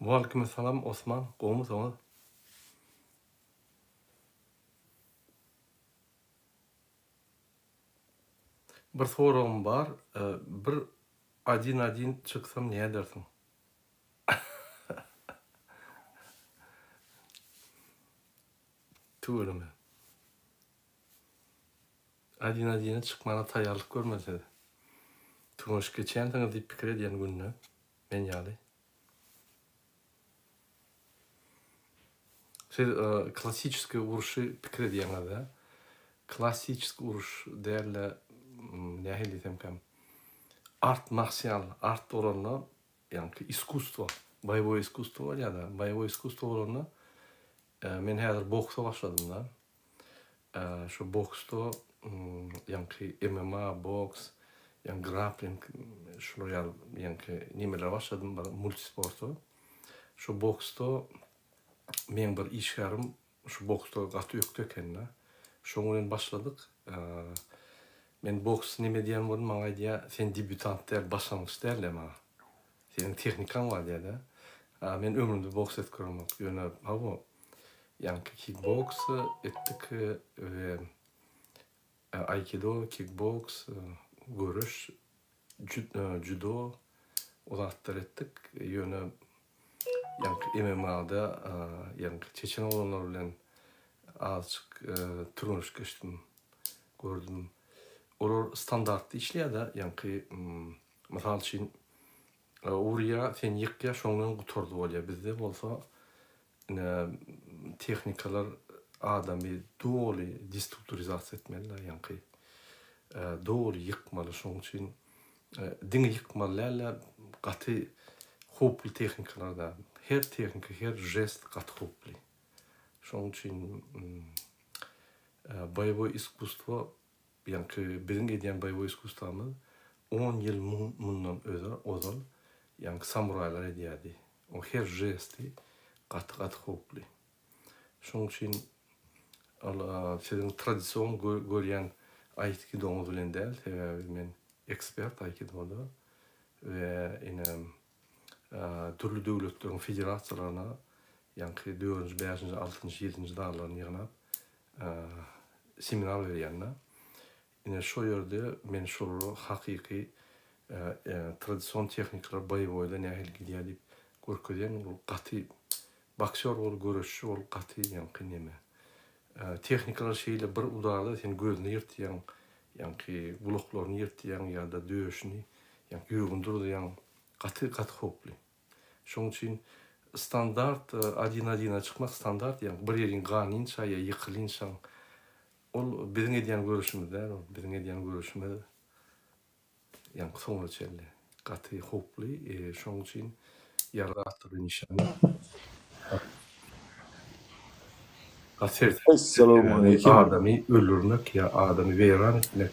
Waleýkimessalam Osman, gowmysyňyz? Bir soragym bar, bir adin adin çyksam nädersiň? Tüweleme. Adin adine çykmana taýýarlyk görmeli siz. Türgenşik geçýänsiňiz diýip pikir edýän günde men ýaly. Siz klassiçeskiý urşy pikir edýäňiz-dä. Klassiçeskiý uruş däl-de, nähili diýsemkäm, art marsial, art bolanda, ýaňky iskusstwo, boýewoý iskusstwo bolýar-da, boýewoý iskusstwo bolanda, men häzir boksa başladym-da. Şu boksda, ýaňky MMA, boks, ýaňky grapling, şular ýaly ýaňky nimelere başladym, bir multisporta. Şu boksda meň bir işgärim şu boksda gaty ökde eken-de. Şoň bilen başladyk. Men boks neme diýen boldum, maňa aýdýar, sen debýutant däl, başlangyç däl diýýär maňa. Seniň tehnikaň bar diýýär-de. Men ömrümde boks edip göremok. Ýöne hawa, ýaňky kikboks etdik we aýkido, kikboks, göreş, judo o zatlary etdik. Ýöne ýaňky MMA-da ýaňky çeçen oglanlar bilen azajyk türgenleşik geçdim, gördüm. Olar standartda işleýär-de, ýaňky mysal üçin Urýa seni ýykýa şoň bilen gutardy bolýa bizde bolsa ine tehnikalar adamy doly destrukturizasiýa etmeli ýaňky doly ýykmaly şoň üçin diňe ýykmaly dälde gaty howply tehnikalarda her tehnika her žest gaty howply şoň üçin boýewoý iskusstwo Ýaňky biziň edýän boýewoý iskusstwamyz on ýyl mundan ozal ýaňky samuraýlar edýärdi. O her žesti gaty gaty howply. Şonuň üçin ol siziň tradision görýän aýkidoňyz bilen däl, sebäbi men ekspert aýkidoda we ine dürli döwletleriň federasiýalaryna ýaňky dördünji, bäşinji, altynjy, ýedinji dallaryny ýygnap seminar berýän-de. Ine şo ýerde men şolara hakyky tradision tehnikalar boýewoýda nähili gidýär diýip görkezýän. Ol gaty boksýor bol, göreşçi bol, gaty ýaňky neme. Tehnikalar şeýle bir udarda sen gözüni ýyrtýaň, ýaňky gulaklaryny ýyrtýaň ýa-da döşüni, ýaňky ýüregini duruzýaň. Gaty gaty howply. Şoň üçin standart odin odina çykmak standart ýagny bir ýeriň ganynça ýa ýykylynçaň ol biziň edýän göreşimiz däl ol biziň edýän göreşimiz ýaňky soňuna çenli gaty howply şoň üçin ýarag atdyr nişan gaty seresap Essalawmaleýkim. Adamy öldürmek ýa adamy weýran etmek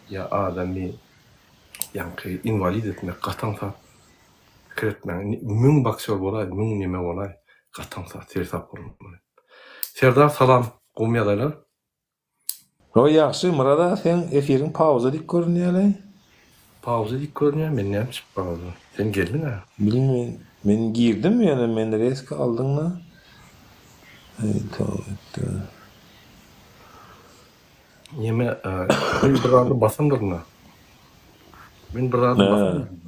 ýa adamy ýaňky inwalid etmek gaty aňsat Pikir etmäň. Müň boksýor bolaý, müň neme bolaý, gaty aňsat, seresap bolmaly. Serdar salam, gowmy ýagdaýlar? Hawa ýagşy Myrat aga seň efiriň pauza dik görünýäleý. Pauza dik görünýär men näme üçin pauza? Sen geldiňä. Bilmeýin men girdim ýöne meni reska aldyňda. Eý toba etdi. Neme men bir zady basandyryn-a. Men bir zady basandyryn.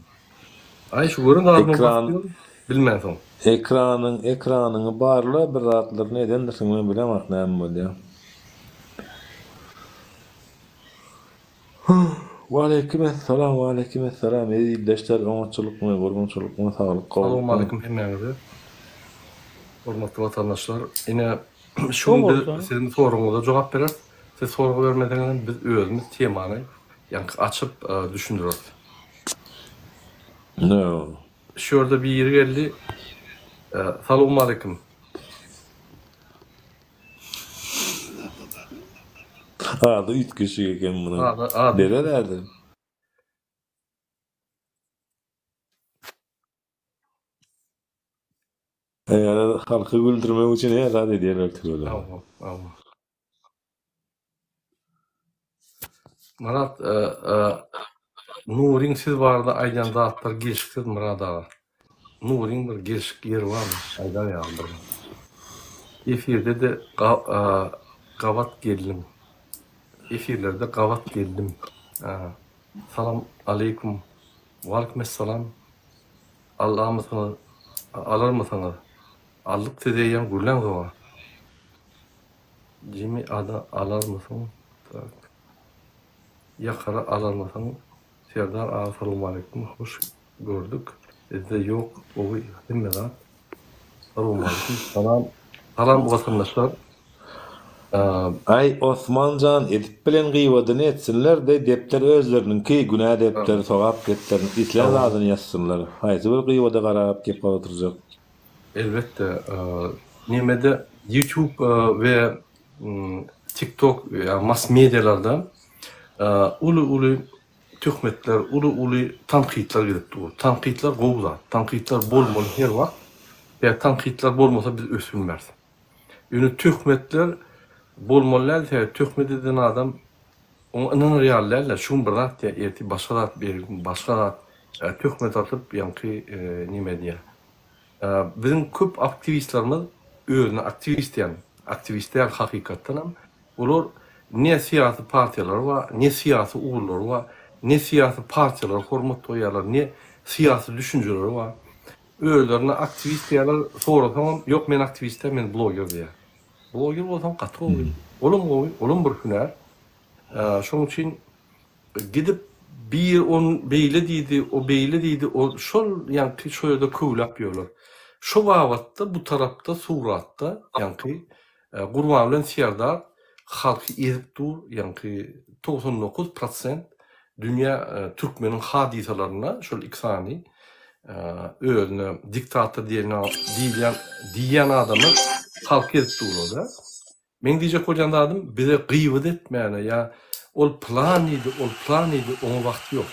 Aý şu gören zadymy Ekran basyp bilmän soň. Ekranyň ekranyňy barla bir zatlaryny edendirsiň men bilemok näme bolýa. Waleýkim essalam waleýkim essalam eziz ildeşler oňatçylykmy gurgunçylykmy saglyk gowlukmy. Salowmaleýkim hemmäňize hormatly watandaşlar ine şu gün biz siziň soragyňyza jogap bereris siz sorag bermeseňiz hem biz özümiz temany ýaňky açyp düşündireris. No. Şu ýerde biri geldi Salowmaleýkim. Ady üýtgeşik eken munuň. Berer häzir. Eger halky güldürmek üçin her zat edýärler tüweleme. Hawa, hawa. Myrat, Nuryň siz barada aýdýan zatlary gelşiksiz Myrat aga. Nuryň bir gelşik ýeri barmyş aýdar ýaly bir. Efirde-de gabat geldim. Efirlerde gabat geldim. Salam aleýkum. Waleýkim essalam. Alamysyňyz, alarmysyňyz? Aldyk siz eýýäm gürläňzoga. Jimi ada alarmysyň? Tak. Ýakara alarmysyň? Serdar aga salowmaleýkim hoş gördük bizde ýok gowy hemme zat salowmaleýkim salam salam watandaşlar. Aý Osmanjan edip bilen gybadyny etsinler-de depder özleriniňki günä depderi sogap depderini islän zadyny ýazsynlar haýsy bir gybada garap gep oturjak. Elbetde nemede youtube we tiktok ýa mass medialarda uly uly töhmetler uly uly tankytlar gidip dur. Tankytlar gowy zat. Tankytlar bolmaly her wagt. Sebäbi tankytlar bolmasa biz ösülmeris. Ýöne töhmetler bolmaly däl sebäbi töhmet eden adam oňa ynanar ýaly däl-de şu gün bir zat diýýär ertir başga zat bergi başga zat töhmet atyp ýaňky neme edýär. Biziň köp aktiwistlerimiz özüne aktiwist diýen, aktiwist däl hakykatdanam. Olar ne syýasy partiýalary bar, ne syýasy ugurlary bar, ne syýasy partiýalara hormat goýýarlar, ne syýasy düşünjeleri bar. Özlerine aktiwist diýýärler, sorasaňam, ýok men aktiwist däl, men bloger diýýär. Bloger bolsaň gaty gowy. Olam gowy, olam bir hünär. Şonuň üçin Gidip bir on beýle diýdi, o beýle diýdi, o şol ýaňky şo ýerde köwläp ýörler. Şo babatda bu tarapda suratda ýaňky Gurban bilen Serdar halky ezip dur, ýaňky 99 prosent dünýä türkmeniň hadysalarynda şol iki sany özüne diktator diýen diýilýän diýýän adamlar halky ezip durlar-da. Meň diýjek bolýan zadym bize gyýbat etmäne ýa ol pylan diýdi, ol pylan diýdi oňa wagt ýok.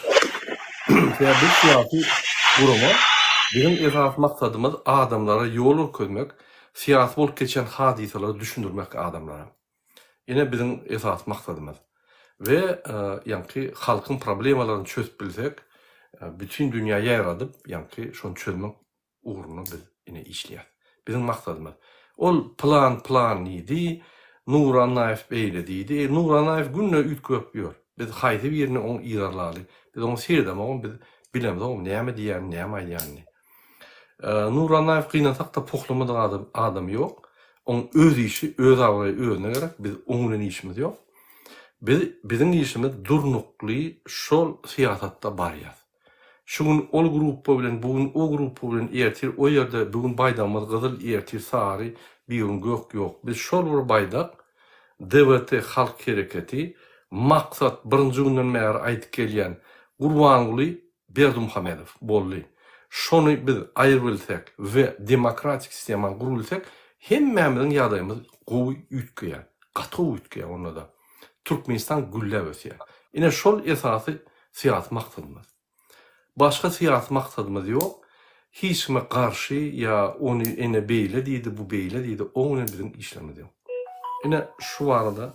Sebäbi biz syýasy gurama, biziň esasy maksadymyz adamlara ýol görkezmek, syýasy bolup geçýän hadysalary düşündirmek adamlara. Ine biziň esasy maksadymyz. We ýaňky halkyň problemalaryny çözüp bilsek, bütin dünýä ýaýradyp ýaňky şony çözmek ugrunda biz ine işleýäs. Biziň maksadymyz. Ol pylan pylan diýdi, Nury Annaýew beýle diýdi. Nury Annaýew günde üýtgäp ýör. Biz haýsy birini oň yzarlaly? Biz oňa seredemogam, biz bilemzogam näme diýýänini, näme aýdýanyny. Nury Annaýew gynansak-da pohlamadyk adam, adam ýok. Oň öz işi, öz abraýy özüne gerek. Biz oň bilen işimiz ýok. Biz, biziň işimiz durnukly şol syýasatda barýas. Şu gün ol gruppa bilen, bu gün o gruppa bilen, ertir o ýerde, bu gün baýdagymyz gyzyl, ertir sary, bir gün gök ýok. Biz şol bir baýdak, DWT halk hereketi, maksat birinji günden bäri aýdyp gelýän Gurbanguly Berdimuhamedow boldy. Şony biz aýyrybilsek we demokratik sistemany gurubilsek hemmämiziň ýagdaýymyz gowy üýtgeýär. Gaty gowy üýtgeýär onda-da. Türkmenistan gülläp ösýär. Ine şol esasy syýasy maksadymyz. Başga syýasy maksadymyz ýok. Hiç kime garşy ýa ony ene beýle diýdi, bu beýle diýdi, oň bilen biziň işlerimiz ýok. Ine şu barada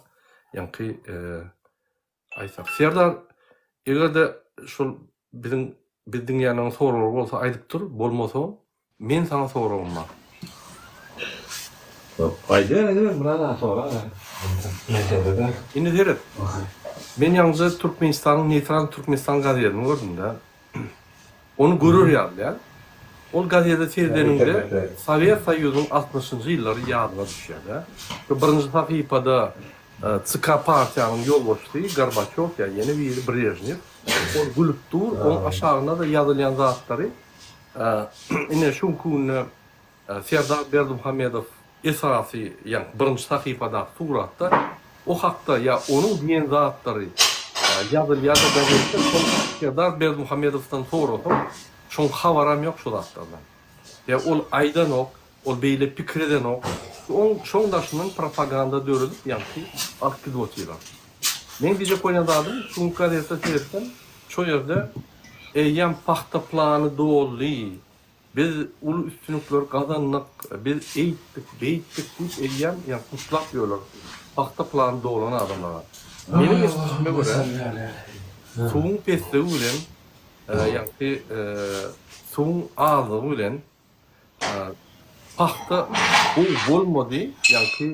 ýaňky aýtsak. Serdar, eger-de şol biziň biz diňleýänleriň soraglary bolsa aýdyp dur, bolmasa Men saňa soragym bar. Aýdyber aýdyber Myrat aga sora mesele däl. Indi seret. Men ýaňyja Türkmenistanyň Neýtral Türkmenistan gazetini gördüm-de. Ony görer ýaly däl. Ol gazete seredeniňde Sowet Soýuzynyň altmyşynjy ýyllary ýadyňa düşýär-de. Şu birinji sahypada ÇK partiýanyň ýolbaşçysy Gorbaçýow ýa ýene biri Brežnew. Ol gülüp dur. Oň aşagynda-da ýazylýan zatlary Ine, şu günki günde Serdar Berdimuhamedow esasy, ýagny birinji sahypadaky suratda o hakda ýa onuň diýen zatlary ýazylýar-da gazetde, şol Serdar Berdimuhamedowdan sorasaň, şoň habaram ýok şo zatlardan. Ýa ol aýdanok, ol beýle pikir edenok. Oň şoň daşyndan propaganda döredip, ýaňky alyp gidip otyrlar. Meň diýjek bolýan zadym, şu günki gazetde seretsem, şo ýerde Eýýäm pagta plany doldy. Biz uly üstünlikler gazandyk, biz eýtdik, beýtdik diýip eýýäm ýa gutlap ýörler pagta plany dolan adamlara. Meniň eşidişime görä, suwuň pesligi bilen, ýagny suwuň azlygy bilen. Pagta gowy bolmady, ýaňky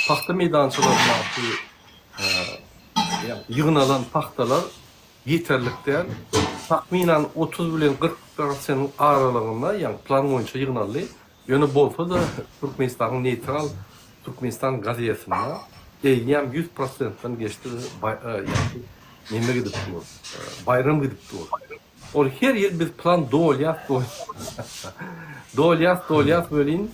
pagta meýdançalaryndaky ýygnalan pagtalar ýeterlik däl. Takmynan 30 bilen 40 prosentiň aralygynda, ýagny plan boýunça ýygnaldy. Ýöne bolsa-da Türkmenistanyň neýtral Türkmenistan gazetinde eýýäm 100 prosentden geçdi, ýagny neme gidip dur, baýram gidip dur. Ol her ýyl biz plan dolýas dolýas dolýas welin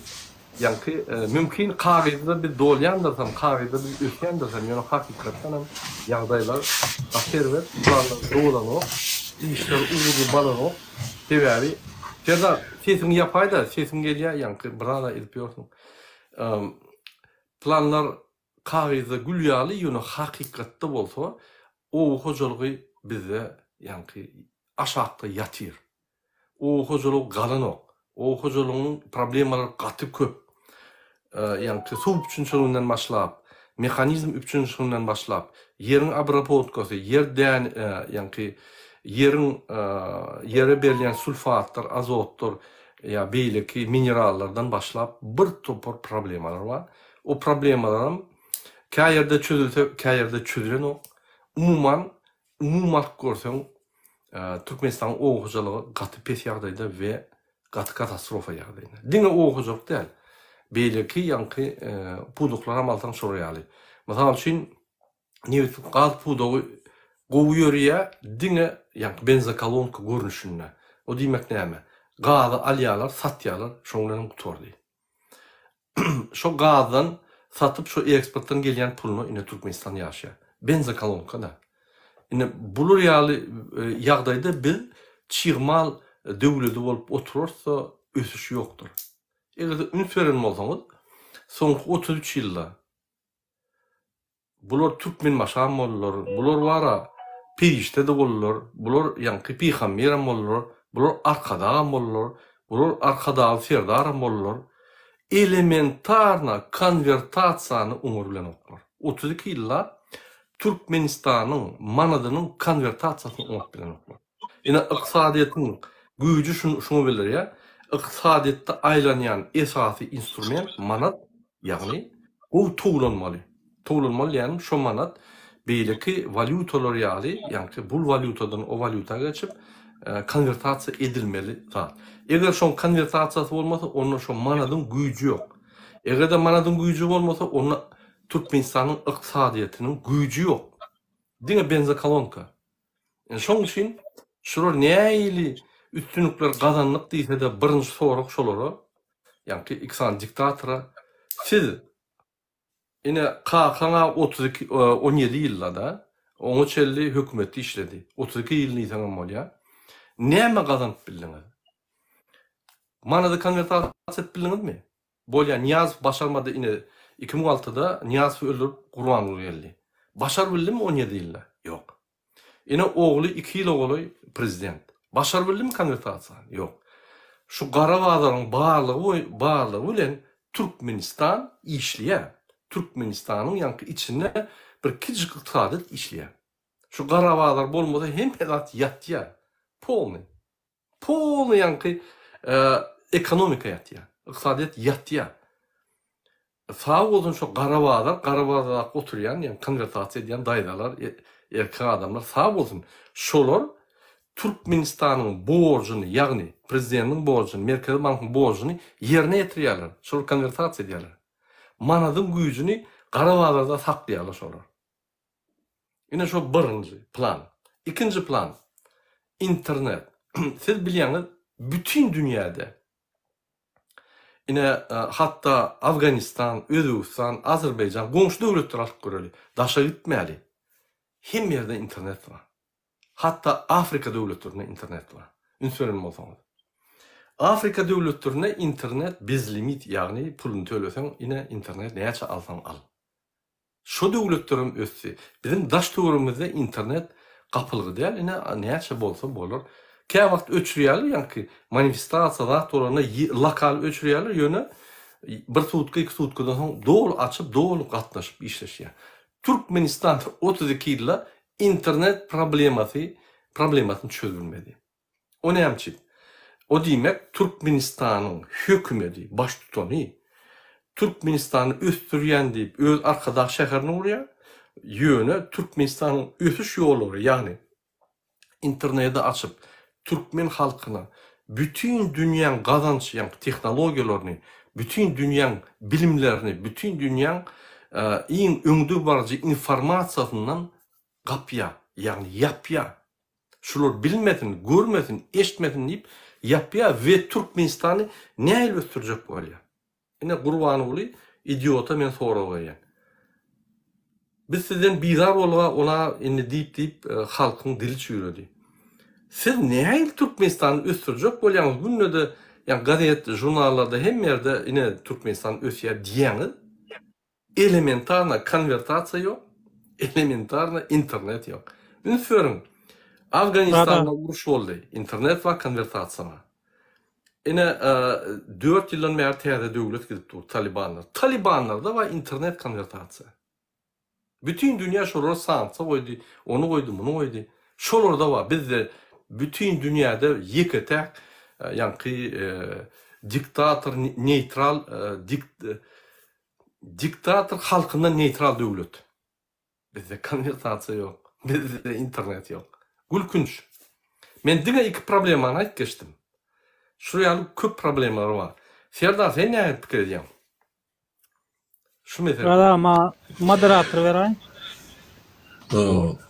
ýaňky mümkin kagyzda biz dolýandyrsam kagyzda biz ösýändirsem ýöne hakykatdanam ýagdaýlar gaty erbet planlar dolanok işler ugurly baranok sebäbi Serdar sesiňi ýapaýda sesiň gelýä ýaňky bir zada edip ýörsüň planlar kagyzda gül ýaly ýöne hakykatda bolsa oba hojalygy bizde ýaňky aşakda ýatyr. Oba hojalygy galanok. Oba hojalygynyň problemalary gaty köp. Ýaňky suw üpjünçiliginden başlap, mehanizm üpjünçiliginden başlap, ýeriň obrabotkasy, ýer dän ýaňky ýeriň ýere berilýän sulfatlar, azotlar ýa beýleki minerallardan başlap bir topar problemalar bar. O problemalaram kä ýerde çözülse, kä ýerde çözülenok. Umuman, umumy alyp görseň, Türkmenistanyň oba hojalygy gaty pes ýagdaýda we gaty katastrofa ýagdaýynda. Diňe oba hojalyk däl, beýleki ýaňky pudaklaram alsaň şolar ýaly. Mysal üçin, nebit gaz pudagy gowy ýörýär, diňe ýaňky benzokolonka görnüşinde. O diýmek näme? Gazy alýarlar, satýarlar, şoň bilenem gutardy. Şo gazdan satyp şo eksportdan gelýän puluna ine Türkmenistan ýaşaýar. Benzokolonka-da. Ine bular ýaly ýagdaýda biz çig mal döwledi bolup oturarys-da ösüş ýokdur. Eger-de üns beren bolsaňyz soňky 33 ýylda Bular Türkmenbaşam boldular, bular bar-a perişde-de boldular, bular ýaňky pygamberem boldular, bular Arkadagam boldular, bular Arkadagly Serdaram boldular. Elementarno konwertasiýany oňar bilenoklar. 32 ýyllap Türkmenistanyň manadynyň konwertasiýasyny oňat bilenoklar. Ine ykdysadyýetiň güýji şuňa bildirýär. Ykdysadyýetde aýlanýan esasy instrument manat, ýagny gowy towlanmaly. Towlanmaly diýýänim şo manat beýleki walýutalar ýaly, ýagny bul walýutadan o walýuta geçip konwertasiýa edilmeli zat. Eger şoň konwertasiýasy bolmasa, onda şo manadyň güýji ýok. Eger-de manadyň güýji bolmasa, onda Türkmenistanyň ykdysadyýetiniň güýji ýok. Diňe benzokolonka. Şoň üçin şular nähili üstünlikler gazandyk diýsede birinji sorag şolara, ýaňky iki sany diktatora, siz ine kakaňa 32 17 ýyldada oňa çenli hökümetde işledi. 32 ýyl diýseňem bolýar. Näme gazanyp bildiňiz? Manady konwertasiýa edip bildiňizmi? Bolýa Nyýazow başarmady ine 2006-da Nyýazowy öldürip Gurbanguly geldi. Başar bildimi 17 ýylda? Ýok. Ine ogly iki ýyla golaý prezident. Başar bildimi konwertasiýany? Ýok. Şu gara bazaryň barlygy barlygy bilen Türkmenistan işleýär. Türkmenistanyň ýaňky içinde bir kiçijik ykdysadyýet işleýär. Şu gara bazar bolmasa hemme zat ýatýar. Polny. Polny ýaňky ekonomika ýatýar. Ykdysadyýet ýatýar. Sag bolsun şo gara bazar, gara bazardaky oturýan, ýagny konwertasiýa edýän daýzalar, erkek adamlar sag bolsun. Şolar Türkmenistanyň borjuny, ýagny prezidentiň borjuny, Merkezi bankyň borjuny ýerine ýetirýärler. Şolar konwertasiýa edýärler. Manadyň güýjüni gara bazarda saklaýarlar şolar. Ine şo birinji plan. Ikinji plan, internet. Siz bilýäňiz, bütin dünýäde, ine, hatda Afganistan, Özbegistan, Azerbaýjan, goňşy döwletleri alyp göreli, daşa gitmäli, hemme ýerde internet bar. Hatda Afrika döwletlerinde internet bar. Üns beren bolsaňyz. Afrika döwletlerinde internet bezlimit, ýagny puluny töleseň, ine, internet näçe alsaň al. Şo döwletlerem ösdi. Biziň daş töweregimizde internet gapylgy däl ine näçe bolsa bolar. Käwagt öçürýärler ýaňky manifestasiýa zat bolanda lokal öçürýärler ýöne bir sutka iki sutkadan soň doly açyp doly gatnaşyp işleşýär. Türkmenistan 32 ýylda internet problemasy problemasyny çözülmedi. O näme üçin? O diýmek Türkmenistanyň hökümedi, baştutany Türkmenistany ösdürýän diýip öz Arkadag şäherini gurýar. Ýöne Türkmenistanyň ösüş ýollary, ýagny internedi açyp türkmen halkyna bütin dünýäň gazanç ýaňky tehnologiýalaryny, bütin dünýäň bilimlerini, bütin dünýäň iň öňdebaryjy informasiýasyndan gapýar, ýagny ýapýar. Şular bilmesin, görmesin, eşitmesin diýip ýapýar we Türkmenistany nähili ösdürjek bolýar? Ine Gurbanguly idiota men sorag berýän. Biz sizden bizar bolga ona indi diýip diýip halkyň dili çüýredi. Siz nähili Türkmenistany ösdürjek bolýaňyz günde-de ýa gazet žurnallarda hemme ýerde ine Türkmenistan ösýär diýýäňiz. Elementarno konwertasiýa ýok, elementarno internet ýok. Üns beriň, Afganistanda uruş boldy, internet bar, konwertasiýa bar. Ine, dört ýyldan bäri täze döwlet gidip dur, talibanlar. Talibanlarda bar internet konwertasiýa. Bütin dünýä şolara sanksiýa goýdy, ony goýdy, muny goýdy. Şolarda bar, bizde bütin dünýäde ýeke-täk ýaňky diktator neýtral Diktator halkyndan neýtral döwlet. Bizde konwertasiýa ýok. Bizde internet ýok. Gülkünç. Men diňe iki problemany aýyp geçdim. Şular ýaly köp problemalar bar. Serdar sen nähili pikir edýäň? Şu meselede. Myrat maňa moderator beräý.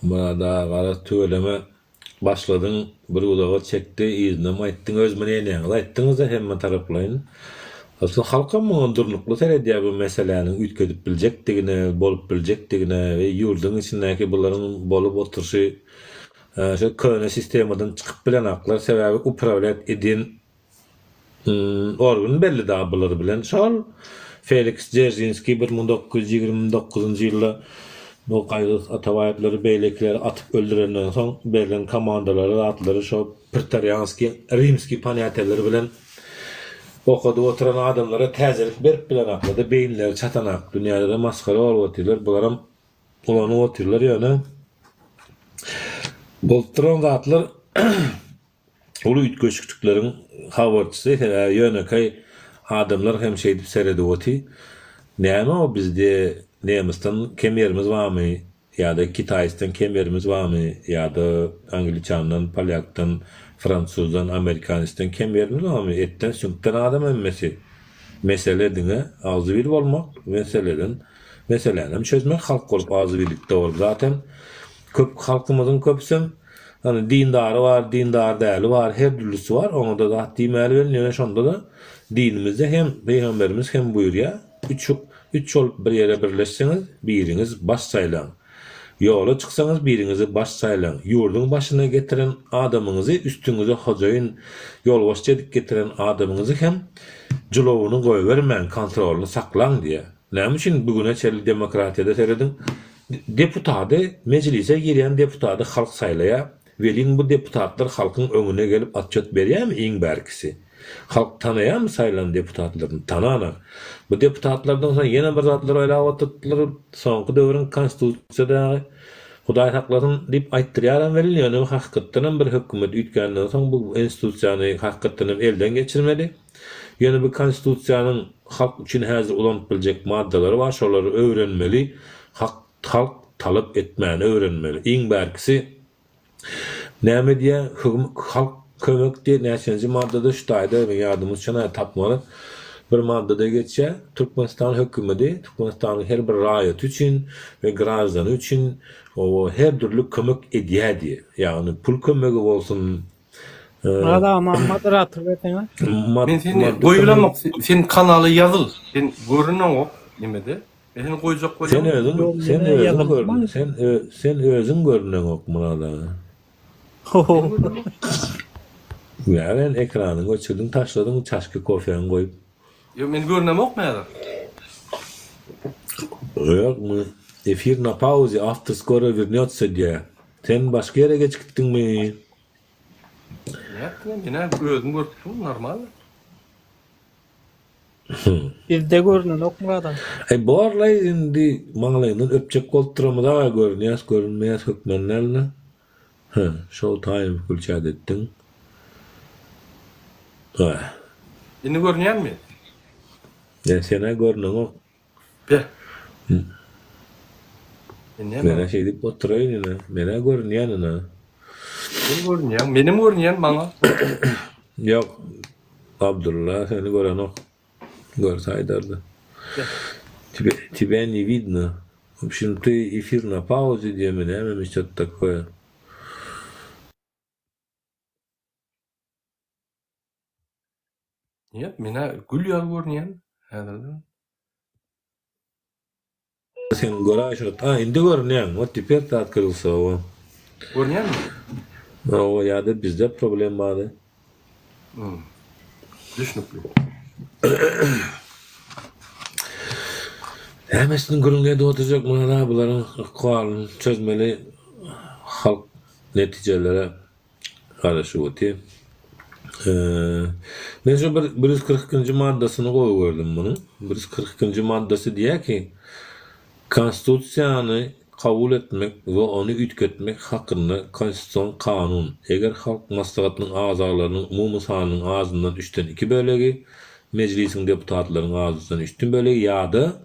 Myrat aga garaz tüweleme Başladyň bir uzaga çekdi yzynam aýtdyň öz mneniýaňyzy aýtdyňyzda hemme taraplaýyn. Asly halkam muňa durnukly seredýär bu meseläniň üýtgedip biljekdigine bolup biljekdigine we ýurduň içindäki bularyň bolup oturşy şo köne sistemadan çykyp bilenaklar sebäbi upravlýat edýän Organ belli dagy bular bilen şol Feliks Dzeržinskiý 1929-njy ýylda bu Gaýgysyz Atabaýewleri beýlekileri atyp öldürenden soň berlen komandalary zatlary şo pretorianskiý rimskiý ponýatiýalar bilen okadyp oturan adamlara täzelik berip bilenaklada beýinleri çatanak dünýäde-de masgara bolup otyrlar bularam ulanyp otyrlar ýöne bolup duran zatlar Uly üýtgeşiklikleriň habarçysy, sebäbi ýönekeý adamlar hem şeýdip seredip oty. Näme o bizde nemysdan kem ýerimiz barmy ýa-da kitaýsdan kem ýerimiz barmy ýa-da angliçandan, polýakdan, fransuzdan, amerikanisden kem ýerimiz barmy? Etden süňkden adam hemmesi. Mesele diňe agzybir bolmak, meseleden meselänem çözmek halk bolup agzybirlikde bolup zaten köp halkymyzyň köpüsem Hany dindary bar, dindar däli bar, her dürlüsi bar, oňa-da zat diýmäli welin, ýöne şonda-da dinimizde hem Pygamberimiz hem buýurýar, üç üç bolup bir ýere birleşseňiz, biriňiz baş saýlaň. Ýola çyksaňyz biriňizi baş saýlaň. Ýurduň başyna getiren adamyňyzy, üstüňize hojaýyn, ýolbaşçy edip getiren adamyňyzy hem jylawyny goýbermäň, kontrolyny saklaň diýýär. Näme üçin bu güne çenli demokratiýada serediň, Deputady, mejlise girýän deputady halk saýlaýar, welin bu deputatlar halkyň öňüne gelip otçet berýärmi iň bärkisi? Halk tanaýarmy saýlan deputatlaryny? Tananak. Bu deputatlardan soň ýene bir zatlar oýlap oturtdylar, soňky döwrüň konstitusiýa dagy Hudaý saklasyn diýip aýtdyrýaram welin ýöne hakykatdanam bir hökümet üýtgänden soň bu institusiýany hakykatdanam elden geçirmeli. Ýöne bu konstitusiýanyň halk üçin häzir ulanyp biljek maddalary bar, şolary öwrenmeli, hak halk talap etmäni öwrenmeli. Iň bärkisi näme diýýär, halk kömek diýýär, näçenji maddada şu taýda men ýadym uçan tapmaly bir maddada geçýär, Türkmenistan hökümedi Türkmenistanyň her bir raýaty üçin we graždany üçin her dürli kömek edýär diýýär. Ýagny pul kömegi bolsun, Myrat aga maňa moderator berseňiz. Men seni goýulamok sen kanala ýazyl sen görüneňok nemede men seni goýjak bolýan. Sen özüň sen özüň görün sen sen özüň görüneňok Myrat aga. Ýa sen ekranyňy öçürdiň taşladyň çaşka kofeňi goýup. Ýok men görünemokmy häzir? Ýok efir na pauze awtor skoro wernýotsa diýýär. Sen başga ýere geçip gitdiňmi? Nätdim men özüm görüp durun normal. Bizde görünenok Myrat aga. Aý borlaý indi maňlaýyňdan öpjek bolup duramyz aga görünýäs görünmeýäs hökman dälde. Hä şol taýyn wkulçat etdiň. Indi görünýänmi? Ýa sen-ä görneňok. Be. Indi Men-ä şeýdip oturaýyn ine. Men-ä görünýän ine. Sen görünýäň, menem görünýän maňa. Ýok, Abdylla seni görenok. Görse aýdardy. Тебя не видно. W общем, ты эфир на паузе diýemi nämemi şto-to takoýe. Ýok, men-ä gül ýaly görünýän häzirden. Sen göräý şo. A, indi görünýäň. Wot teper ty otkrylysa owa. Görünýärmi? Hawa, ýa-da bizde problem bardy. Hmm. Düşnükli. Hemmesini gürrüň edip oturjak mana bularyň ykbalyny çözmeli halk netijelere garaşyp otyr. Men şu bir 142-nji maddasyny gowy gördüm munuň. 142-nji maddasy diýýär ki, Konstitusiýany kabul etmek we ony üýtgetmek hakynda konstitusion kanun, eger Halk Maslahatynyň agzalarynyň umumy sanynyň azyndan üçden iki bölegi, Mejlisiň deputatlarynyň azyndan üçden bölegi ýa-da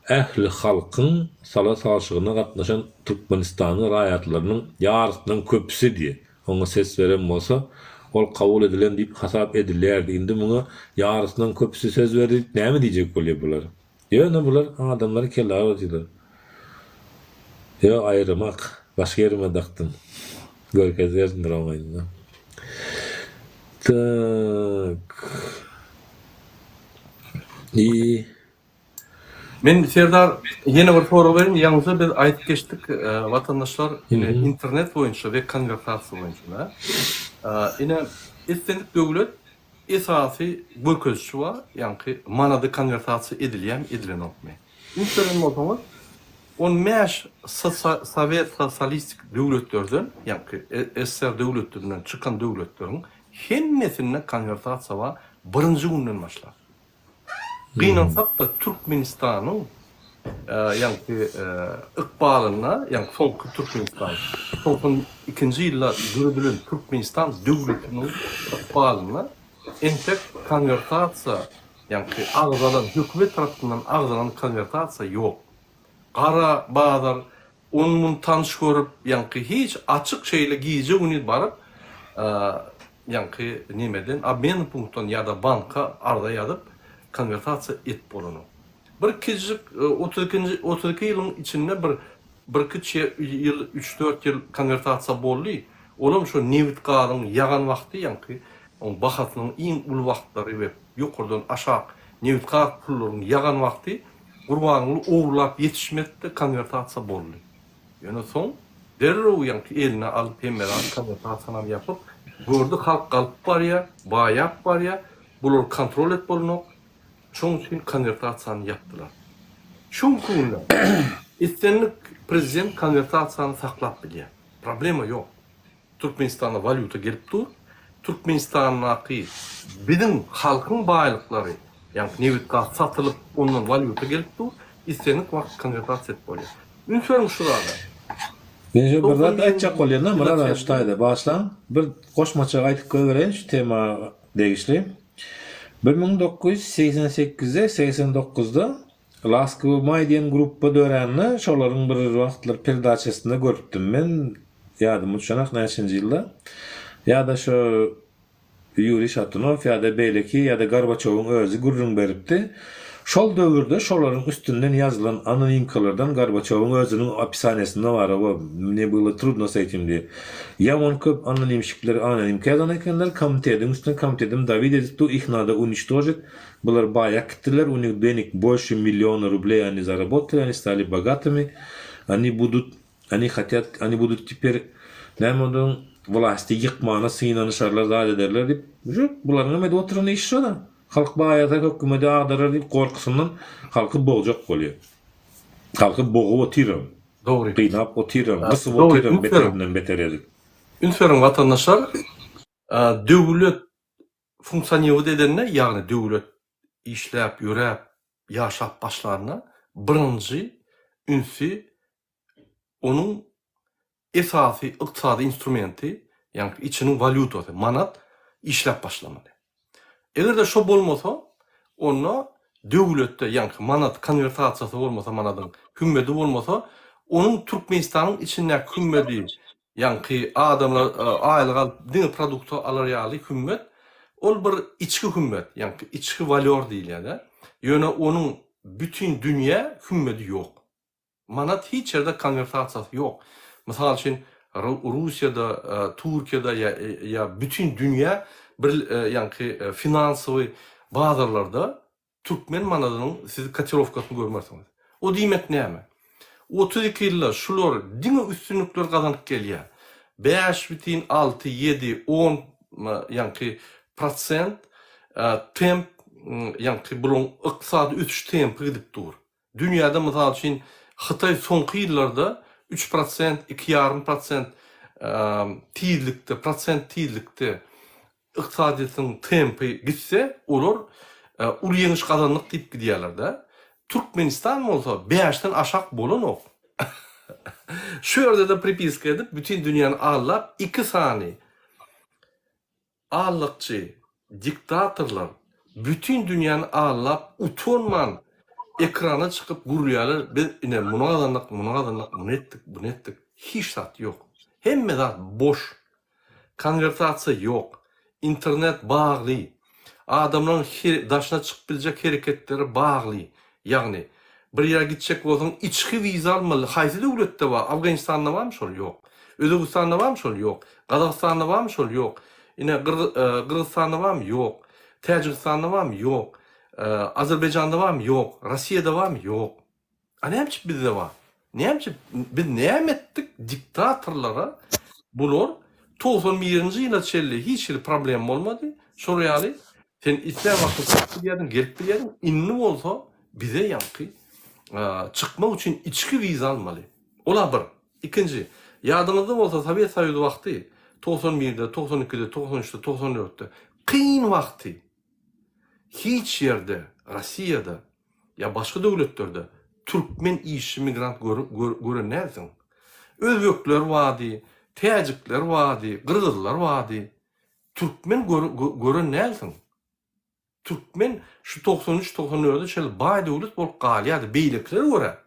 ähli halkyň sala salşygyna gatnaşan Türkmenistanyň raýatlarynyň ýarysyndan köpüsi diýip, oňa ses beren bolsa, ol kabul edilen diýip hasap edilýärdi. Indi muňa ýarysyndan köpüsi söz berdi diýip näme diýjek bolýar bular? Ýöne bular adamlary kelle agyrdylar. Ýok aýyrmak, başga ýerime dakdym. Görkezerin bir oňaýynda. Tak. I. Men Serdar ýene bir sorag berin, ýaňyja biz aýdyp geçdik, watandaşlar ine internet boýunça we konwertasiýa boýunça. Ine islendik döwlet Esasy görkeziji bar, ýaňky manady konwertasiýa edilýärmi, edilenokmy. Üns beren bolsaňyz, 15 sowet sosialistik döwletlerden, ýaňky SSR döwletlerinden çykan döwletleriň hemmesinde konwertasiýa bar birinji günden başlap. Gynansak-da, Türkmenistanyň ýaňky ykbalynda, ýaňky soňky Türkmenistan, 92-nji ýylda döredilen Türkmenistan döwletiniň ykbalynda entek konwertasiýa, ýaňky agzalan, hökümet tarapyndan agzalan konwertasiýa ýok. Gara bazar, ony-muny tanyş görüp, ýaňky hiç açyk şeýle gije-gündiz baryp, ýaňky nemeden, obmennyý punktdan ýa-da banka arza ýazyp, konwertasiýa edip bolanok. Bir kiçijik 32-nji, 32 ýylyň içinde bir birküç ýyl, üç-dört ýyl konwertasiýa boldy. Olam şo nebit-gazyň ýagan wagty, ýaňky oň bahasynyň iň uly wagtlary we ýokardan aşak nebit-gaz pullaryň ýagan wagty Gurbanguly ogurlap ýetişmedi-de konwertasiýa boldy. Ýöne soň derrew ýaňky eline alyp hemme zady konwertasiýanam ýapyp, gördi halk galyp barýa, baýap barýa, bulary kontrol edip bolanok, şoň üçin konwertasiýany ýapdylar. Şu günki günde islendik prezident konwertasiýany saklap bilýär. Problema ýok. Türkmenistana walýuta gelip dur. Türkmenistandaky biziň halkyň baýlyklary, ýagny nebit-gaz satylyp, ondan walýuta gelip dur. Islendik wagt konwertasiýa edip bolýar. Üns beriň şu zada. Men şu bir zat aýtjak bolýan-da, Myrat aga şu taýda, bagyşlaň, bir goşmaça aýdyp goýbereýin şu tema degişli. 1988-de, 89-da Laskowy maý diýen gruppa dörände şolaryň bir wagtlar perdaçasynda görüpdim men ýadyma düşenak näçenji ýylda ýa-da şo Ýuriý Şatunow ýa-da beýleki ýa-da Gorbaçowyň özi gürrüň beripdi. Şol döwürde şolaryň üstünden ýazylan anonimkalardan Gorbaçowyň özüniň opisaniýasynda bar oba mne bylo trudno s etim diýip. Ýaman köp anonimşikler anonimka ýazan ekenler komitediň üstüne komitedim dawid edip dur ih nado uniçtožit Bular baýak gitdiler, u nih denik bolşi milliona rubleý oni zarabotali, oni stali bogatymi, oni budut, oni hatýat, oni budut teper näme onuň wlasti ýykmana synanyşarlar zat ederler diýip, uje bularyňam edip oturan işi şo-da. Halk baýasa hökümedi agdarar diýip gorkusyndan halky bogjak bolýar. Halky bogup otyram. Dogry. Gynap otyram, gysyp Dogry, otyram üns beriň. beterinden beter edip. Üns beriň watandaşlar, döwlet Funksionirowat edende, ýagny döwlet işläp, ýöräp, ýaşap başlanda birinji ünsi onuň esasy ykdysady instrumenti, ýagny içiniň walýutasy, manat işläp başlamaly. Eger-de şo bolmasa, onda döwletde, ýaňky manat konwertasiýasy bolmasa manadyň hümmedi bolmasa, onuň Türkmenistanyň içindäki hümmedi, ýaňky adamlar aýlyk alyp diňe produkta alar ýaly hümmet, ol bir içki hümmet, ýaňky içki walýor diýilýär-de. Ýöne onuň bütin dünýä hümmedi ýok. Manat hiç ýerde konwertasiýasy ýok. Mysal üçin, Russiýada, Türkiýede ýa ýa bütin dünýä bir ýaňky finansowy bazarlarda türkmen manadynyň siz kotirowkasyny görmersiňiz. O diýmek näme? 32 ýylda şular diňe üstünlikler gazanyp gelýär. 5 bütin 6, 7, 10 ýaňky prosent temp ýaňky bularyň ykdysady ösüş tempi gidip dur. Dünýäde mysal üçin Hytaý soňky ýyllarda üç prosent, iki ýarym prosent tizlikde, prosent tizlikde ykdysadyýetiň tempi gitse, olar uly ýeňiş gazandyk diýip gidýärler-de. Türkmenistan bolsa bäşden aşak bolanok. Şu ýerde-de pripiska edip, bütin dünýäni aldap, iki sany Allakçy diktatorlar bütin dünýäni allap utanman ekrana çykyp gürlýärler biz ine muny gazandyk muny gazandyk muny etdik buny etdik hiç zat ýok hemme zat boş konwertasiýa ýok internet bagly adamlaryň daşyna çykyp biljek hereketleri bagly ýagny bir ýere gitjek bolsaň içki wiza almaly haýsy döwletde bar Afganistanda barmy şol ýok Özbegistanda barmy şol ýok Gazagystanda barmy şol ýok ine Gyrgyzystanda barmy ýok Täjigistanda barmy ýok Azerbaýjanda barmy ýok Rossiýada barmy ýok A näme üçin bizde bar? Näme üçin biz näme etdik diktatorlara bular 91-nji ýyla çenli hiç hili problem bolmady. Şol ýaly sen islän wagtyň çykyp bilýärdiň, gelip bilýärdiň. Indi bolsa bize ýaňky çykmak üçin içki wiza almaly. Ola bir. Ikinji, ýadyňyzda bolsa Sowet Soýuzy wagty 91-de, 92-de, 93-de, 94-de kyn wagty hiç ýerde Rossiýada ýa başga döwletlerde türkmen işçi migrant gören dälsiň. Özbekler bardy, täjikler bardy, gyrgyzlar bardy. Türkmen gören dälsiň. Türkmen şu 93 94-e çenli baý döwlet bolup galýardy beýlekilere görä.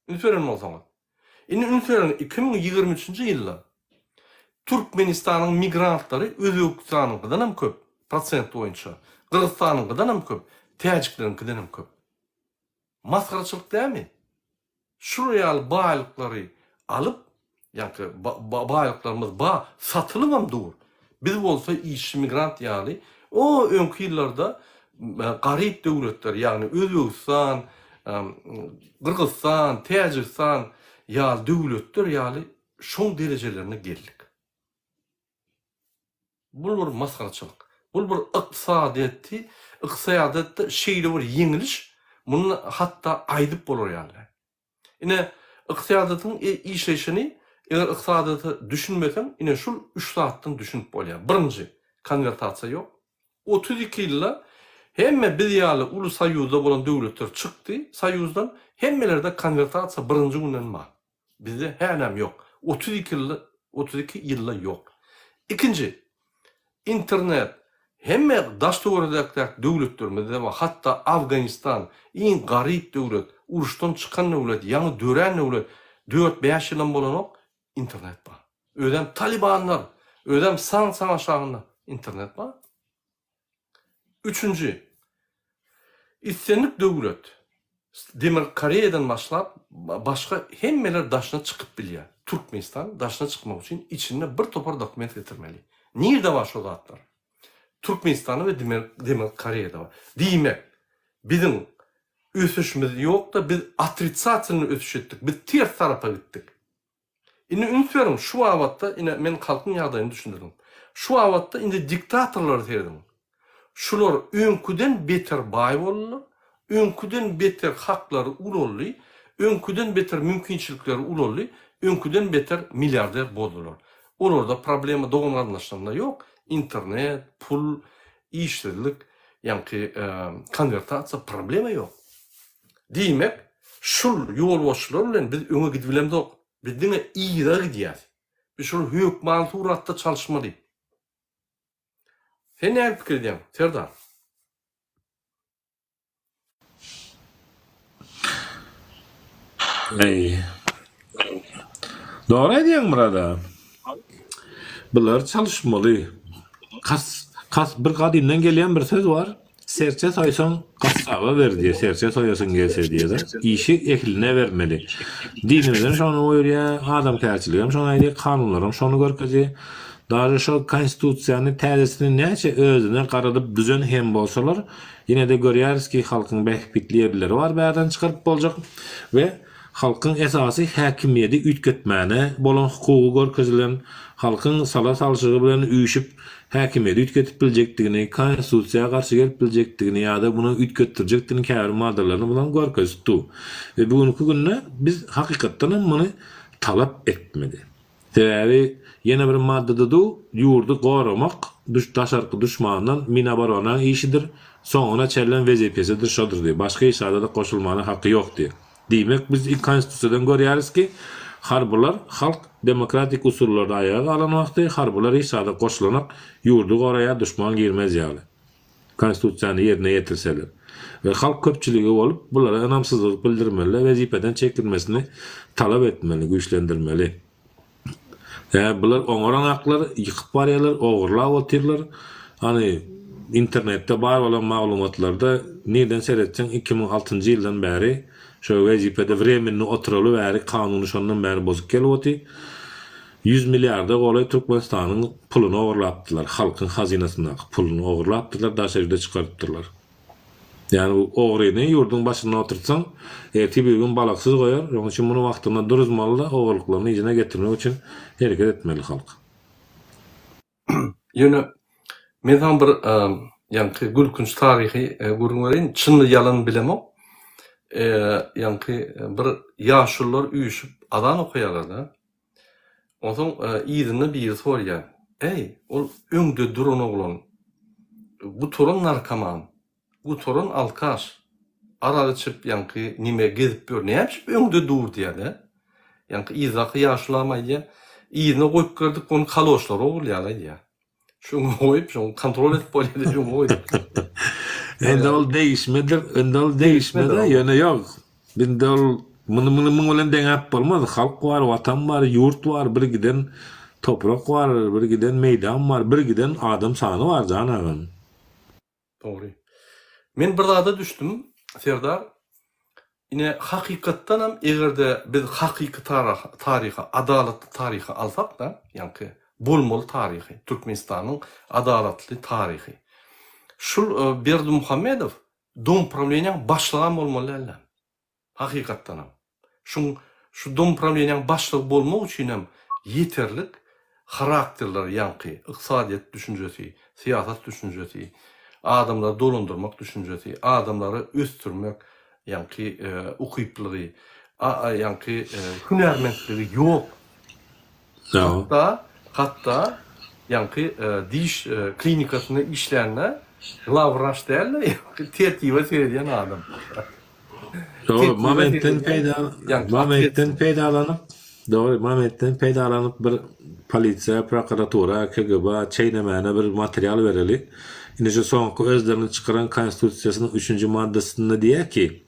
Üns beren bolsaňyz. Indi üns beriň 2023-nji ýylda Türkmenistanyň migrantlary Özbegistanyňkydanam köp prosent boýunça, Gyrgyzystanyňkydanam köp, täjikleriňkidenem köp. Masgaraçylyk dälmi? Şular ýaly baýlyklary alyp, ýaňky baýlyklarymyz ba, satylybam dur. Biz bolsa işçi migrant ýaly, o öňki ýyllarda garyp döwletler, ýagny Özbegistan, Gyrgyzystan, Täjigistan ýaly döwletler ýaly şoň derejelerine geldik. Bul bir masgaraçylyk. Bul bir ykdysadyýeti, ykdysadyýetde şeýle bir ýeňiliş, muny hatda aýdyp bolar ýaly däl. Ine, ykdysadyýetiň işleýşini eger ykdysadyýete düşünmeseň, ine şul üç zatdan düşünip bolýar. Birinji, konwertasiýa ýok. 32 ýylda hemme biz ýaly uly soýuzda bolan döwletler çykdy soýuzdan, hemmelerde konwertasiýa birinji günden bar. Bizde hälem ýok. 32 ýylda 32 ýylda ýok. Ikinji, internet hemme daş töwerekdäki döwletlerimizde bar. Hatda Afganistan iň garyp döwlet, uruşdan çykan döwlet, ýaňy dörän döwlet, dört-bäş ýylam bolanok, internet bar. Özem talibanlar, özem sanksiýaň aşagynda internet bar. Üçünji, islendik döwlet, Demir Koreýadan başlap başga hemmeler daşyna çykyp bilýär. Türkmenistan daşyna çykmak üçin içinde bir topar dokument getirmeli. Nirde bar şo zatlar? Türkmenistanda we Demir Koreýada bar. Diýmek, biziň ösüşimiz ýok-da, biz otritsatelnyý ösüş etdik. Biz ters tarapa gitdik. Indi üns beriň, şu babatda ine men halkyň ýagdaýyny düşündirdim. Şu babatda indi diktatorlara serediň. Şular öňküden beter baý boldular, öňküden beter haklary ulaldy, öňküden beter mümkinçilikleri ulaldy, öňküden beter milliarder boldular. Olarda problema dogan-garyndaşlarynda ýok, internet, pul, işsizlik, ýaňky konwertasiýa problema ýok. Diýmek, şul ýolbaşçylar bilen biz öňe gidibilemzok. Biz diňe yza gidýäs. Biz şol hökmany suratda çalyşmaly. Sen nähili pikir edýäň, Serdar? Eý. Dogry aýdýaň Myrat aga. Bular çalyşmaly. Kas kas bir gadymdan gelýän bir söz bar. Serçe soýsaň gassaba ber diýýär, serçe soýasyň gelse diýýär-de. Işi ehline bermeli. Dinimizem şony buýurýar, adamkärçiligem şony aýdýar, kanunlaram şony görkezýär. Daže şo konstitusiýany täzesini näçe özüne garadyp düzen hem bolsalar, ýene-de görýäris ki halkyň bähbitli ýerleri bar bärden çykaryp boljak we Halkyň esasy häkimiýedi üýtgetmäne bolan hukugy görkezilen, halkyň sala salşygy bilen üýşüp häkimiýedi üýtgetip biljekdigini, konstitusiýa garşy gelip biljekdigini ýa-da muny üýtgetdirjekdigini käbir maddalaryny bulan görkezip dur. We bu günki günde biz hakykatdan hem muny talap etmeli. Sebäbi ýene bir maddada du, ýurdy goramak düş daşarky duşmandan Minoboronaň işidir, soňuna çenlem wezipesidir şodur diýip, başga hiç zada-da goşulmana haky ýok diýip. Diýmek biz konstitusiýadan görýäris ki, harbylar halk demokratik usullarda aýaga galan wagty harbylar hiç zada goşulanak ýurdy goraýar duşman girmez ýaly. Konstitusiýany ýerine ýetirseler we halk köpçüligi bolup bulara ynamsyzlyk bildirmeli wezipeden çekilmesini talap etmeli, güýçlendirmeli. Sebäbi bular oňaranaklar, ýykyp barýarlar, ogurlap otyrlar. Hany internetde bar bolan maglumatlarda nirden seretseň 2006-njy ýyldan bäri şo wezipede wremenni oturaly bäri kanuny şondan bäri bozup gelip otyr. Ýüz milliarda golaý Türkmenistanyň puluny ogurlapdyrlar, halkyň hazynasyndaky puluny ogurlapdyrlar, daşary ýurda çykarypdyrlar. Ýagny bu ogryny ýurduň başynda oturtsaň, ertir bir gün balaksyz goýar, şonuň üçin muny wagtynda duruzmaly-da, ogurlyklaryny yzyna getirmek üçin hereket etmeli halk. Ýöne men saňa bir ýaňky gülkünç taryhy gürrüň bereýin, çynmy ýalanmy bilemok. Ýaňky bir ýaşulular üýşüp azan okaýarlar-da. Onsoň yzynda biri soraýar, Äý, ol öňde duran oglan gutaran narkoman, gutaran alkaş, arak içip ýaňky nime gezip ýör, näme üçin öňde dur diýýär-de. Ýaňky yzdaky ýaşulam aýdýar, Yzyna goýup girdik, ony kaloşlar ogurlaýar aýdýar. Şuňa goýup, şoňa kontrol edip bolýar diýip öňe goýduk. Indi ol degişmedir, indi ol degişme-de, ýöne ýok. Indi ol muny muny muň bilen deňäp bolmaz. Halk bar, watan bar, ýurt bar, bir giden toprak bar, bir giden meýdan bar, bir giden adam sany bar jan agam. Dogry. Men bir zada düşdüm, Serdar. Ine, hakykatdanam eger-de biz hakyky taryhy, adalatly taryhy alsak-da, ýaňky bolmaly taryhy, Türkmenistanyň adalatly taryhy. Şul Berdimuhamedow Domprawleniýaň başlygam bolmaly däldi. Hakykatdanam, şuň şu domprawleniýaň başlygy bolmak üçinem ýeterlik harakterler ýaňky ykdysadyýet düşünjesi, syýasat düşünjesi, adamlary dolandyrmak düşünjesi, adamlary ösdürmek ýaňky ukyplygy, ýaňky hünärmentligi ýok. Hatda, hatda ýaňky diş klinikasynda işlände glawwraç däl-de, ýaňky tertibe seredýän adam. Dogry, momentden peýda, momentden peýdalanyp, dogry, momentden peýdalanyp bir polisiýa, prokuratura, KGB çeýnemäne bir material bereli. Indi şu soňky özleriniň çykaran konstitusiýasynyň üçünji maddasynda diýýär ki,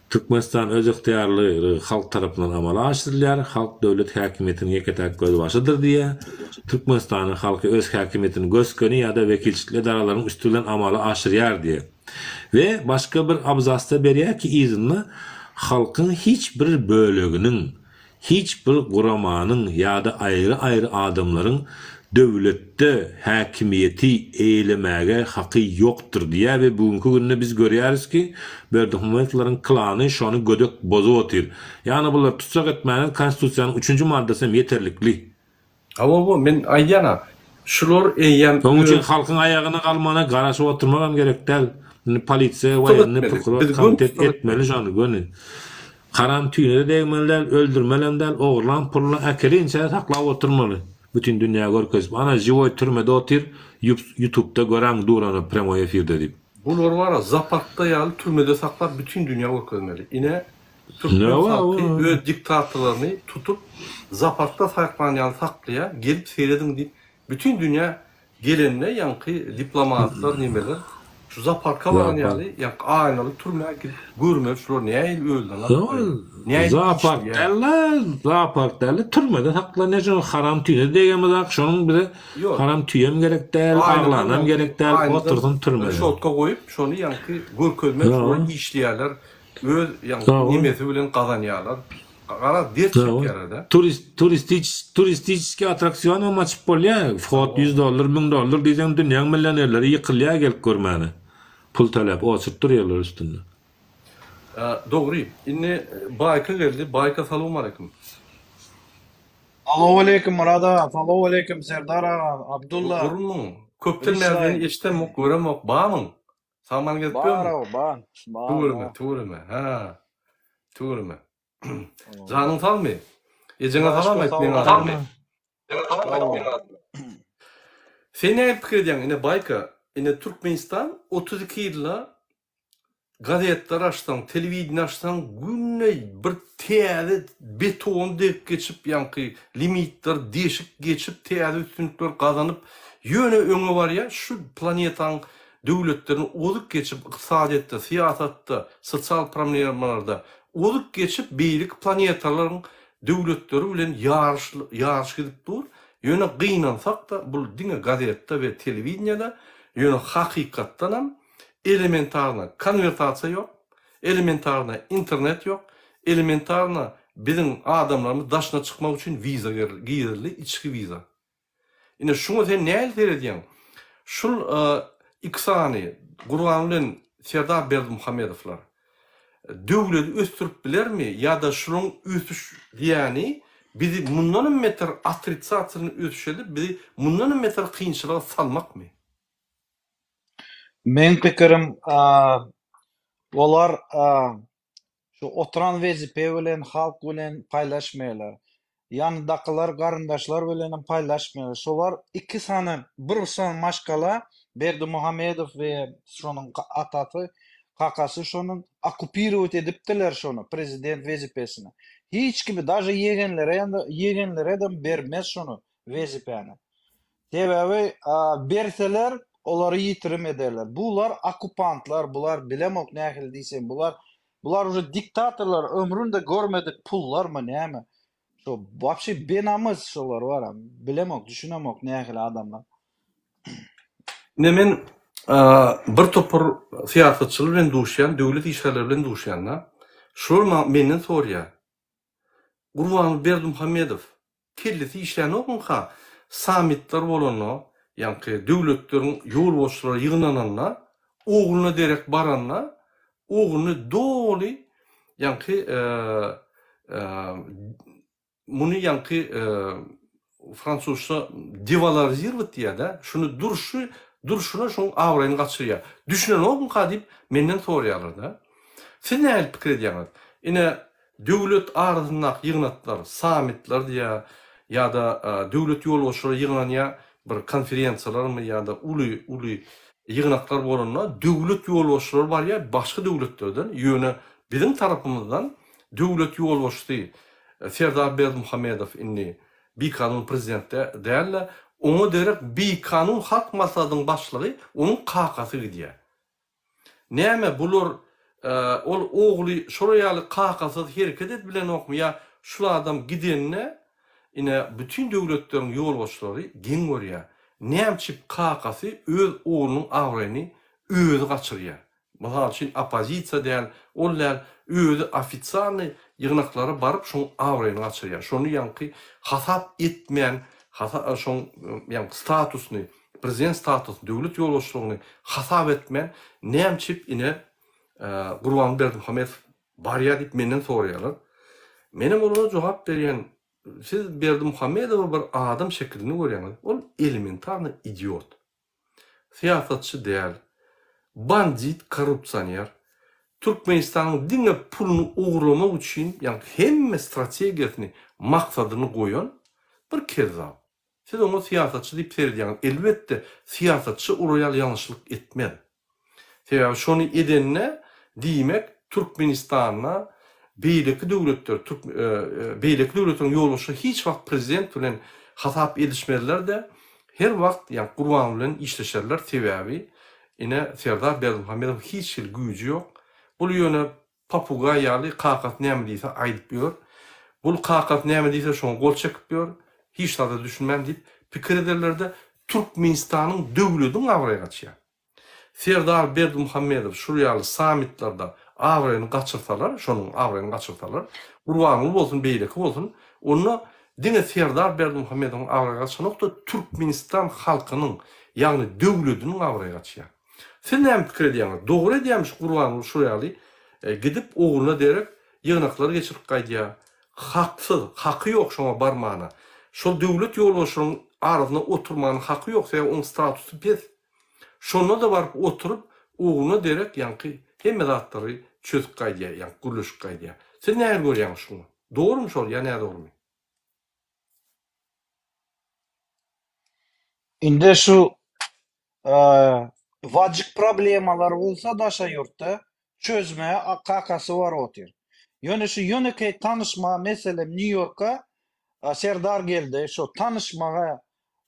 Türkmenistan özygtyýarlylygy halk tarapyndan amala aşyrylýar, halk döwlet häkimiýetiniň ýeke-täk gözbaşydyr diýýär. Türkmenistanyň halky öz häkimiýetini gös-göni ýa-da wekilçilikli edaralaryň üsti bilen amala aşyrýar diýýär. We başga bir abzasda berýär ki yzynda halkyň hiç bir böleginiň, hiç bir guramanyň ýa-da aýry-aýry adamlaryň döwletde häkimiýeti eýelemäge haky ýokdur diýýär we bu günki günde biz görýäris ki Berdimuhamedowlaryň klany şony gödek bozup otyr. Ýagny bulary tussag etmäge konstitusiýanyň üçünji maddasy hem ýeterlikli. Hawa men aýdýan-a, şular eýýäm Şonuň üçin halkyň aýagyna galmagyna garaşyp oturmak hem gerek däl. Indi polisiýa, woýennyý, prokuror, komitet etmeli şony göni. Haram tüýüne-de degmeli däl, öldürmelem däl, ogurlan puluny äkelinçä saklap oturmaly. Bütin dünýä görkezip, ana žiwoý türmede otyr, ýutubda göräň durany prýamoý efirde diýip. Bulary bara zooparkda ýaly türmede saklap bütin dünýä görkezmeli. Ine Türkmen halky öz diktatorlaryny tutup zooparkda saklan ýaly saklaýar, gelip serediň diýip bütin dünýä gelende ýaňky diplomatlar nemeler. Şu zooparka baran ýaly, ýaňky aýnaly türmä gidip görmeli şular nähili özlerini alyp barýar. Nähili Zoopark işleýär. däl-de, zoopark däl-de, türmede saklanýar şonuň haram tüýüne degemizok, şonuň bize Ýok. haram tüýem gerek däl, Aýnadan aglanam ýaňky gerek däl, aýnadan otursyn türmede. reşotka goýup, şony ýaňky görkezmek, şular işleýärler, öz ýaňky nemesi bilen gazanýarlar. Garaz dert çekýärler-dä. Turist turistiç turistiçeskiý attraksion hem açyp bolýar. Whod 100 dollar, 1000 dollar diýseň dünýäň millionerleri ýykylýar gelip görmäne. Pul töläp oçurt durýarlar üstünde. Dogry. Indi Baýka geldi. Baýka salowmaleýkim. Salowaleýkim Myrat aga, salowaleýkim Serdar aga, Abdulla. Gurmyň? Köpden bäri seni eşidemok, göremok. Barmyň? Saman gezip ýörmüň? Bar-ow, bar. Bar, Tüweleme, bar. tüweleme. Hä. Tüweleme. Janyň sagmy? Ejeňe Hudaýa salam şükür, aýt sag meň bol. adymdan. Sag bol. Sen nähili pikir edýäň, ine Baýka, ine Türkmenistan 32 ýylda Gazetler açsaň, telewideniýe açsaň günde bir täze beton degip geçip ýaňky limitleri deşip geçip täze üstünlikler gazanyp ýöne öňe barýar şu planetaň döwletlerini ozup geçip ykdysadyýetde, syýasatda, sosial problemlarda ozup geçip beýleki planetalaryň döwletleri bilen ýaryş ýaryş gidip dur ýöne gynansakda bul diňe gazetde we telewideniýede ýöne hakykatdanam Elementarno konwertasiýa ýok, elementarno internet ýok, elementarno biziň adamlarymyz daşyna çykmak üçin wiza girizildi, içki wiza. Ine şuňa sen nähili seredýäň? Şul iki sany Gurban bilen Serdar Berdimuhamedowlar döwledi ösdürip bilermi ýa-da şulaň ösüş diýýäni bizi mundanam beter otritsatelnyý ösüş edip bizi mundanam beter kynçylyga salmakmy? Meň pikirim, olar şu oturan wezipe bilen halk bilen paýlaşmaýarlar. Ýanyndakylar garyndaşlar bilenem paýlaşmaýarlar. Şolar iki sany bir sany maşgala Berdimuhamedow we şonuň atasy, kakasy şonuň okkupirować edipdiler şony prezident wezipesini. Hiç kimi daže ýegenlere ýegenleredem bermez şony wezipäni. Sebäbi berseler olary ýitirim ederler. Bular okupantlar, bular bilemok nähili diýsem, bular bular uje diktatorlar ömründe görmedik pullarmy näme. Şo wapşe benamys şolar bara. Bilemok, düşünemok nähili adamlar. Ine men bir topar syýasatçylar bilen duşýan, döwlet işgärleri bilen duşýanda, şolar maňa menden soraýar. Gurbanguly Berdimuhamedow Kellesi işlänokmyka sammitler bolanda ýaňky döwletleriň ýolbaşçylary ýygnananda ogluna derek baranda ogluny doly ýaňky muny ýaňky fransuzça devalorizirowat diýýärdä şuny durşy durşuna şoň abraýyny gaçyrýar düşünenokmyka diýip menden soraýarlarda siz nähili pikir edýäňiz ine Döwlet arasyndaky ýygnaklar, sammitler diýýär, ýa-da döwlet ýolbaşçylary ýygnanýar, bir konferensiýalarmy ýa-da uly, uly ýygnaklar bolanda döwlet ýolbaşçylary barýar başga döwletlerden, ýöne biziň tarapymyzdan döwlet ýolbaşçysy Serdar Berdimuhamedow indi bikanun prezident däl-de, oňa derek bikanun Halk Maslahatynyň başlygy onuň kakasy gidýär. Näme bular ol ogly şolar ýaly kakasyz hereket edip bilenokmy ýa şul adam gidende ine bütin döwletleriň ýolbaşçylary geň görýär nämçip kakasy öz oglunyň abraýyny özi gaçyrýar mysal üçin oppozisiýa däl ol däl özi ofitsialnyý ýygnaklara baryp şoň abraýyny gaçyrýar şony ýaňky hasap etmän şoň ýaňky statusyny Prezident statusyny, döwlet ýolbaşçylygyny hasap etmän, nämçip ine Gurbanguly Berdimuhamedow barýar diýip menden soraýarlar. Menem olara jogap berýän, siz Berdimuhamedowy bir adam şekilinde görýäňiz, ol elementarnyý idiot. Syýasatçy däl, bandit, korrupsioner. Türkmenistanyň diňe puluny ogurlamak üçin, ýagny hemme strategiýasyny, maksadyny goýan bir kezzap. Siz oňa syýasatçy diýip seredýäňiz. Elbetde, syýasatçy olar ýaly ýalňyşlyk etmez. Sebäbi şony edende, diýmek, Türkmenistanda beýleki döwletler, türk beýleki döwletleriň ýolbaşçylary hiç wagt prezident bilen hasap edişmezler-de, her wagt, ýagny Gurbanguly bilen işleşerler, sebäbi. Ine, Serdar Berdimuhamedowyň hiç hili güýji ýok. Bul ýöne papugaý ýaly kakasy näme diýse aýdyp ýör. Bul kakasy näme diýse şoňa gol çekip ýör. Hiç zada düşünmän diýip pikir ederlerde Türkmenistanyň döwlediň abraýy gaçýar. Serdar Berdimuhamedow şul ýaly sammitlerde abraýyny gaçyrsalar, şonuň abraýyny gaçyrsalar, Gurbanguly bolsun, beýleki bolsun, onda diňe Serdar Berdimuhamedowyň abraýy gaçanok-da, Türkmenistan halkynyň, ýagny döwlediniň abraýy gaçýar. Siz näme pikir edýäňiz? Dogry edýärmi şu Gurbanguly şul ýaly gidip ogluna derek ýygnaklar geçirip gaýdýar? Haksyz, haky ýok şoňa barmana. Şol döwlet ýolbaşçylaryň arasynda oturmana haky ýok, sebäbi oň statusy pes. Şonda-da baryp oturyp, ogluna derek ýaňky hemme zatlary çözüp gaýdýar, ýaňky gürleşip gaýdýar. Siz nähili görýäňiz şuňa? Dogrumy şol ýa nädogrumy? Indi şu wajyp problemalar bolsa daşa ýurtda çözmäge kakasy bar otyr. Ýöne şu ýönekeý tanyşma meselem Nýu-Ýorka Serdar geldi şu tanyşmaga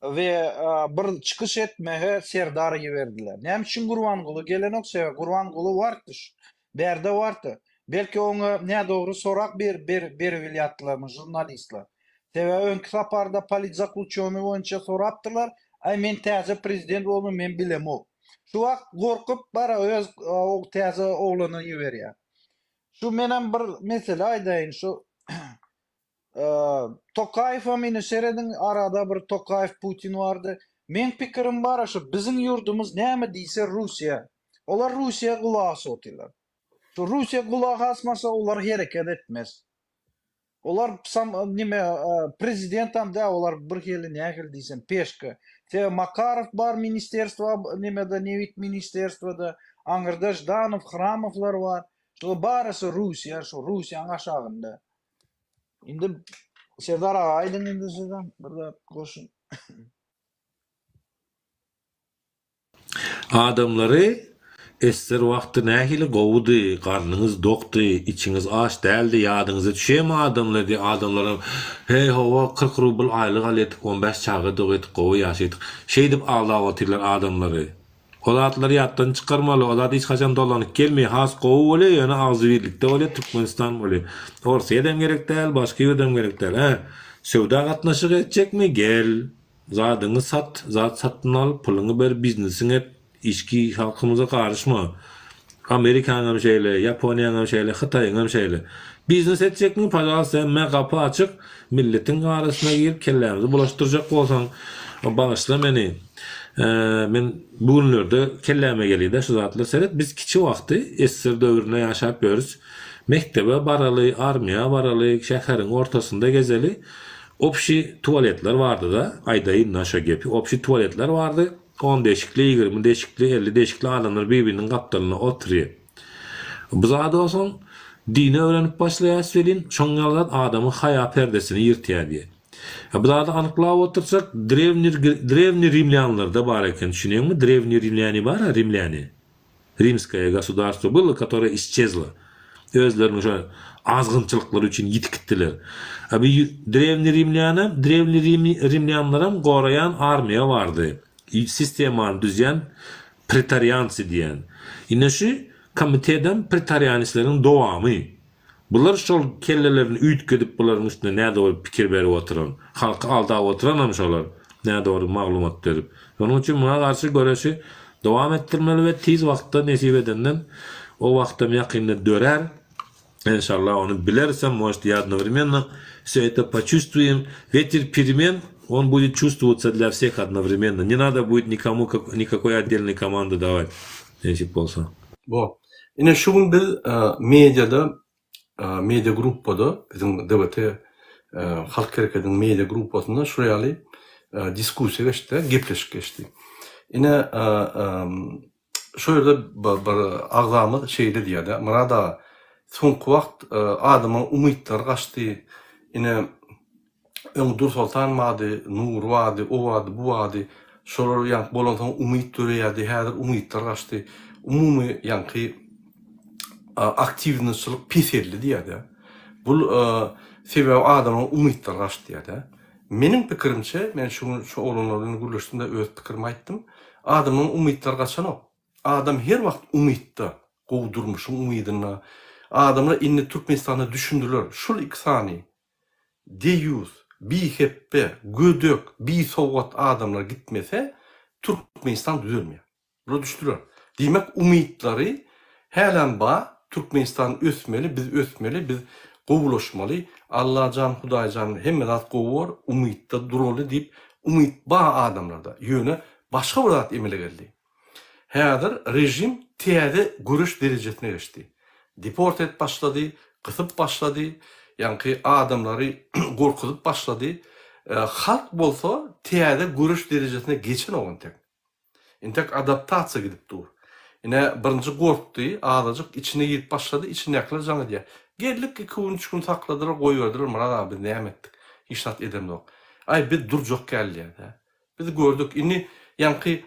we bir çykyş etmege Serdary iberdiler. Näme üçin Gurbanguly gelenok? Sebäbi Gurbanguly bardy şu bärde bardy. Belki oňa nädogry sorag ber ber beribilýärdilermi žurnalistler. Sebäbi öňki saparda politzaklýuçeniý boýunça sorapdylar. Aý men täze prezident boldum men bilemok. Şu wagt gorkup bara öz täze oglany iberýär. Şu menem bir mesele aýdaýyn şu Tokaýewem ine serediň arada bir Tokaýew Putin bardy. Meň pikirim bara şu biziň ýurdumyz näme diýse Russiýa. Olar Russiýa gulak asyp otyrlar. Şu Russiýa gulak asmasa olar hereket etmez. Olar sam nime prezidentam däl olar bir hili nähili diýsem peşka. Sebäbi Makarow bar ministerstwa nimede nebit ministerstwada aňyrda Ždanow Hramowlar bar. Şular barysy Russiýa şu Russiýaň aşagynda. Indi Serdar aga aýdyň indi sizem bir zat goşuň. Adamlary Ester wagty nähili gowudy, garnyňyz dokdy, içiňiz aç däldi, ýadyňyza düşýärmi adamlar diýip adamlaram heý hawa 40 rubl aýlyk alýardyk 15 çaga dogýardyk gowy ýaşaýardyk şeýdip aldap otyrlar adamlary. O zatlary ýatdan çykarmaly, o zat hiç haçan dolanyp gelmeýär, has gowy bolýar, ýöne agzybirlikde bolýar, Türkmenistan bolýar. Orsýedem gerek däl, başga ýurdam gerek däl. Hä, söwda gatnaşygy etjekmi, gel, zadyňy sat, zat satyn al, puluňy ber, biznesiňi et, içki halkymyza garyşma. Amerikaňam şeýle, Ýaponiýaňam şeýle, Hytaýyňam şeýle. Biznes etjekmi, pažalsta hemmä gapy açyk, milletiň arasyna girip kellämizi bulaşdyrjak bolsaň, bagyşla meni. Men bu günlerde kelläme gelýär-de şu zatlar. Seret, biz kiçi wagty SSR döwründe ýaşap ýörüs. Mekdebe baraly, armiýa baraly, şäheriň ortasynda gezeli. Obşi tualetler bardy-da, aýdaýyn-da şo gepi. Obşi tualetler bardy. On deşikli, 20 deşikli, 50 deşikli adamlar bir-biriniň gapdalynda otyrýar. Bu zady bolsaň, dini öwrenip başlaýas welin, şoň ýaly zat adamyň haýa perdesini ýyrtýar diýýär. Bu zady anyklap otursak, drewniý drewniý rimlýanlarda bar eken, düşünýäňmi? Drewniý rimlýani bar-a, rimlýani. Rimskaýa gosudarstwo bylo, kotoroe isçezlo. Özleriniň şo azgynçylyklary üçin ýitip gitdiler. A bu drewniý rimlýanam, drewniý rimlýanlaram goraýan armiýa bardy. Sistemany düzýän pretoriancy diýen. Ine şu komitedem pretorianisleriň dowamy. Bular şol kellelerini üýtgedip bularyň üstüne nädogry pikir berip oturan, halky aldap oturanam şolar, nädogry maglumat berip. Şonuň üçin muňa garşy göreşi dowam etdirmeli we tiz wagtda nesip edenden o wagtam ýakynda dörär. Enşallah ony bilerisem, может и одновременно все это почувствуем. Ветер перемен, он будет чувствоваться для всех одновременно. Не надо будет никому никакой отдельной команды давать, nesip bolsa. Bo. Ine şu gün biz mediada, media gruppada, biziň DWT Halk hereketiniň media gruppasynda şular ýaly diskussiýa geçdi, gepleşik geçdi. Ine şu ýerde bir agzamyz şeýle diýýär-de, Myrat aga, soňky wagt adamyň umytlary gaçdy. Ine Öň Dursoltan bardy, Nury bardy, o bardy, bu bardy. Şolar ýaňky bolansoň umyt döreýärdi, häzir umytlar gaçdy. Umumy ýaňky aktiwnyçylyk peseldi diýýär-de. Bul sebäbi adamlaryň umytlary gaçdy diýýär-de. Meniň pikirimçe, men şu gün şu oglanlar bilen gürleşdim-de öz pikirimi aýtdym. Adamlaryň umytlary gaçanok. Adam her wagt umytda, gowy durmuşyň umydynda. Adamlar indi Türkmenistanda düşündiler, şul iki sany deýýus, bihepbe, gödek, bisowat adamlar gitmese, Türkmenistan düzelmeýär. Bular düşdüler. Diýmek umytlary hälem bar, Türkmenistan ösmeli, biz ösmeli, biz gowulaşmaly, Allajan, Hudaýjan hemme zat gowy bor, umytda duraly diýip umyt bar adamlarda. Ýöne başga bir zat emele geldi. Häzir režim täze göreş derejesine geçdi. Deport edip başlady, gysyp başlady, ýaňky adamlary gorkuzyp başlady. Halk bolsa täze göreş derejesine geçenok entek. Entek adaptasiýa gidip dur. Ine, birinji gorkdy, azajyk içine girip başlady, içindäkiler jaň edýär. Geldik, iki gün, üç gün sakladylar, goýberdiler, Myrat aga biz näme etdik? Hiç zat edemzok. Aý, biz durjak däl diýýär-dä. Biz gördük. Indi ýaňky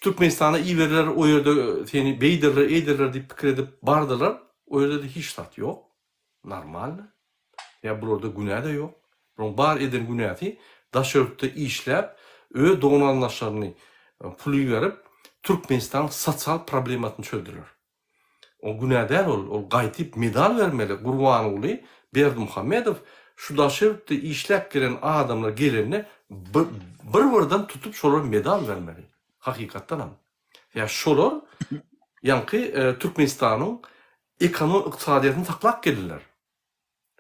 Türkmenistana iberler, o ýerde seni beýderler, eýderler diýip pikir edip bardylar. O ýerde-de hiç zat ýok. Normalny. Ýa bularda günä-de ýok. Bularyň bar eden günäsi daşary ýurtda işläp, öz dogan-garyndaşlaryny pul iberip, Türkmenistanyň sosial problemasyny çözdüler. O günä däl ol, ol gaýtyp medal bermeli Gurbanguly Berdimuhamedow şu daşary ýurtda işläp gelen adamlar gelende bir birden tutup şolara medal bermeli. Hakykatdanam. Ýa şolar ýaňky Türkmenistanyň ekonom ykdysadyýetini saklap geldiler.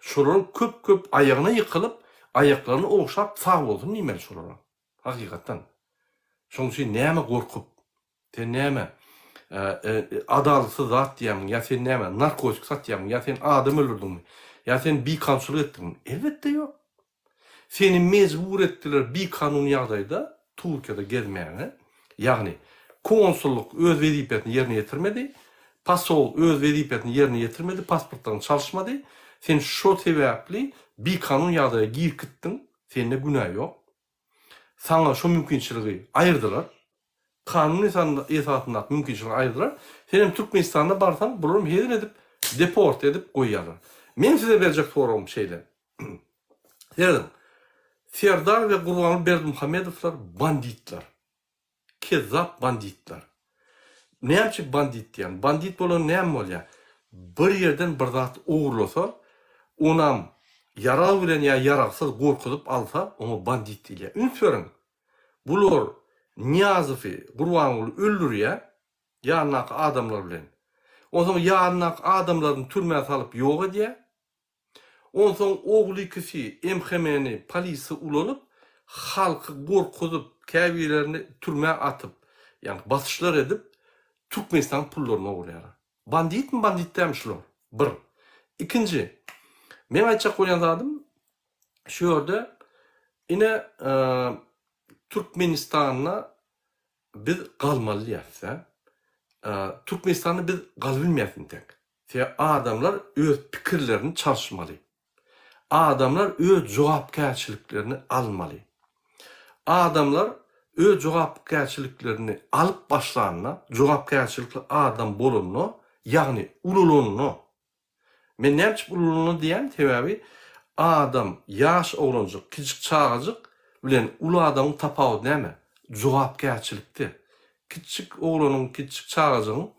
Şolaryň köp köp aýagyna ýykylyp, aýaklaryny ogşap sag bolsun diýmeli şolara. Hakykatdan. Şonuň üçin näme gorkup, sen näme adalatsyz zat diýýämiň, ýa sen näme narkotik satýaňmy, ýa sen adam öldürdiňmi, ýa sen bikanunçylyk etdiňmi? Elbetde ýok. Seni mejbur etdiler bikanun ýagdaýda Türkiýede gezmäge. Ýagny konsullyk öz wezipesini ýerine ýetirmedi, posol öz wezipesini ýerine ýetirmedi, pasportlaryňy çalyşmady. Sen şo sebäpli bikanun ýagdaýa girip gitdiň, sende günä ýok. Saňa şo mümkinçiligi aýyrdylar. Kanun esasyndaky mümkinçiligi aýyrdylar. Senem Türkmenistanda barsaň, bularam hezil edip deport edip goýýarlar. Meň size berjek soragym şeýle. Serediň. Serdar we Gurbanguly Berdimuhamedowlar banditler. Kezzap banditler. Näme üçin bandit diýýän? Bandit bolan näme bolýar? Bir ýerden bir zat ogurlasa, onam ýarag bilen ýa ýaragsyz gorkuzyp alsa, oňa bandit diýilýär. Üns beriň. Bular Nyýazowy, Gurbanguly öldürýär, ýanyndaky adamlar bilen. Onsoň ýanyndaky adamlaryny türmä salyp ýok edýär. Onsoň ogly ikisi MHM-ni, polisi ulanyp, halky gorkuzyp, käbirlerini türmä atyp, ýagny basyşlar edip, Türkmenistanyň pullaryny ogurlaýarlar. Banditmi, bandit dälmi şular? Bir. Ikinji, meň aýtjak bolýan zadym, şu ýerde ine Türkmenistanda biz galmaly diýýäs-dä. Türkmenistanda biz galybilmeýäs intek. Sebäbi adamlar öz pikirlerini çalyşmaly. Adamlar öz jogapkärçiliklerini almaly. Adamlar öz jogapkärçiliklerini alyp başlanda, jogapkärçilikli adam bolanda, ýagny ulalanda, men näme üçin ulalanda diýýän, sebäbi adam, ýaş oglanjyk, kiçijik çagajyk bilen uly adamyň tapawudy näme? Jogapkärçilikde. Kiçijik oglanyň, kiçijik çagajygyň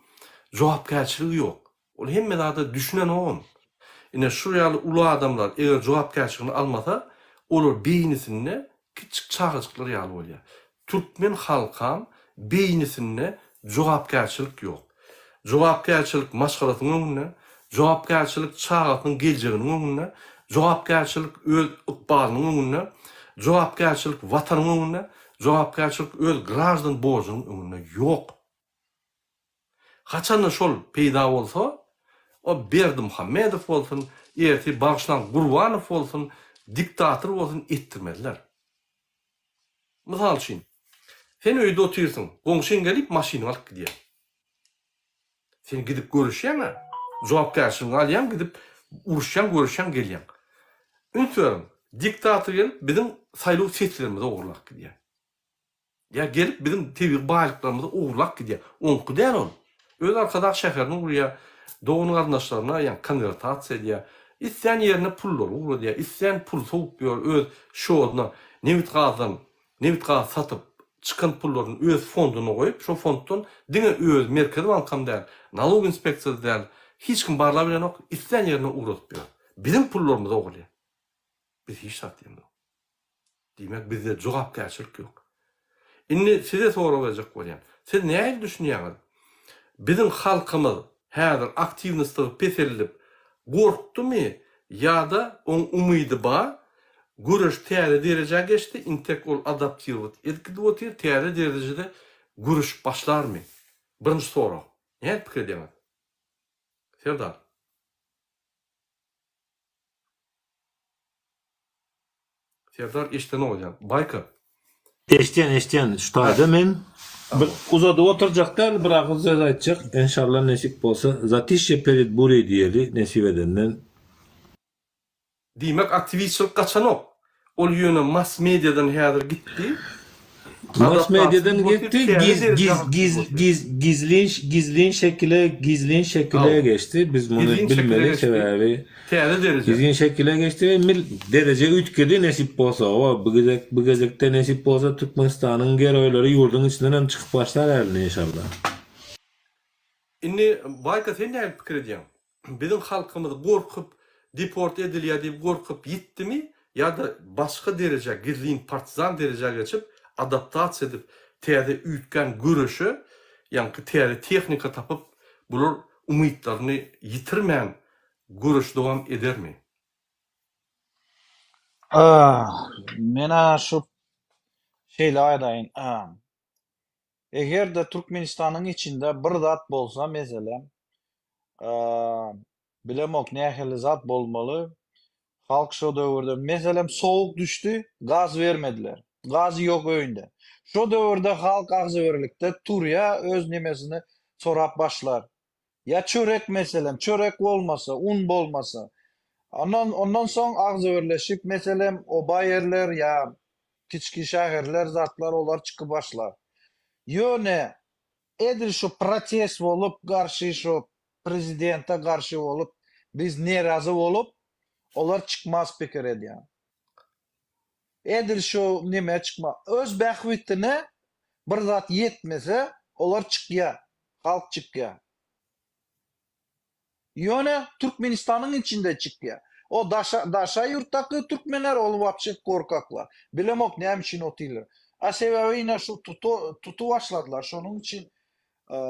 jogapkärçiligi ýok. Ol hemme zada düşünenogam. Ine şu ýaly uly adamlar eger jogapkärçiligini almasa, olar beýnisinde kiçijik çagajyklar ýaly bolýar. Türkmen halkam beýnisinde jogapkärçilik ýok. Jogapkärçilik maşgalasynyň öňünde, jogapkärçilik çagasynyň geljeginiň öňünde, jogapkärçilik öz ykbalynyň öňünde, jogapkärçilik watanyň öňünde, Jogapkärçilik öz graždan borjunyň öňünde ýok. Haçanda şol peýda bolsa, o Berdimuhamedow bolsun, ertir bagyşlaň Gurbanow bolsun, diktator bolsun etdirmezler. Mysal üçin, sen öýde otyrsyň, goňşyň gelip maşynyňy alyp gidýär. Sen gidip görüşýäň-ä, jogapkärçiligiňi alýaň, gidip uruşýaň, görüşýäň, gelýäň. Üns beriň, diktator gelip biziň saýlaw seslerimizi ogurlap gidýär. Ýa gelip biziň tebigy baýlyklarymyzy ogurlap gidýär. Oňky däl ol. Öz Arkadag şäherini gurýar, dogan-garyndaşlaryna ýa konwertasiýa edýär. Islän ýerine pullary ugradýar, islän pul sowup ýör öz şoduna nebit-gazdan, nebit-gaz satyp. çykan pullaryny öz fonduna goýup, şo fonddan diňe özi Merkezi bankam däl, nalog inspeksiýasy däl, hiç kim barlap bilenok, islän ýerine ugradyp ýör. Biziň pullarymyzy ogurlaýar. Biz hiç zat diýemzok. Diýmek, bizde jogapkärçilik ýok. Indi size sorag berjek bolýan. Siz nähili düşünýäňiz? Biziň halkymyz häzir aktiwnoslygy peseldip gorkdumy ýa-da oň umydy bar, göreş täze derejä geçdi, intek ol adaptirowat edip gidip otyr, täze derejede göreşip başlarmy? Birinji sorag. Nähili pikir edýäňiz? Serdar. Serdar eşdenok edýän. Baýka. Eşdýän eşdýän şu taýda men bir uzadyp oturjak däl bir agyz söz aýtjak enşalla nesip bolsa zatişşe pered burey diýeli nesip edenden. Diýmek aktiwistçilik gaçanok. Ol ýöne mass mediadan häzir gitdi. Mass mediadan gitdi giz giz giz giz gizlin gizlin şekile gizlin şekile geçdi biz muny bilmeli sebäbi täze dereje gizlin şekile geçdi we mil dereje üýtgedi nesip bolsa oba bu gezek bu gezekde nesip bolsa Türkmenistanyň geroýlary ýurduň içinden hem çykyp başlar älini inşallah. Indi Baýka sen nähili pikir edýäň? Biziň halkymyz gorkup deport edilýär diýip gorkup ýitdimi ýa-da başga derejä gizlin partizan derejä geçip adaptasiýa edip täze üýtgän göreşe ýaňky täze tehnika tapyp bular umytlaryny ýitirmän göreşi dowam edermi? Men-ä şu şeýle aýdaýyn. Eger-de Türkmenistanyň içinde bir zat bolsa, meselem, bilemok nähili zat bolmaly, halk şo döwürde, meselem, sowuk düşdi, gaz bermediler, gazy ýok öýünde. Şo döwürde halk agzybirlikde turýa, öz nemesini sorap başlar. Ýa çörek meselem, çörek bolmasa, un bolmasa. Ondan, ondan soň agzybirleşip, meselem, oba ýerler ýa kiçki şäherler zatlar olar çykyp başlar. Ýöne edil şu protest bolup garşy şu prezidente garşy bolup biz nerazy bolup olar çykmaz pikir edýän. Edil şu neme çykma öz bähbitine bir zat ýetmese olar çykýa halk çykýa. Ýöne Türkmenistanyň içinde çykýa. O daşa daşa ýurtdaky türkmenler ol wapşe gorkaklar. Bilemok näme üçin otyrlar. A sebäbi ine şu tutu tutup başladylar. Şonuň üçin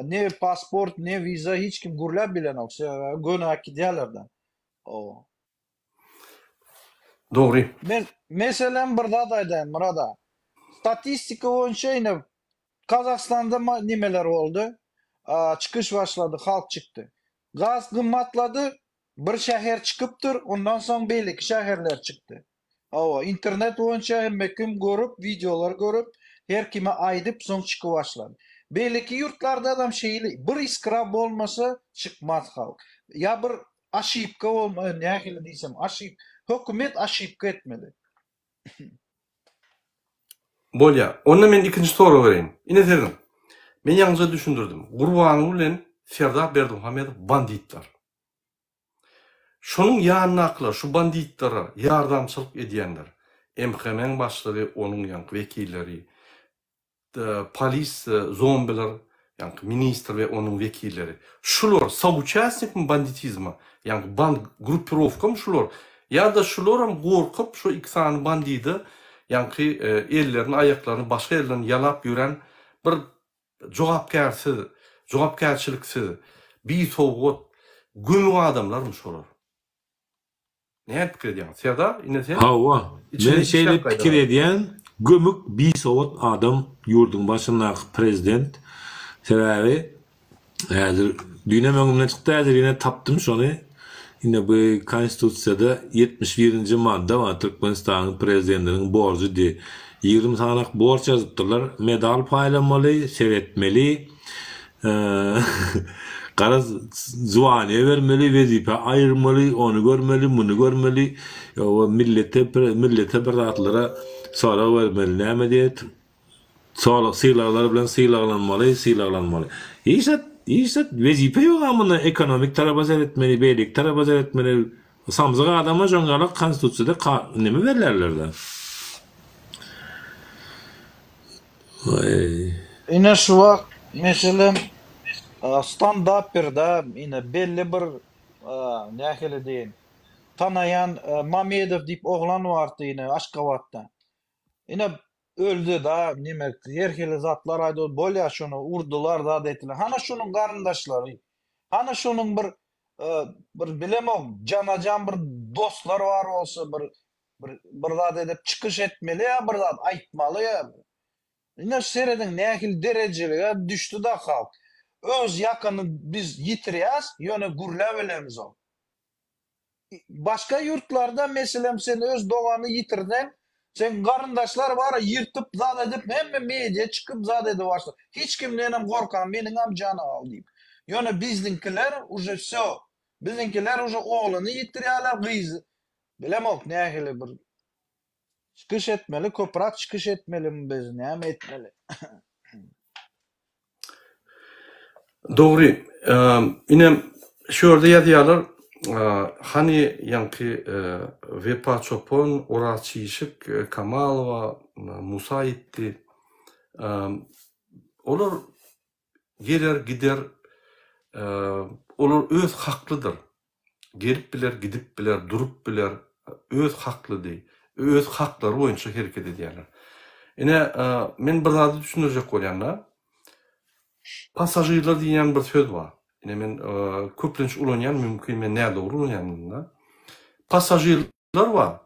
ne pasport ne wiza hiç kim gürläp bilenok. Sebäbi göni äkidýärler-de. O. Dogry. Men meselem bir zat aýdaýyn Myrat aga. Statistika boýunça ine Gazagystanda nimeler boldy? Çykyş başlady, halk çykdy. Gaz gymmatlady, bir şäher çykypdyr, ondan soň beýleki şäherler çykdy. Hawa, internet boýunça hemme kim görüp, wideolar görüp, her kime aýdyp, soň çykyp başlady. Beýleki ýurtlardadam şeýle, bir iskra bolmasa çykmaz halk. Ýa bir aşipka bolma, nähili diýsem, aşip, hökümet aşipka etmeli. Bolýar. Onda men ikinji sorag bereýin. Ine serediň. Men ýaňyja düşündirdim. Gurbanguly bilen Serdar Berdimuhamedow banditler. Şonuň ýanyndakylar, şu banditlere ýardamçylyk edýänler, MHM-iň başlygy, onuň ýaňky wekilleri, Polis zombiler ýaňky ministr we onuň wekilleri. Şular souçastnikmi banditizma? Ýaňky band gruppirowkamy şular? Ýa-da şularam gorkup şu iki sany bandide ýaňky ellerini aýaklaryny başga ýerden ýalap ýören bir jogapkärsiz, jogapkärçiliksiz, bisowgat, gömük adamlarmy şolar? Näme pikir edýäň? Serdar, ine sen Hawa, men şeýle pikir edýän, gömük bisowat adam ýurduň başyndaky prezident. Sebäbi häzir düýnem öňümden çykdy, häzir ýene tapdym şony. Ine bu konstitusiýada 71-nji madda bar, Türkmenistanyň prezidentiniň borjy diýip. 20 sanak borç ýazypdyrlar. Medal paýlamaly, seretmeli. Garaz, zwaniýa bermeli, wezipe aýyrmaly, ony görmeli, muny görmeli, ýa millete millete bir zatlara sorag bermeli, näme diýet, sorag sylaglar bilen sylaglanmaly, sylaglanmaly. Hiç zat, hiç zat wezipe ýok-a munda, ekonomik tarapa seretmeli, beýleki tarapa seretmeli. Samsyk adama şoň ýaly konstitusiýada neme berlerler-dä? Waý. Ine şu wagt meselem standapper-da ine belli bir nähili diýeýin tanaýan Mamedow diýip oglan bardy ine Aşgabatda. Ine öldi da neme her hili zatlar aýdyp bolýa şony urdular zat etdiler. Hana şonuň garyndaşlary hana şonuň bir bir bilemok janajan bir dostlar bar bolsa bir Bir bir zat edip çykyş etmeli ýa bir zat aýtmaly ýa. Ine serediň nähili derejelige düşdi-da halk. Öz ýakany biz ýitirýäs, ýöne gürläbilemzok. Başga ýurtlarda meselem sen öz dogany ýitirseň, seň garyndaşlar bar ýyrtyp zat edip hemme media çykyp zat edip başlar. Hiç kimdenem gorkan meniňem jany al diýip. Ýöne bizniňkiler uje wsё. Biziňkiler uje ogluny ýitirýärler gyzy Bilemok nähili bir çykyş etmeli köprak çykyş etmelimi biz näme etmeli. Dogry. Ine şu ýerde ýazýarlar hany ýaňky Wepa çopan, Oraz Çişik, Kamalowa, Musa ýitdi. Olar geler gider olar öz haklydyr. Gelip biler, gidip biler, durup biler, öz haklydy, öz haklary boýunça hereket edýärler. Ine, men bir zady düşündirjek bolýan-da. Passažirler diýýän bir söz bar. Ine men köplenç ulanýan, mümkin men nädogry ulanýandyryn-da. Passažirler bar.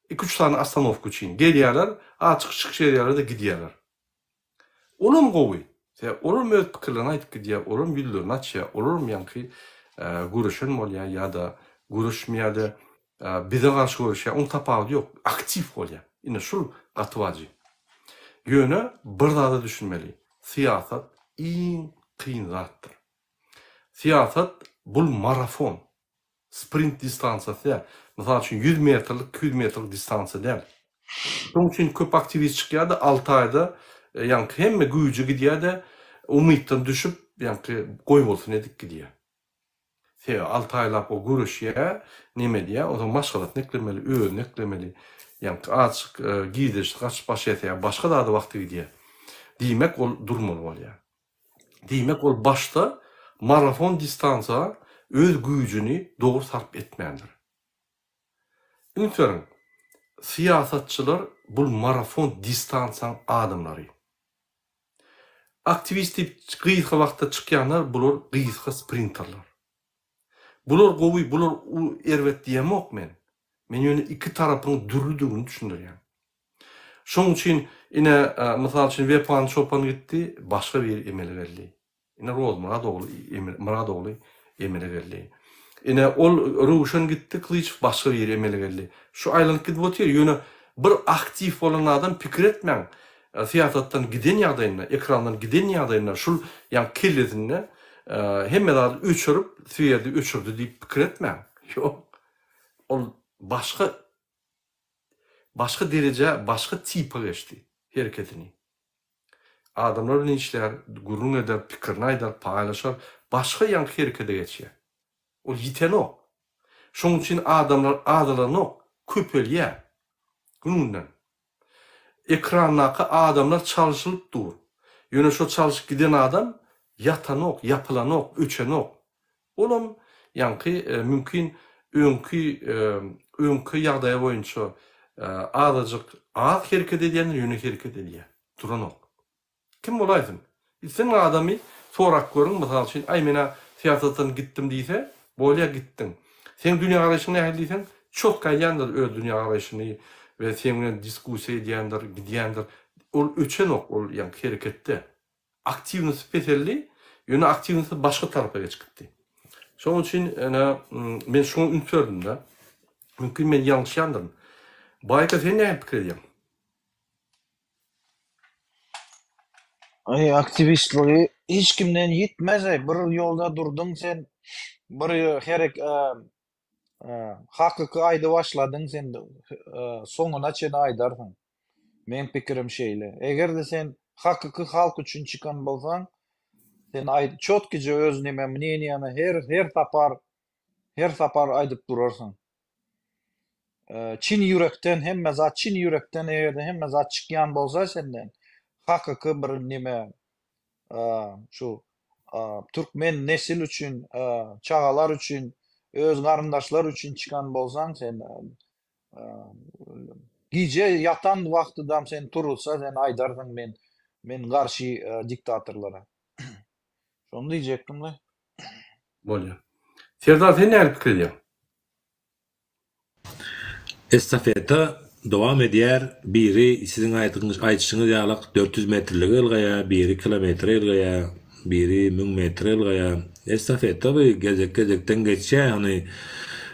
Iki-üç sany ostanowka üçin gelýärler, azajyk çykyş edýärler-de gidýärler. Olam gowy. Sebäbi olam öz pikirlerini aýdyp gidýär, olam ýüzlerini açýar, olam ýaňky göreşen bolýar ýa-da göreşmeýär-de bize garşy göreşýär, oň tapawudy ýok, aktiw bolýar. Ine şul gaty wajyp. Ýöne bir zada düşünmeli, syýasat iň kyn zatdyr. Syýasat bul marafon. Sprint distansiýasy däl. Mysal üçin, 100 metrlik, 200 metrlik distansiýa däl. Şonuň üçin köp aktiwist çykýar-da, alty aýda ýaňky hemme güýji gidýär-de, umytdan düşüp, ýaňky goýbolsun edip gidýär. Sebäbi alty aýlap o göreşýär, neme edýär, onsoň maşgalasyny eklemeli, özüni eklemeli. Ýaňky azajyk girdejisi gaçyp başlaýar, sebäbi başga zada wagty gidýär. Diýmek, ol durmaly bolýar. Diýmek, ol başda marafon distansiýa öz güýjüni dogry sarp etmändir. Üns beriň, syýasatçylar bul marafon distansiýaň adamlary. Aktiwist diýip gysga wagtda çykýanlar bular gysga sprinterler. Bular gowy, bular erbet diýemok men. Men ýöne iki tarapyň dürlüdigini düşündirýän. Şoň üçin, ine, mysal üçin, Wepaly çopan gitdi, başga biri emele geldi. Ine, Rozmyrat ogly, Myrat ogly emele geldi. Ine, ol Röwşen gitdi, Klyçew başga biri emele geldi. Şu aýlanyp gidip otyr. Ýöne bir aktiw bolan adam pikir etmäň, syýasatdan giden ýagdaýynda, ekrandan giden ýagdaýynda şul ýaňky kellesinde hemme zady öçürip, swerdi öçürdi diýip pikir etmäň. Ýok. Ol başga Başga derejä, başga tipe geçdi hereketini. Adamlar bilen işlär, gürrüň eder, pikirini aýdar, paýlaşar, başga ýaňky herekete geçýär. Ol ýitenok. Şonuň üçin adamlar azalanok, köpelýär. Gün-günden. Ekrandaky adamlar çalşylyp dur. Ýöne şo çalşyp giden adam ýatanok, ýapylanok, öçenok. Olam ýaňky mümkin öňki öňki ýagdaýa boýunça azajyk az hereket edýändir, ýöne hereket edýär. Duranok. Kim bolaýsyn. Islendik adamy sorap görüň, mysal üçin, aý men-ä syýasatdan gitdim diýse, bolýa gitdiň. Seň dünýägaraýşyň nähili diýseň, çotga aýdýandyr öz dünýägaraýşyny we seň bilen diskussiýa edýändir, gidýändir. Ol öçenok, ol ýaňky hereketde. Aktiwnosy peseldi, ýöne aktiwnosy başga tarapa geçip gitdi. Şonuň üçin ene men şuňa üns berdim-de. Mümkin men ýalňyşýandyryn. Baýka sen nähili pikir edýäň? Aý aktiwistligi hiç kimden ýitmez-aý. Bir ýolda durduň sen, bir herek hakyky aýdyp başladyň sen soňuna çenli aýdarsyň. Meň pikirim şeýle. Eger-de sen hakyky halk üçin çykan bolsaň, sen aý çotkice öz neme mneniýany her her sapar her sapar aýdyp durarsyň. Çyn ýürekden hemme zat çyn ýürekden eger-de hemme zat çykýan bolsa senden. Hakyky bir neme şu türkmen nesil üçin, çagalar üçin, öz garyndaşlar üçin çykan bolsaň sen gije ýatan wagtydam sen turulsa sen aýdarsyň men men garşy diktatorlara. Şony diýjekdim-le. Bolýar. Serdar sen nähili pikir edýäň? Estafeta dowam edýär, biri siziň aýdyşyňyz ýalak 400 metrlige ylgaýar, biri kilometre ylgaýar, biri 1000 metre ylgaýar. Estafeta bu gezek-gezekden geçýär, hany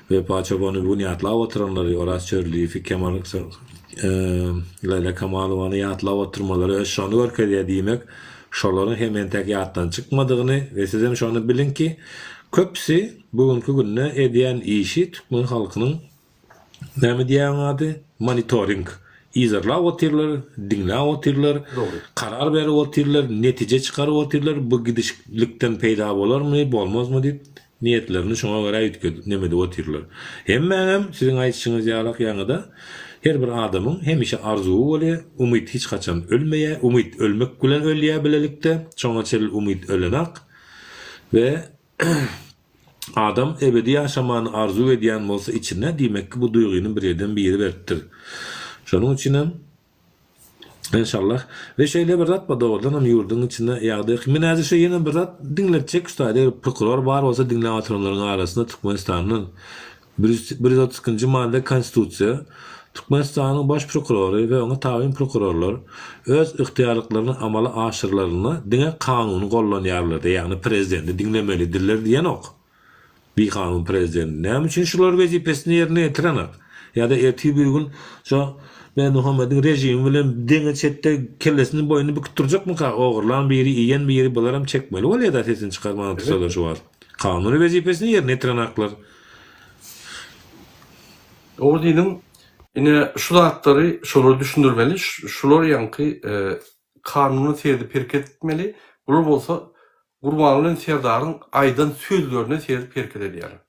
Wepa çobany bu gün ýatlap oturanlary, Oraz Çörliýewi, Kemal Leýla Kamalowany ýatlap oturmalary öz şony görkezýär, diýmek, şolaryň hem entek ýatdan çykmadygyny we sizem şony biliň ki, köpüsi Bu günki günde edýän işi türkmen halkynyň näme diýýär oň ady? Monitoring. Yzarlap otyrlar, diňläp otyrlar, karar berip otyrlar, netije çykaryp otyrlar, bu gidişlikden peýda bolarmy, bolmazmy diýip, niýetlerini şoňa görä üýtgedip neme edip otyrlar. Hemmäňem siziň aýdyşyňyz ýalak ýaňyda her bir adamyň hemişe arzuwy bolýar, umyt hiç haçan ölmeýär, umyt ölmek bilen ölýär bilelikde, şoňa çenli umyt ölenak we Adam ebedi ýaşamany arzuw edýän bolsa içinde, diýmek ki bu duýgyny bir ýerden biri beripdir. Şonuň üçinem Enşallah. We şeýle bir zat bar dogrudanam ýurduň içinde ýagdaý Men häzir şu ýene bir zat diňletjek şu taýda eger prokuror bar bolsa diňläp oturanlaryň arasynda Türkmenistandan 132-nji madda Konstitusiýa, Türkmenistanyň Baş prokurory we oňa tabyn prokurorlar öz ygtyýarlyklaryny amala aşyrylarynda diňe kanuny gollanýarlar, ýagny prezidenti diňlemelidirler diýenok. Bikanun prezident näme üçin şular wezipesini ýerine ýetirenak? Ýa-da ertir bir gün şo Berdimuhamediň režimi bilen deňe çetde kellesini boýnuny büküp durjakmyka? Ogurlan biri, iýen biri bularam çekmeli bolýada sesini çykarman otursalar şu wagt. Kanuny wezipesini ýerine ýetirenaklar. Dogry diýdiň. Ine şu zatlary şolara düşündirmeli. Şular ýaňky kanuna seredip hereket etmeli. Bular bolsa Gurbanguly bilen Serdaryň aýdan sözlerine seredip hereket edýärler.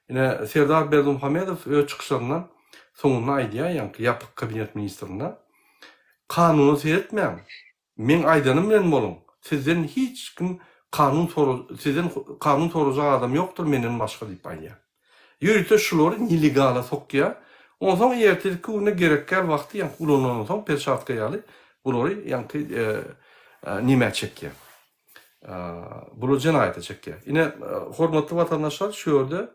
Ine Serdar Berdimuhamedow öz çykyşlarynda soňunda aýdýar ýaňky ýapyk kabinet ministrinde kanuna seretmäň. Meň aýdanym bilen boluň, sizden hiç kim kanun sora, sizden kanun sorajak adam ýokdur menden başga diýip aýdýar. Ýörite şulary nelegala sokýar. Onsoň ertirki günde gerekgär wagty ýaňky ulanandan soň perçatka ýaly bulary ýaňky nemä çekýär. Bulary jenaýata çekýär. Ine, hormatly watandaşlar, şu ýerde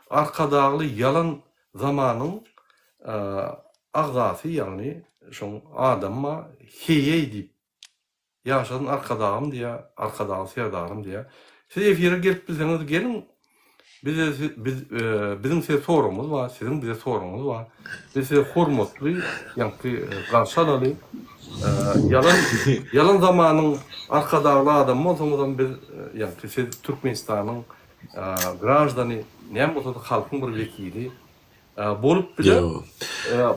Arkadagly ýalan zamanyň agzasy, ýagny şoň adamma heýeý diýip, ýaşasyn Arkadagym diýýär, Arkadagly Serdarym diýýär. Siz efire gelip bilseňiz geliň, bize biz biziň size soragymyz bar, siziň bize soragyňyz bar. Biz sizi hormatly ýaňky garşy alaly. Ýalan ýalan zamanyň Arkadagly adamy bolsaňyzam biz ýaňky siz Türkmenistanyň graždany, näme bolsa-da halkyň bir wekili. Bolup biler.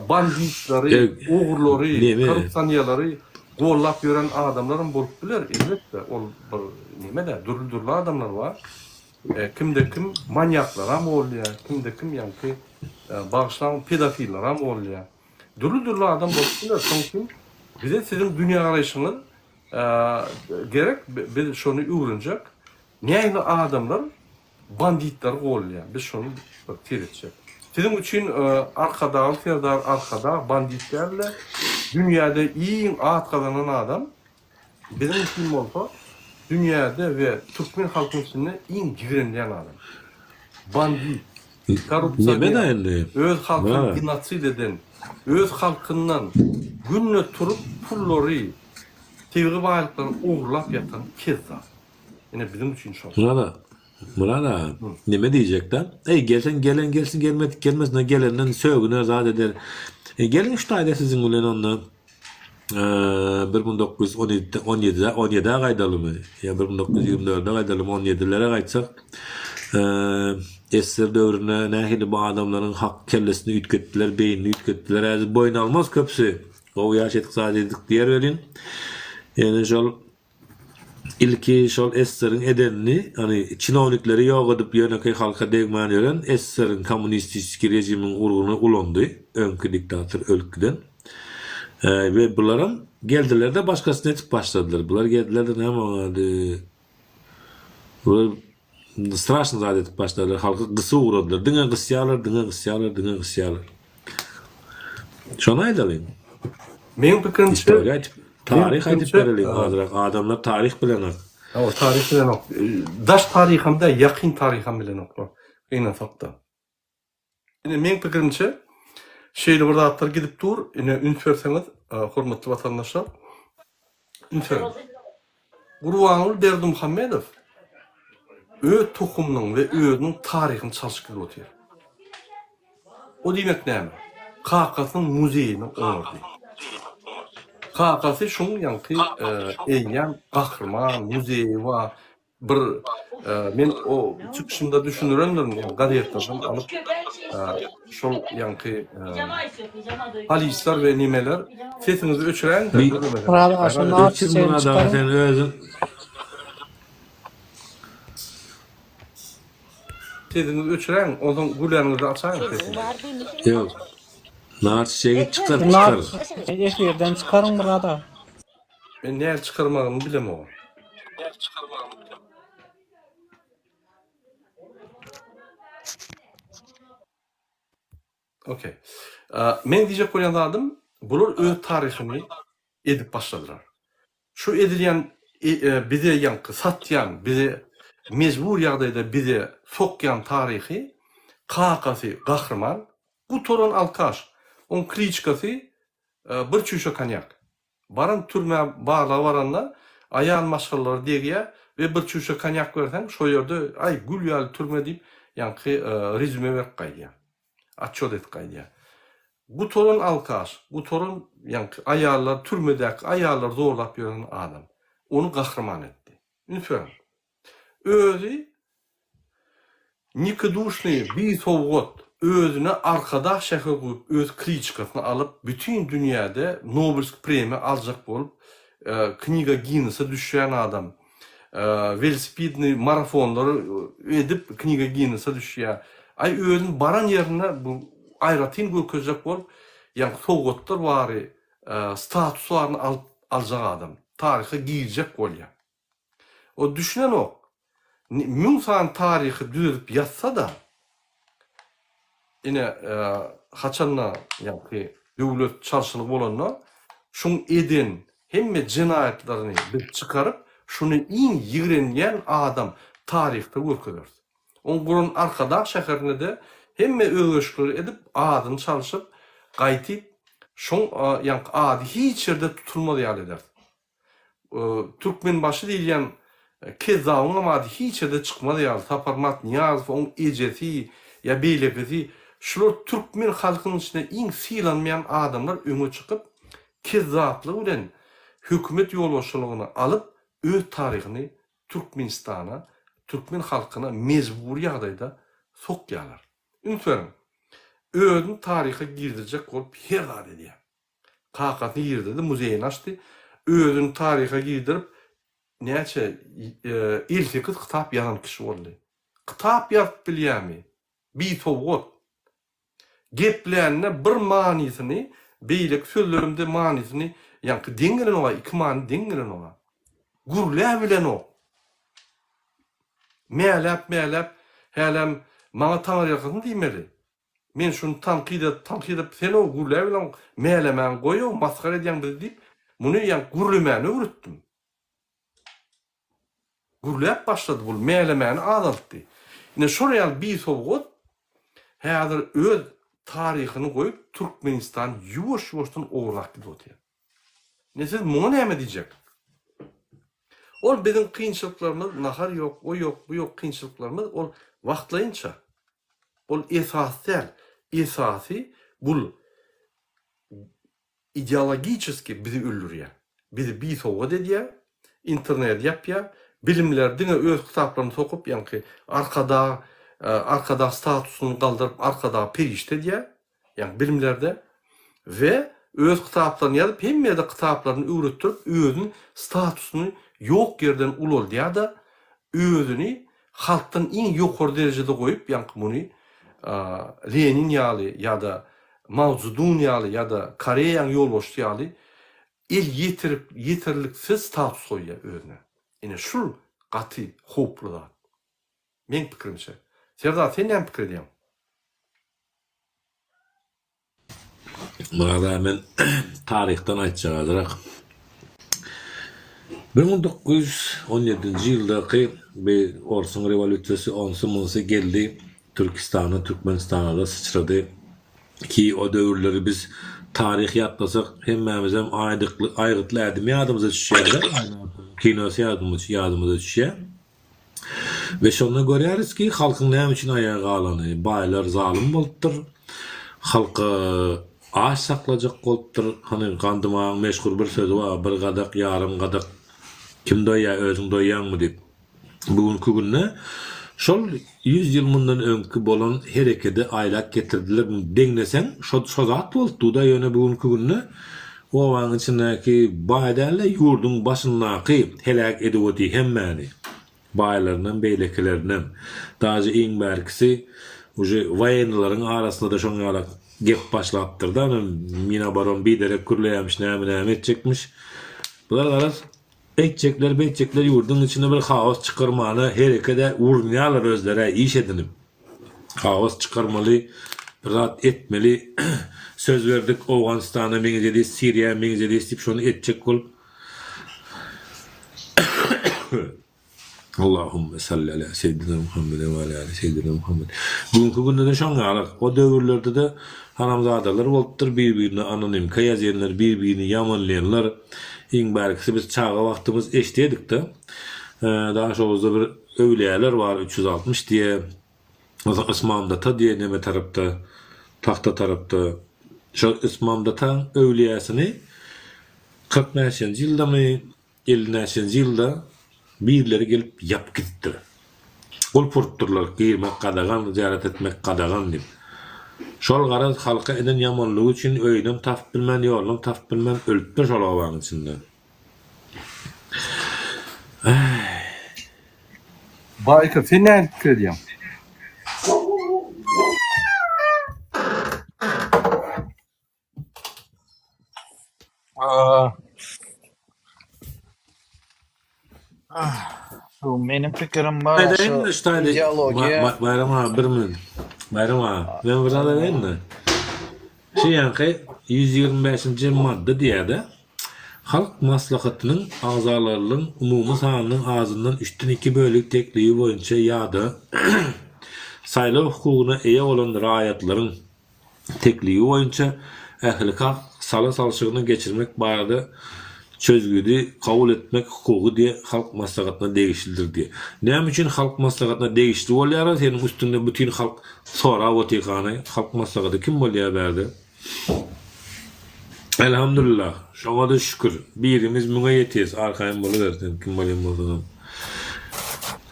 Banditleri, ogrulary, korrupsionerleri gollap ýören adamlaram bolup biler, elbetde, ol bir neme-dä, dürli-dürli adamlar bar. Kimde-kim manýaklaram bolýar, kimde-kim ýaňky, bagyşlaň, pedofilleram bolýar. Dürli-dürli adam bolup biler. Şonuň üçin bize siziň dünýägaraýşyňyz gerek, biz şony öwrenjek. Nähili adamlar banditleri golýar biz şony bir seretjek. Siziň üçin Arkadagly Serdar Arkadag bandit dälde dünýäde iň at gazanan adam biziň üçin bolsa dünýäde we türkmen halkynyň içinde iň ýigrenilýän adam. Bandit, korrupsioner, öz halkyny genosid eden, öz halkyndan günde turup pullary, tebigy baýlyklary ogurlap ýatan kezzap. Ine biziň üçin şol. Myrat aga, Myrat aga, neme diýjekdä? Eý, gelseň gelen gelsin, gelmedik gelmesin, gelenden sögüner, zat eder. E, geliň şu taýda siziň bilen onda 1917 17-de 17-ä gaýdalymy? Ýa 1924-e gaýdalymy, 17-lere gaýtsak, SSR döwründe nähili bu adamlaryň hak kellesini üýtgetdiler, beýnini üýtgetdiler. Häzir boýun almaz köpüsi. Gowy ýaşadyk, zat edik diýer welin. Ýöne şol Ilki şol SSR-iň edenini, ýagny çinownikleri ýok edip ýönekeý halka degmän ýören SSR-iň kommunistiçeskiý režimiň urgyny ulandy öňki diktator ölüp giden. We bularam geldiler-de başgasyny etip başladylar. Bular geldiler-de näme oň ady? Bular straşny zat edip başladylar. Halky gysyp ugradylar. Diňe gysýarlar, diňe gysýarlar, diňe gysýarlar. Şony aýdalyň. Meň pikirimçe, Istoriýa aýtyp, meň taryh aýdyp pikirimçe, bereliň azrak. Adamlar taryh bilenok. Hawa, taryh bilenok. Daş taryham däl, ýakyn taryham bilenoklar. Gynansak-da. Ine, meň pikirimçe, şeýle bir zatlar gidip dur. Ine, üns berseňiz, hormatly watandaşlar, üns beriň. Gurbanguly Berdimuhamedow öz tohumynyň we özüniň taryhyny çalşyp gidip otyr. O diýmek näme? Kakasynyň muzeýini oňardy. Kakasy şuň ýaňky eýýäm gahryman muzeýi bar, Bir men o çykyşymda düşündirendirin, ýa gazetlerden alyp şol ýaňky polisler we nimeler sesiňizi öçüräýiň-de gürlemeseňiz. Myrat aga şo nar Öçür çiçegini Myrat aga çykaryň. sen özüň. Sesiňizi öçüräýiň, onsoň gürläniňizde açaýyň sesiňizi. Ýok. Nar çiçegi çykar Nar çykar. çiçegini efirden çykaryň Myrat aga. Men nädip çykarmagyny bilemok. Okey. Men diýjek bolýan zadym, bular öz taryhyny edip başladylar. Şu edilýän bize ýaňky satýan, bize mejbur ýagdaýda bize sokýan taryhy kakasy gahryman, gutaran alkaş, oň kliçkasy bir çüýşe konýak. Baran türmä barlaga baranda aýal maşgalalara degýä we bir çüýşe konýak berseň şo ýerde aý gül ýaly türme diýip ýaňky rezüme berip gaýdýa. Otçýot edip gaýdýa. Gutaran alkaş, gutaran ýaňky aýallar türmedäki aýallary zorlap ýören adam. Ony gahryman etdi. Üns beriň. Özi nikiduşnyý, bisowgat, özüne Arkadag şäher gurup, öz kliçkasyny alyp, bütin dünýäde Nobelskiý premiýa aljak bolup, Kniga Ginnese düşýän adam. Welosipednyý marafonlary edip, Kniga Ginnese düşýär. Aý, özüni baran ýerinde bu aýratyn görkezjek bolup, ýaňky sowgatlar bary, status baryny alyp aljak adam. Taryha girjek bolýar. O düşünenok. Müň sany taryhy düzedip ýazsa-da, ine, haçanda ýaňky döwlet çalşylygy bolanda, şuň eden hemme jenaýatlaryny biz çykaryp, şuny iň ýigrenýän adam taryhda görkezeris. Oň guran Arkadag şäherinde-de hemme özgerişlikleri edip, adyny çalşyp, gaýtyp, şoň ýaňky ady hiç ýerde tutulmaz ýaly ederis. Türkmenbaşy diýilýän kezzabyňam ady hiç ýerde çykmaz ýaly, Saparmyrat Nyýazow, oň ejesi ýa beýlekisi, şular türkmen halkynyň içinde iň sylanmaýan adamlar öňe çykyp, kezzaplygy bilen hökümet ýolbaşçylygyny alyp, öz taryhyny Türkmenistana, türkmen halkyna mejbury ýagdaýda sokýarlar. Üns beriň, özüni taryha girdirjek bolup her zat edýär. Kakasyny girdirdi, muzeýini açdy. Özüni taryha girdirip, näçe, 58 kitap ýazan kişi boldy. Kitap ýazyp bilýärmi? Bisowat. Geplände bir manysyny, beýleki sözlerimde manysyny, ýaňky deň gelenok-a, iki many deň gelenok-a. Gürläbilenok. Mäläp-mäläp, hälem maňa taňryýalkasyn diýmeli. Men şuny tankyt edip, tankyt edip, sen-ow gürläbileň, mälemäňi goý-ow, masgara edýäň bizi diýip, muny ýaňky gürlemäni öwretdim. Gürläp başlady bul, mälemäni azaltdy. Ine şol ýaly bisowgat häzir öz taryhyny goýup Türkmenistany ýuwaş-ýuwaşdan ogurlap gidip otyr. Ine siz muňa näme diýjek? Ol biziň kynçylyklarymyz, nahar ýok, o ýok, bu ýok kynçylyklarymyz ol wagtlaýynça. Ol esasy däl. Esasy bul ideologiçeski bizi öldürýär. Bizi bisowat edýär, interneti ýapýar, bilimleri diňe öz kitaplaryny sokup, ýaňky Arkadag, Arkadag statusyny galdyryp Arkadag perişde edýär. Ýagny bilimlerde we öz kitaplaryny ýazyp hemme ýerde kitaplaryny öwretdirip özüni statusyny ýok ýerden ulaldýar-da özüni halkdan iň ýokary derejede goýup ýaňky muny Lenin ýaly ýa-da. Mao Szedun ýaly ýa-da Koreýaň ýolbaşçysy ýaly el ýetirip ýeterliksiz status goýýar özüne. Ine şul gaty howply zat. Meň pikirimçe. Serdar sen näme pikir edýäň? Myrat aga men taryhdan aýtjak azrak. 1917-nji ýyldaky bi orsuň rewolýusiýasy onsy-munsy geldi Türkistana, Türkmenistana-da syçrady. Ki o döwürleri biz taryh ýatlasak hemmämizem aýdykly aýgytly ädim ýadymyza düşýär-de, kinosy ýadymyza düşýär. We şonda görýäris ki, halkyň näme üçin aýaga galany, baýlar zalym bolupdyr, halky aç saklajak bolupdyr, hany Gandym agaň meşhur bir sözi bar, bir gadak, ýarym gadak, kim doýýar, özüň doýýaňmy diýip. Bu günki günde şol ýüz ýyl mundan öňki bolan herekedi aýlap getirdiler, deňleseň şo şo zat bolupdy-da, ýöne bu günki günde Obaň içindäki baý däl-de, ýurduň başyndaky heläk edip otyr hemmäni. Baýlarynam, beýlekilerinem. Daže iň bärkisi uje woýennylaryň arasynda-da şoň ýalak gep başlapdyr-da, Minaboron biderek gürleýärmiş, näme-näme etjekmiş. Bular garaz, eýtjekler, beýtjekler ýurduň içinde bir haos çykarmana hereket-ä urunýarlar özleri-ä iş edinip. Haos çykarmaly, bir zat etmeli. Söz berdik Owganystana meňzedis, Siriýa meňzedis diýip şony etjek bolup. Allahümme salli ala seýdina Muhammeden we ala ali seýdina Muhammed. Bu günki günde-de şoň ýaly. O döwürlerde-de haramzadalar bolupdyr, bir-birine anonimka ýazýanlar, bir-birini ýamanlaýanlar. Iň bärkisi biz çaga wagtymyz eşidýärdik-de. Daşoguzda bir Öwlüýäler bar 360 diýe, onsoň Ysmamdata diýe neme tarapda, Tagta tarapda. Şol Ysmamdataň öwlüýäsini 40 näçenji ýyldamy, 50 näçenji ýylda birleri gelip ýapyp gidipdir. Gulp urupdyrlar, girmek gadagan, zyýarat etmek gadagan diýip. Şol garaz halka eden ýamanlygy üçin öýünem tapyp bilmän, ýolunam tapyp bilmän ölüpdir şol obaň içinde. Baýker sen nähili pikir edýäň? Şu meniň pikirim bar şu ideologiýa. Baýram aga bir minut. Baýram aga men bir zat aýdaýynmy? Şu ýaňky 125-nji madda diýýär-de, Halk Maslahatynyň agzalarynyň umumy sanynyň azyndan üçden iki bölegi teklibi boýunça ýa-da saýlaw hukugyna eýe bolan raýatlaryň teklibi boýunça ählihalk sala salşygyny geçirmek barada çözgüdi kabul etmek hukugy diýe Halk Maslahatyna degişlidir diýe. Näme üçin Halk Maslahatyna degişli bolýar-a seniň üstüňde bütin halk sorap otyrkany Halk Maslahaty kim bolýar bärde? Elhamdülillah şoňa-da şükür birimiz müňe ýetýäs arkaýyn boluber sen kim bolýan bolsaňam.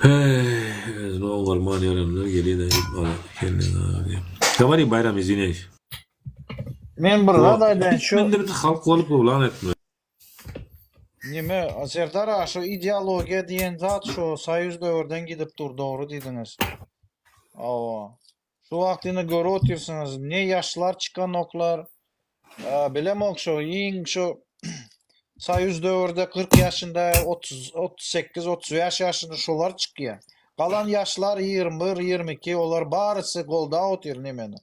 Heý özüni oňarman ýörenler gelýär ala kelleňi agyrýar. Gowori Baýram izwinýaýs. Men bir zat aýdaýyn şu. Türkmenleri halk bolup yglan etme. Nime Serdar aga şu ideologiýa diýen zat şu soýuz döwürden gidip dur dogry diýdiňiz. Hawa. Şu wagt ine görüp otyrsyňyz ne ýaşlar çykanoklar bilemok şu iň şu soýuz döwürde 40 ýaşynda 30 38 35 ýaşynda şolar çykýar. Galan ýaşlar 21 22 olar barysy goldap otyr nemeni.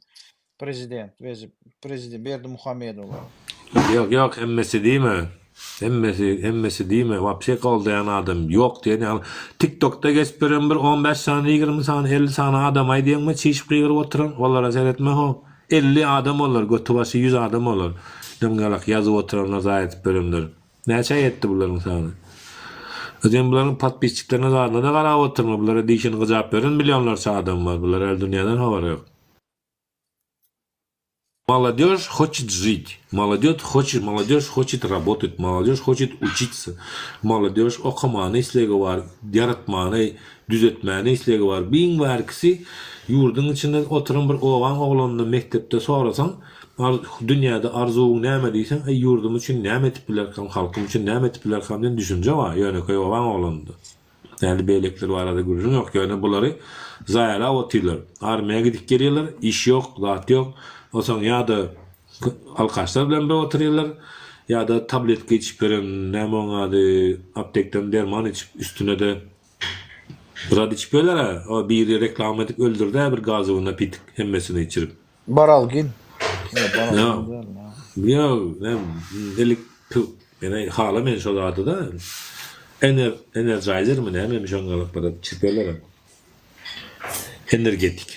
Prezident wezip prezident Berdimuhamedowa. Ýok ýok hemmesi diýme. Hemmesi hemmesi diýme wapşe goldaýan adam ýok diýen ýaly tik tokda geçip ýören bir on bäş sany ýigrimi sany 50 sany adam aýdýaňmy çişip gygyryp oturan olara seretme ho 50 adam olar göti başy 100 adam olar dymgalak ýazyp oturanlar zaýa edip ýörenler näçä ýetdi bularyň sany Özem bularyň podpisçiklerine zadyna-da garap oturma bulara dişini gyjap ýören millionlarça adam bar bular äl dünýäden habary ýok. Молодежь хочет жить, молодет хочет, молодежь хочет работать, молодежь хочет учиться, молодежь okamana islegi bar, ýaratmany, düzetmäne islegi bar. Biň bärkisi ýurduň içinde oturan bir obaň oglanyna mekdepde sorasaň, dünýäde arzuwyň näme diýseň, eý ýurdum üçin näme edip bilerkam, halkym üçin näme edip bilerkam diýen düşünje bar ýönekeý obaň oglanynda. Ýani beýlekiler barada gürrüň ýok. Ýöne bulary zaýalap otyrlar. Armiýa gidip gelýärler, iş ýok, zat ýok. Onsoň ýa-da alkaşlar bilen bir oturýarlar, ýa-da tabletka içip beren, näme oň ady, aptekden derman içip, üstüne-de bir zat içip ýörler-ä. O biri reklama edip öldürdi-ä bir gazowy napitok hemmesini içirip. Baralgin. Ýok, baralgin däl. Ýok, näme, elik men halamaýan şo zady-da. Ener, energizermi nämemi şoň ýaly bir zat içirip ýörler-ä. Energetik.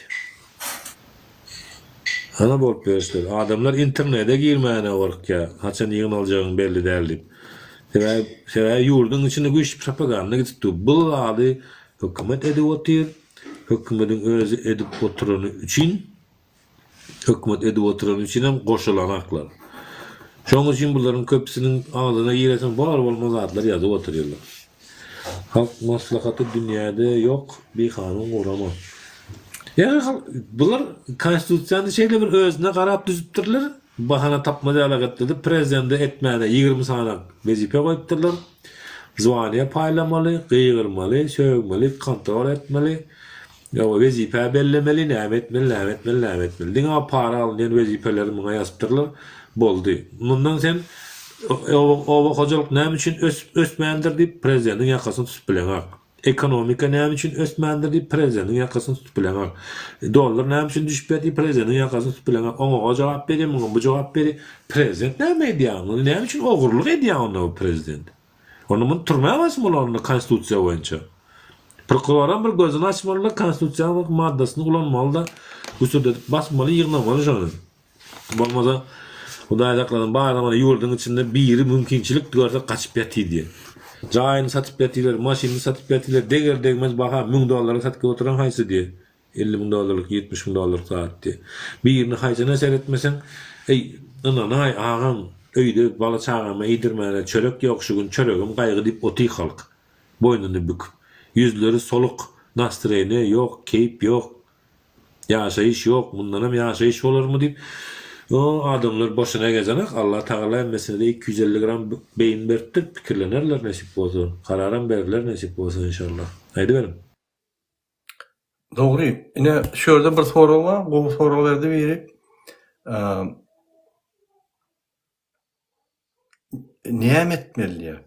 Ana bolup ýörüşler. Adamlar internete girmäne gorkýar. Haçan ýygnaljagyň belli däl diýip. Sebäbi, sebäbi ýurduň içinde güýçli propaganda gidip dur. Bu zady hökümet edip otyr. Hökümediň özi edip oturany üçin, hökümet edip oturany üçinem goşulanaklar. Şonuň üçin bularyň köpüsiniň agzyna gireseň bar bolmaz zatlar ýazyp otyrlar. Halk maslahaty dünýäde ýok bikanun gurama. Ýa halk bular konstitusiýany şeýle bir özüne garap düzüpdirler, bahana tapmaz ýalak etdirdi, prezidende etmäne 20 sany wezipe goýupdyrlar. Zwaniýa paýlamaly, gygyrmaly, sögmeli, kontrol etmeli, ýa wezipe bellemeli, näme etmeli, näme etmeli, näme etmeli. Diňe para alynýan wezipeleri muňa ýazypdyrlar. Boldy. Mundan sen oba hojalyk näme üçin ösüp ösmändir diýip prezidentiň ýakasyny tutup bileňok. Ekonomika näme üçin ösmändir diýip prezidentiň ýakasyny tutup bileňok. Dollar näme üçin düşüp ýatyr prezidentiň ýakasyny tutup bileňok. Oňa o jogap berýär, muňa bu jogap berýär. Prezident näme edýär onda? Näme üçin ogurlyk edýär onda bu prezident? Onda muny türmä basmaly onda konstitusiýa boýunça. Prokuroram bir gözüni açmalyda konstitusiýanyň maddasyny ulanmalyda güsürdedip basmaly ýygnamaly şony. Bolmasa Hudaý saklasyn bar mana ýurduň içinde biri mümkinçilik görse gaçyp ýatyr diýen. Jaýyny satyp ýatyrlar, maşynyny satyp ýatyrlar, deger degmez baha 1000 dollara satyp oturan haýsy diýen. 50 müň dollarlyk, 70 müň dollarlyk zat diýen. Birini haýsyna seretmeseň, eý, ynanaý agam, öýde bala çagama iýdirmäne çörek ýok şu gün çöregim gaýgy diýip otyr halk. Boýnuny büküp. Ýüzleri soluk, nastreniýe ýok, keýp ýok. Ýaşaýyş ýok, mundanam ýaşaýyş bolarmy diýip, o adamlar boşuna gezenak, Allah Tagala hemmesine-de 250 gram beýin beripdir, pikirlenerler nesip bolsa, kararam bererler nesip bolsa inşallah. Aýdyberiň. Dogry. Ine, şu ýerde bir sorag bar, gowy sorag berdi biri. Näme etmeli diýýär.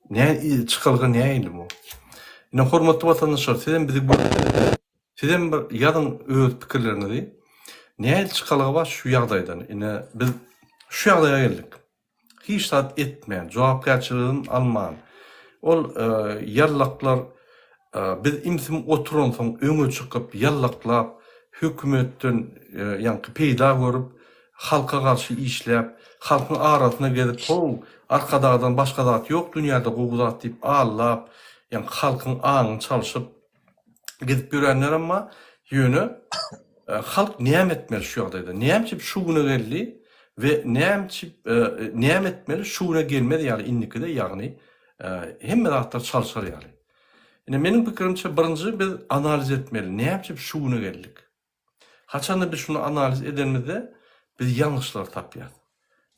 Nä çykalga nähili bu? Ine hormatly watandaşlar sizem bizi görüp sizem bir ýazyň öz pikirleriňizi. Nähili çykalga bar şu ýagdaýdan? Ine biz şu ýagdaýa geldik. Hiç zat etmän, jogapkärçiligini alman, ol ýallaklar biz imsim oturansoň öňe çykyp ýallaklap hökümetden ýaňky peýda görüp Halka garşy işläp, halkyň arasyna gezip how, Arkadagdan başga zat ýok dünýäde gowy zat diýip allap, ýaňky halkyň aňyny çalşyp gezip ýörenlerem bar. Ýöne halk näme etmeli şu ýagdaýda? Näme üçin şu güne geldi we näme üçin näme etmeli şu güne gelmez ýaly indikide ýagny hemme zatlar çalşar ýaly. Ine meniň pikirimçe birinji biz analiz etmeli näme üçin şu güne geldik? Haçanda biz şuny analiz edenimizde biz ýalňyşlary tapýas.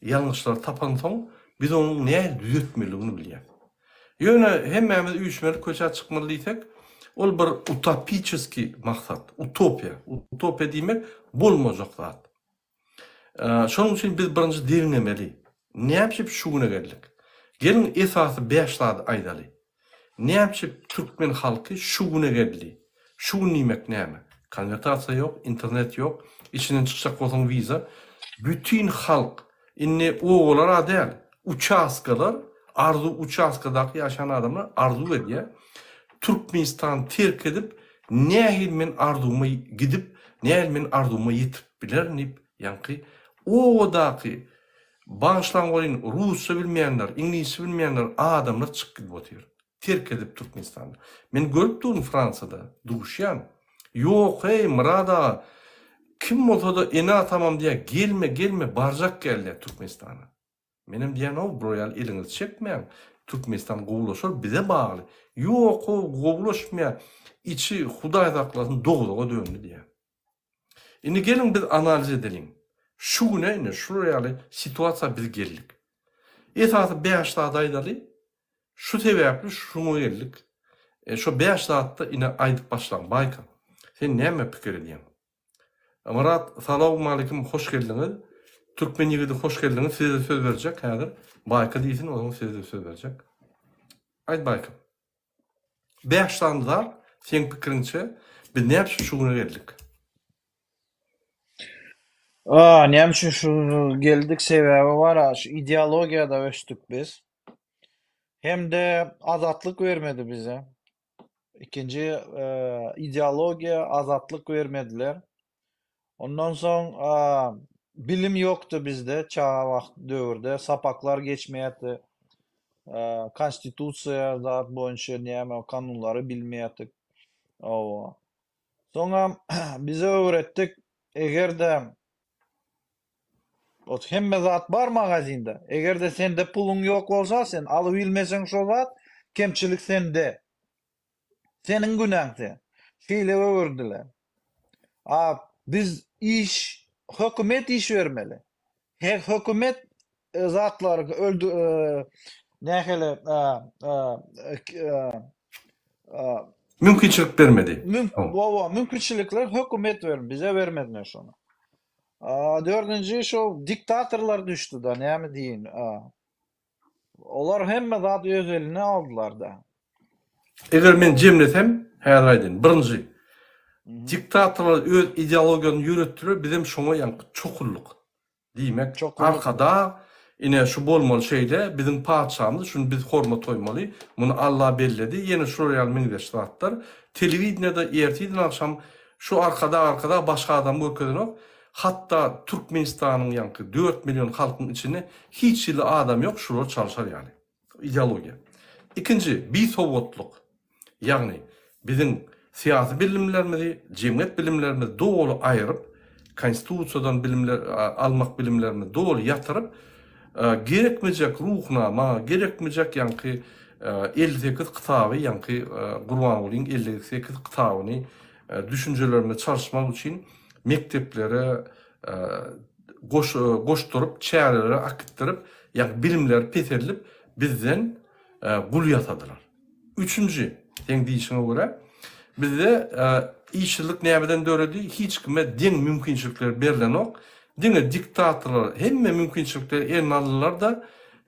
Ýalňyşlary tapansoň biz onuň nähili düzetmelidigini bilýäs. Ýöne hemmämiz üýşmeli köçä çykmaly diýsek, ol bir utopiçeskiý maksat, utopiýa. Utopiýa diýmek bolmajak zat. Şonuň üçin biz birinji derňemeli. Näme üçin şu güne geldik? Geliň esasy 5 zady aýdaly. Näme üçin türkmen halky şu güne geldi? Şu gün diýmek näme? Konwertasiýa ýok, internet ýok, içinden çykjak bolsaň wiza. Bütin halk, indi obalar-a däl, uçastkalar, arzuw uçastkadaky ýaşaýan adamlar arzuw edýär. Türkmenistany terk edip, Nähili men arzuwyma gidip, nähili men arzuwyma ýetip bilerin diýip, ýaňky obadaky, bagyşlaň welin, rusça bilmeýänler, iňlisçe bilmeýänler adamlar çykyp gidip otyr. Terk edip Türkmenistany. Men görüp durun Fransiýada, duşýan. Ýok heý, Myrat aga, kim bolsa-da ene-atamam diýýär, gelme, gelme, barjak gel diýýär Türkmenistana. Menem diýýän-ow bro ýaly eliňizi çekmäň, Türkmenistan gowulaşar bize bagly. Ýok-ow gowulaşmaýar, içi Hudaý saklasyn dowzaga döndi diýýär. Indi geliň biz analiz edeliň. Şu güne indi şular ýaly situasiýa biz geldik. Esasy 5 zat aýdaly. Şu sebäpli şuňa geldik. Şo bäş zatda ine aýdyp başlaň. Baýka, sen näme pikir edýäň? Myrat salowmalikim hoş geldiňiz. Türkmen ýigidi hoş geldiňiz size söz berjek häzir. Baýka diýsin onsoň size söz berjek. Aýt Baýka. Bäş sany zat seň pikiriňçe biz näme üçin şu güne geldik? A, näme üçin şu güne geldik sebäbi bar-a şu ideologiýada ösdük biz. Hem-de azatlyk bermedi bize. Ikinji ideologiýa azatlyk bermediler. Ondan soň bilim ýokdy bizde çaga wagt döwürde sapaklar geçmeýärdi. Konstitusiýa zat boýunça näme kanunlary bilmeýärdik. Hawa. Soňam bize öwretdik eger-de Ot hemme zat bar magazinde. Eger-de sende puluň ýok bolsa, sen alybilmeseň şo zat, kemçilik sende. Seniň günäň sen. Şeýle öwürdiler. A biz iş, hökümet iş bermeli. Her hökümet zatlary öldü nähili Mümkinçilik bermedi. Hawa, mümkinçilikler hökümet bermeli, bize bermediler şony. Dördünji şo diktatorlar düşdi-da, näme diýin. Olar hemme zady öz eline aldylar-da. Eger men jemlesem, häzir aýdyn. Birinji, diktatorlar öz ideologiýasyny ýöretdiler, bizem şoňa ýaňky çokuldyk. Diýmek, Arkadag, ine, şu bolmaly şeýle, biziň patyşamyz, şuny biz hormat goýmaly, muny Alla belledi, ýene şular ýaly meňzeş zatlar. Telewideniýede ertirden agşam şu Arkadag, Arkadag başga adam görkezenok. Hatda Türkmenistanyň ýaňky dört million halkyň içinde hiç hili adam ýok şulary çalşar ýaly. Ideologiýa. Ikinji, bisowatlyk. Ýagny, biziň syýasy bilimlerimizi, jemgyýet bilimlerimizi doly aýryp, konstitusiýadan bilimler almak bilimlerimizi doly ýatyryp, gerekmejek Ruhnama, gerekmejek ýaňky 58 kitaby, ýaňky Gurbangulyň 58 kitabyny düşünjelerimizi çalyşmak üçin mekdeplere goş goşduryp, çärelere akitdirip, ýagny bilimleri peseldip, bizden gul ýasadylar. Üçünji, seň diýşiňe görä, bizde işsizlik nämeden döredi? Hiç kime deň mümkinçilikler berlenok. Diňe diktatorlar hemme mümkinçilikleri eline aldylar-da,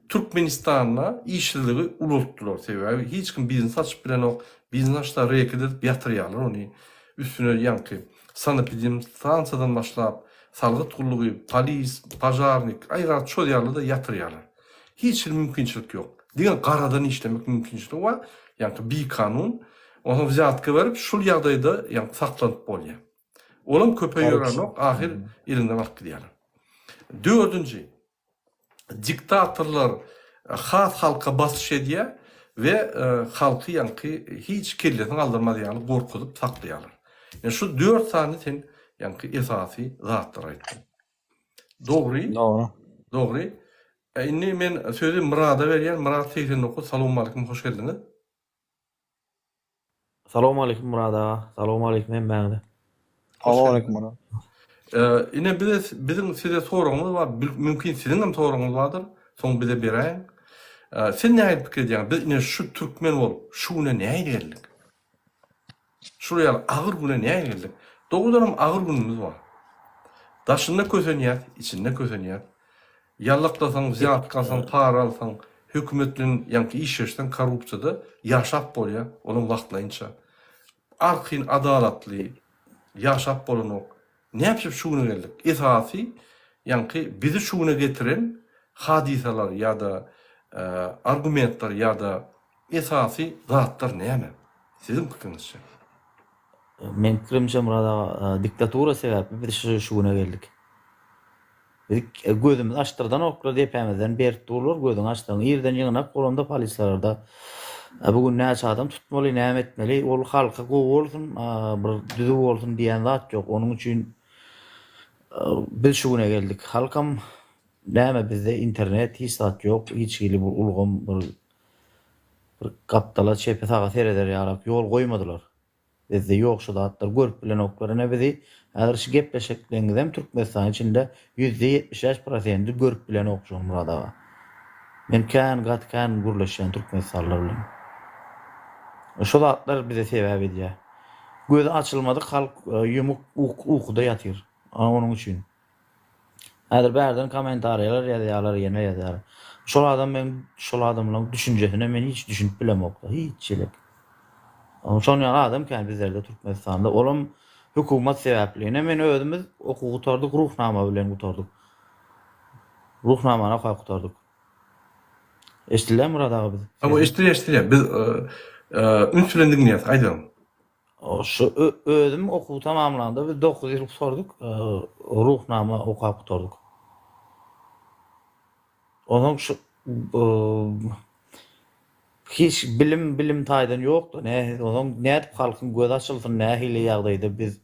Türkmenistanda işsizligi ulaltdylar. Sebäbi hiç kim biznes açyp bilenok. Biznes açsa reket edip ýatyrýarlar ony. Üstüne ýaňky sanepidemstansiýadan başlap, salgyt gullugy, polis, požarnik, aýrat çozýarlar-da ýatyrýarlar. Hiç hili mümkinçilik ýok. Diňe garadan işlemek mümkinçiligi bar, ýaňky bikanun. Onsoň wzýatka berip, şul ýagdaýda ýaňky saklanyp bolýar. Olam köpe ýörenok, ahyr eliňden alyp gidýärler. Dördünji, diktatorlar has halka basyş edýär we halky ýaňky hiç kellesini galdyrmaz ýaly gorkuzyp saklaýarlar. Ýa şu dört sany sen ýaňky esasy zatlary aýtdyň. Dogry. Dogry. Dogry. Indi men sözi Myrada berýän. Myrat 89 salowmalikim hoş geldiňiz. Salowmalikim Myrat aga. Salowmalikim hemmäňize. Salowmalikim Myrat. Ine bize biziň size soragymyz bar. Mümkin siziň hem soragyňyz bardyr. Soň bize beräýiň. Siz nähili pikir edýäňiz? Biz ine şu türkmen bolup şu güne nähili geldik? Şular ýaly agyr güne nähili geldik? Dogrudanam agyr günümiz bar. Daşynda kösenýäs, içinde kösenýäs. Ýallaklasaň, wzýatka alsaň, para alsaň, hökümet bilen ýaňky işleşseň korrupsiýada ýaşap bolýar, olam wagtlaýynça. Arkaýyn adalatly ýaşap bolanok. Näpjip şu güne geldik? Esasy ýaňky bizi şu güne getiren hadysalar ýa-da argumentler ýa-da esasy zatlar näme? Siziň pikiriňizçe? Meň pikirimçe Myrat aga, diktatura sebäpli biz şu güne geldik. Biz gözümizi açdyrdanoklar, depämizden berip durlar, gözüňi açsaň. Irden ýygnak bolanda polislarda bu gün näçe adam tutmaly, näme etmeli, ol halka gowy bolsun, bir düzüw bolsun diýen zat ýok. Onuň üçin biz şu güne geldik. Halkam näme bizde internet hiç zat ýok, hiç hili bir ulgam, bir bir gapdala, çepe, saga sereder ýalak ýol goýmadylar. Bizde ýok şu zatlar görüp bilenoklar ine bizi häzir şu gepleşikleňizem Türkmenistan içinde 75% prosendi görüp bilenok şony Myrat aga. Men kän gaty kän gürleşýän Türkmenistanlylar bilen. Şo zatlar bize sebäp edýär. Gözi açylmadyk halk ýumuk ukuda ýatyr. Ana onuň üçin. Häzir bärden kommentariýalar ýazýarlar, ýene ýazýarlar. Şol adam meň şol adamlaň düşünjesine men hiç düşünip bilemokda, hiç çelek. Şonuň ýaly adam kän bizlerde Türkmenistanda. Olam hökümat sebäpli. Ine men özümiz okuw gutardyk, Ruhnama bilen gutardyk. Ruhnamany okap gutardyk. Eşdilýärmi Myrat aga biz? Hawa eşdilýär eşdilýär. Biz üns bilen diňleýäs aýdyň. Şu özüm okuw tamamlanda biz 9 ýyl gutardyk, Ruhnama okap gutardyk. Onsoň şu hiç bilim bilim taýdan ýokdy. Nähili onsoň nädip halkyň gözi açylsyn nähili ýagdaýda biz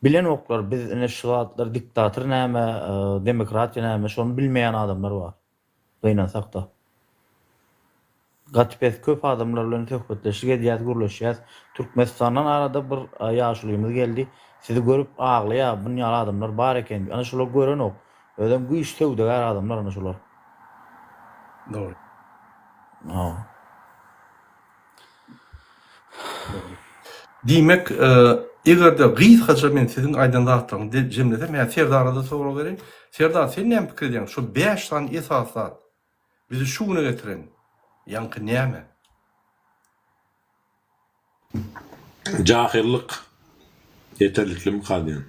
bilenoklar biz ine şu zatlar diktator näme demokratiýa näme şony bilmeýän adamlar bar. Gynansakda. Gaty pes köp adamlar bilen söhbetdeşlik edýäs gürleşýäs. Türkmenistandan arada bir ýaşulymyz geldi. Sizi görüp aglaýar bun ýaly adamlar bar eken diýip. Ana şular görenok. Özem güýç söwdagär adamlar ana şular. Dogry. Hawa. Dogry. Diýmek, eger-de gysgaça men siziň aýdan zatlaryňyzy jemlesem, hä Serdara-da sorag bereýin. Serdar, sen näme pikir edýäň, şu bäş sany esasy zat bizi şu güne getiren ýaňky näme? Jahyllyk ýeterliklimika diýen.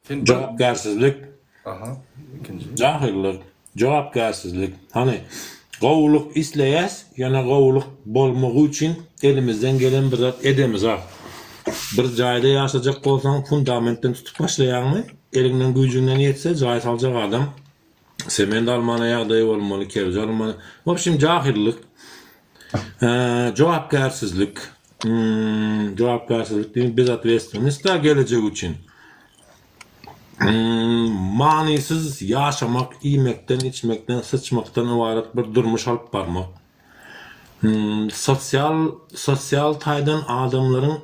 Sen bir Jogapkärsizlik. Aha, ikinji. Jahyllyk, jogapkärsizlik. Hany, gowulyk isleýäs, ýöne gowulyk bolmagy üçin elimizden gelen bir zat edemizok. Bir jaýda ýaşajak bolsaň, fundamentden tutup başlaýaňmy? Eliňden güýjüňden ýetse, jaý saljak adam sement almana ýagdaýy bolmaly, kerpiç almana. W obşim, jahyllyk. Jogapkärsizlik. Jogapkärsizlik diýmek bezotwestwennost da gelejek üçin. Manysyz ýaşamak, iýmekden, içmekden, syçmakdan ybarat bir durmuş alyp barmak. Sosial sosial taýdan adamlaryň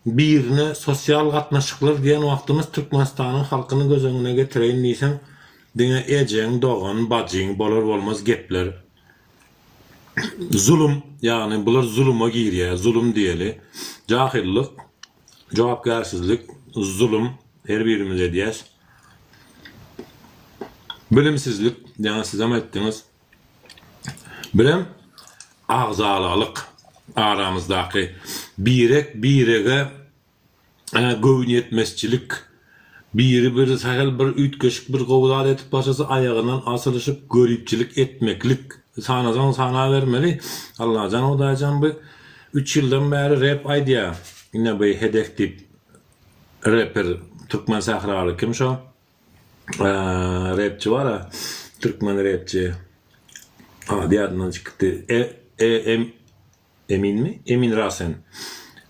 birine sosial gatnaşyklar diýen wagtymyz Türkmenistanyň halkyny göz öňüne getireýin diýseň, diňe ejeň, dogan, bajyň bolar-bolmaz gepler. Zulum, ýagny bular zuluma girýär, zulum diýeli. Jahyllyk, jogapkärsizlik, zulum her birimiz edýäs. Bilimsizlik, ýaňy sizem aýtdyňyz. Birem agzalalyk aramyzdaky birek-birege Göwniýetmezçilik, biri bir sähel bir üýtgeşik bir gowy zat edip başlasa aýagyndan asylyşyp göripçilik etmeklik. Sanasaň sanabermeli. Allajan Hudaýjan bu üç ýyldan bäri rep aýdýa. Ine bu Hedef diýip reper türkmen sähraly kim şo? Repçi bar-a türkmen repçi. Ady ýadymdan çykypdy. E E M Eminmi? Emin Rasen.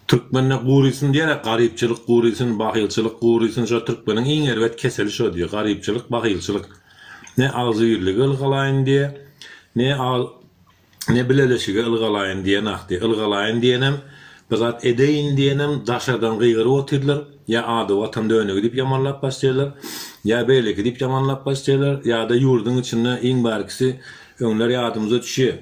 Türkmende gurysyn diýer-ä, garypçylyk gurysyn, bahylçylyk gurysyn, şo türkmeniň iň erbet keseli şo diýer, garypçylyk, bahylçylyk. Ne agzybirlige ylgalaýyn diýer, ne ne bileleşige ylgalaýyn diýenok diýer. Ylgalaýyn diýenem, bir zat edeýin diýenem daşardan gygyryp otyrlar, ýa ady watan dönügi diýip ýamanlap başlaýarlar, ýa beýleki diýip ýamanlap başlaýarlar, ýa-da ýurduň içinde iň bärkisi öňler ýadymyza düşýär.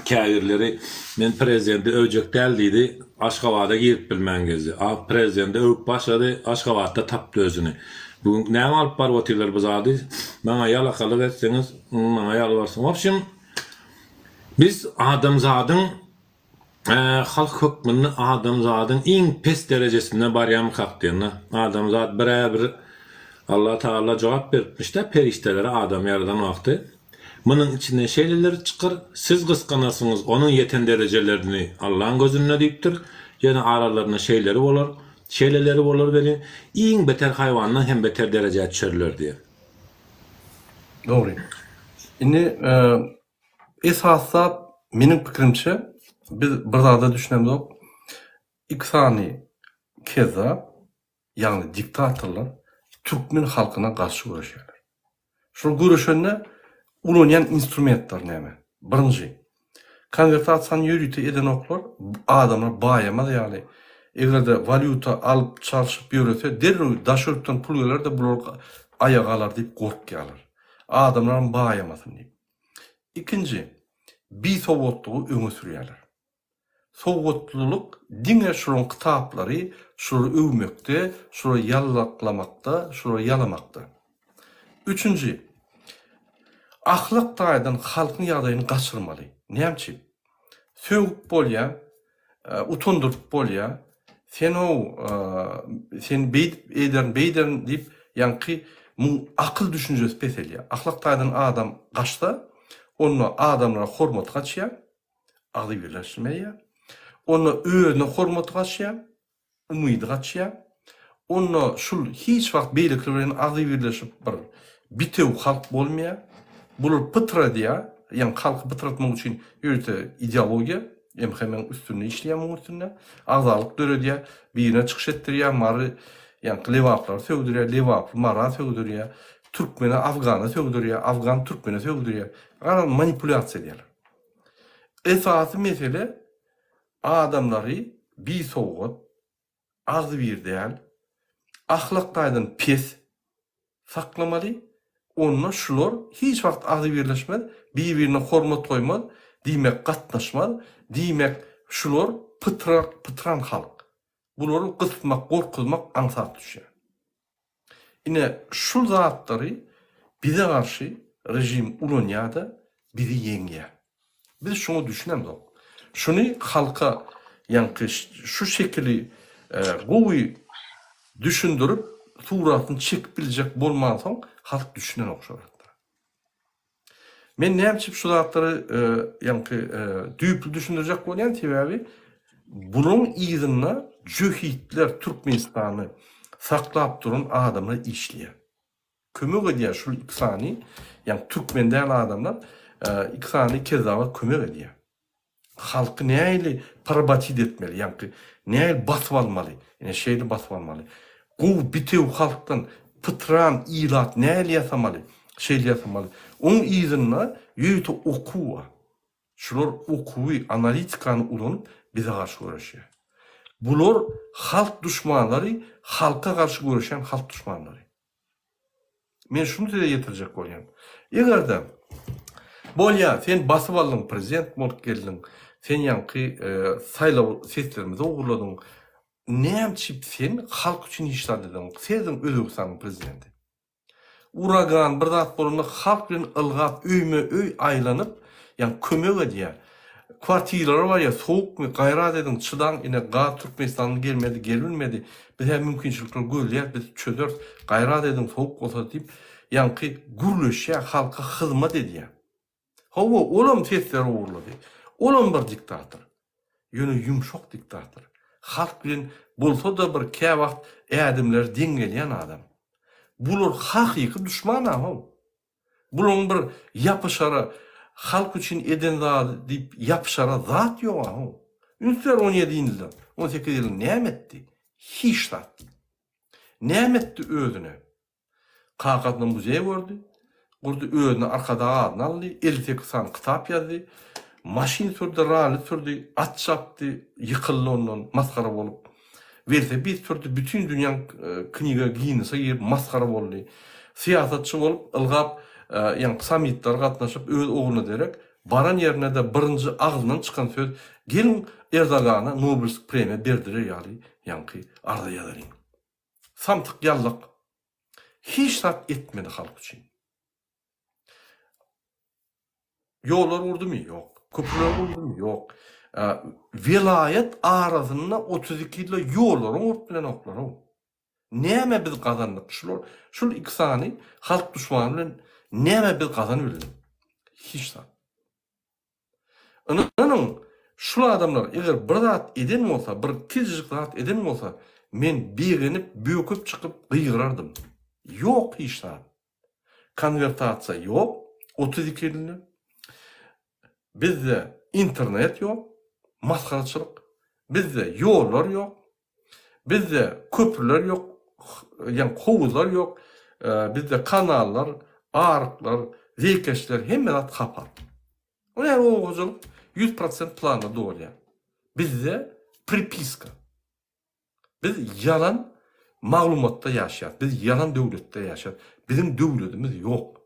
Käbirleri men prezidenti öwjek däl diýdi, Aşgabada girip bilmän gezdi. A prezidenti öwüp başlady, Aşgabatda tapdy özüni. Bu gün näme alyp baryp otyrlar bu zady? Maňa ýalakalyk etseňiz, maňa ýalbarsyň. Wobşem, biz adamzadyň halk hökmünde adamzadyň iň pes derejesinde barýamykak diýende, adamzat bir-ä bir Allah Tagala jogap beripmiş-de perişdelere adam ýaradan wagty. Munuň içinden şeýleleri çykar, siz gysganarsyňyz onuň ýeten derejelerini Allaň gözünde diýipdir, ýöne aralarynda şeýleri bolar, şeýleleri bolar welin, iň beter haýwandan hem beter derejä düşerler diýen. Dogry. Indi esasy zat meniň pikirimçe biz bir zada düşünemzok. Iki sany kezzap ýagny diktatorlar türkmen halkyna garşy göreşýärler. Şol göreşende ulanýan instrumentleri näme? Birinji, konwertasiýany ýörite edenoklar, adamlar baýamaz ýaly, eger-de walýuta alyp çalşyp ýörese, derrew daş ýurtdan pul geler-de bular aýaga galar diýip gorkýarlar. Adamlaram baýamasyn diýip. Ikinji, bisowatlygy öňe sürýärler. Sowatlylyk diňe şularyň kitaplary, şulary öwmekde, şulary ýallaklamakda, şulary ýalamakda. Üçünji, ahlak taýdan halkyň ýagdaýyny gaçyrmaly. Näme üçin? Sögüp bolýar, utandyryp bolýar. Sen-ow, sen beýdip ederin, beýderin diýip, ýaňky muň akyl düşünjesi peselýär. Ahlak taýdan adam gaçsa, onda adamlara hormaty gaçýar. Agzybirleşmeýär. Onda özüne hormaty gaçýar, umydy gaçýar. Onda şul hiç wagt beýlekiler bilen agzybirleşip bir bitewi halk bolmaýar. Bular pytradýar, ýagny halky pytratmak üçin ýörite ideologiýa, MHM-iň üstünde işleýär muň üstünde. Agzalyk döredýär, birine çykyş etdirýär, Mary, ýaňky lebaplary sögdürýär, lebaply Mara sögdürýär, türkmene afgana sögdürýär, afgan türkmene sögdürýär. Garaz manipulýasiýa edýärler. Esasy mesele adamlary bisowgat, agzybir däl, ahlak taýdan pes saklamaly, onda şular hiç wagt agzybirleşmez, bir-birine hormat goýmaz, diýmek gatnaşmaz, diýmek şular pytrak, pytran halk. Bulary gysmak, gorkuzmak aňsat düşýär. Ine şul zatlary bize garşy režim ulanýar-da bizi ýeňýär. Biz şuňa düşünemzok. Şuny halka ýaňky şu şekili gowy düşündirip suratyny çekip biljek bolmansoň halk düşünenok şo zatlara. Men näme üçin şu zatlary ýaňky düýpli düşündirjek bolýan, sebäbi bularyň yzynda jöhitler Türkmenistany saklap duran adamlar işleýär. Kömek edýär şul iki sany, ýagny türkmen däl adamlar iki sany kezzaba kömek edýär. Halky nähili porbatit etmeli, ýaňky nähili basyp almaly, ine şeýle basyp almaly. Gowy bitewi halkdan pytran ilat nähili ýasamaly, şeýle ýasamaly. Oň yzynda ýörite okuw bar. Şular okuwy, analitikany ulanyp bize garşy göreşýär. Bular halk duşmanlary, halka garşy göreşýän halk duşmanlary. Men şuny size ýetirjek bolýan. Eger-de bolýa, sen basyp aldyň, prezident bolup geldiň, sen ýaňky saýlaw seslerimizi ogurladyň, näme üçin sen halk üçin hiç zat edeňok? Sensiň Özbegistanyň prezidenti. Uragan bir zat bolanda halk bilen ylgap öýme-öý aýlanyp, ýagny kömek edýär. Kwartiralara barýar, sowukmy, gaýrat ediň, çydaň, ine gaz Türkmenistandan gelmedi, gelibilmedi, biz hä mümkinçilikleri gözleýäris, biz çözeris, gaýrat ediň, sowuk bolsa diýip, ýaňky gürleşýär, halka hyzmat edýär. Hawa, olam sesleri ogurlady. Olam bir diktator. Ýöne ýumşak diktator. Halk bilen bolsa-da bir käwagt ädimleri deň gelýän adam. Bular hakyky duşman-a how. Bulaň bir ýapyşara halk üçin eden zady diýip ýapyşara zat ýoga how. Üns ber 17 ýylda, 18 ýylda näme etdi? Hiç zat. Näme etdi özüne? Kakasyna muzeý gördi, gurdy, özüne Arkadag adyny aldy, 58 sany kitap ýazdy, maşyn sürdi, ralli sürdi, at çapdy, ýykyldy ondan masgara bolup. Welosiped sürdi, bütin dünýäň kniga Ginnese girip masgara boldy. Syýasatçy bolup, ylgap, ýaňky sammitlere gatnaşyp, öz ogluna derek, baran ýerine-de birinji agzyndan çykan söz, Geliň, Erdogana Nobelsk premiýa berdirer ýaly ýaňky arza ýazalyň. Samsyk ýallak. Hiç zat etmedi halk üçin. Ýollar gurdumy? Ýok. Köprüler gurdumy? Ýok. Welaýat arasynda 32 ýylda ýollaryň gurup bilenoklar-ow. Näme biz gazandyk? Şular, şul iki sany halk duşmany bilen näme biz gazanyp bildik? Hiç zat. Ynanyň, şul adamlar eger bir zat eden bolsa, bir kiçijik zat eden bolsa, men begenip, böküp çykyp gygyrardym. Ýok hiç zat. Konwertasiýa ýok, 32 ýylda. Bizde internet ýok, masgaraçylyk. Bizde ýollar ýok. Bizde köprüler ýok, ýagny howuzlar ýok. Bizde kanallar, aryklar, zeýkeşler hemme zat hapa. O ýaly oba hojalyk 100% planda dolýar. Bizde pripiska. Biz ýalan maglumatda ýaşaýarys. Biz ýalan döwletde ýaşaýarys. Biziň döwletimiz ýok.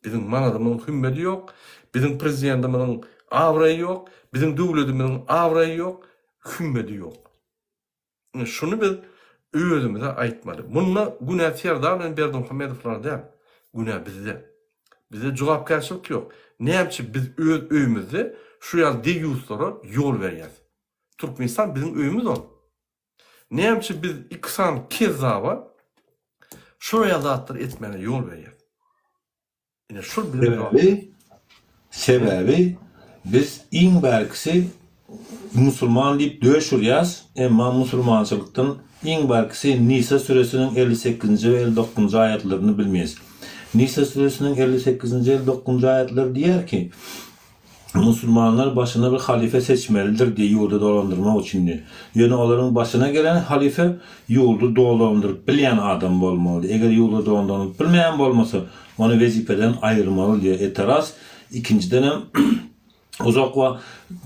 Biziň manadymyzyň hümmedi ýok, biziň prezidentimiziň abraýy ýok, biziň döwletimiziň abraýy ýok, hümmedi ýok. Ine şuny biz özümize aýtmaly. Munda günä Serdar bilen Berdimuhamedowlarda däl, günä bizde. Bizde jogapkärçilik ýok. Näme üçin biz öz öýümizde şu ýaly deýýuslara ýol berýäs? Türkmenistan biziň öýümiz ol. Näme üçin biz iki sany kezzaba şular ýaly zatlary etmäne ýol berýäs? Ine şul biziň Sebäbi, sebäbi biz iň bärkisi musulman diýip döş urýas, emma musulmançylykdan iň bärkisi Nisa süresiniň 58-nji we 59-njy aýatlaryny bilmeýäs. Nisa süresiniň 58-nji, 59-njy aýatlary diýýär ki, Musulmanlar başyna bir halyfa seçmelidir diýe ýurdy dolandyrmak üçin diýe. Ýöne olaryň başyna gelen halyfa ýurdy dolandyryp bilýän adam bolmaly. Eger ýurdy dolandyryp bilmeýän bolmasa, ony wezipeden aýyrmaly diýe. Eteraz, ikinjidenem uzak wa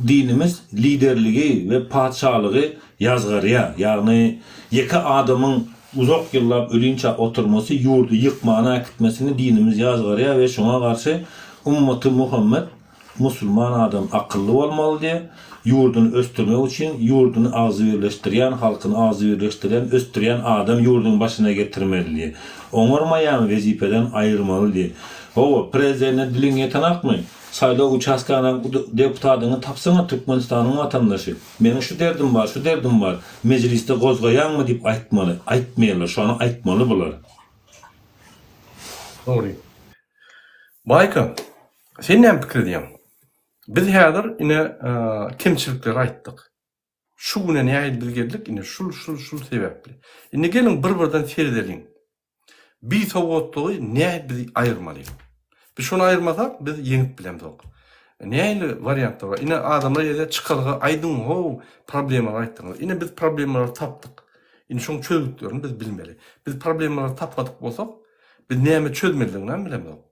dinimiz liderligi we patyşalygy ýazgarýar. Ýagny ýeke adamyň uzak ýyllap ölinçä oturmasy ýurdy ýykmana äkitmesini dinimiz ýazgarýar we şoňa garşy ummaty Muhammet musulman adam akylly bolmaly diýe ýurduny ösdürmek üçin ýurduny agzybirleşdirýän halkyny agzybirleşdirýän ösdürýän adam ýurduň başyna getirmeli diýe oňarmaýan wezipeden aýyrmaly diýe hawa prezidende diliň ýetenakmy saýlaw uçaskanaň deputadyňy tapsaňa Türkmenistanyň watandaşy Meniň şu derdim bar, şu derdim bar, mejlisde gozgaýaňmy diýip aýtmaly. Aýtmaýarlar, şony aýtmaly bular. Dogry. Baýka, sen näme pikir edýäň? Biz häzir ine kemçilikleri aýtdyk. Şu güne nähili biz geldik, ine şul, şul, şul sebäpli. Indi geliň bir-birden seredeliň. Bisowatlygy nädip biz aýyrmaly? Biz şony aýyrmasak, biz ýeňip bilemzok. Nähili wariantlar bar? Ine adamlar ýazýar, çykalga aýdyň how, problemalary aýtdyňyz. Ine biz problemalary tapdyk. Indi şoň çözgütlerini biz bilmeli. Biz problemalary tapmadyk bolsak, biz näme çözmelidigini hem bilemzok.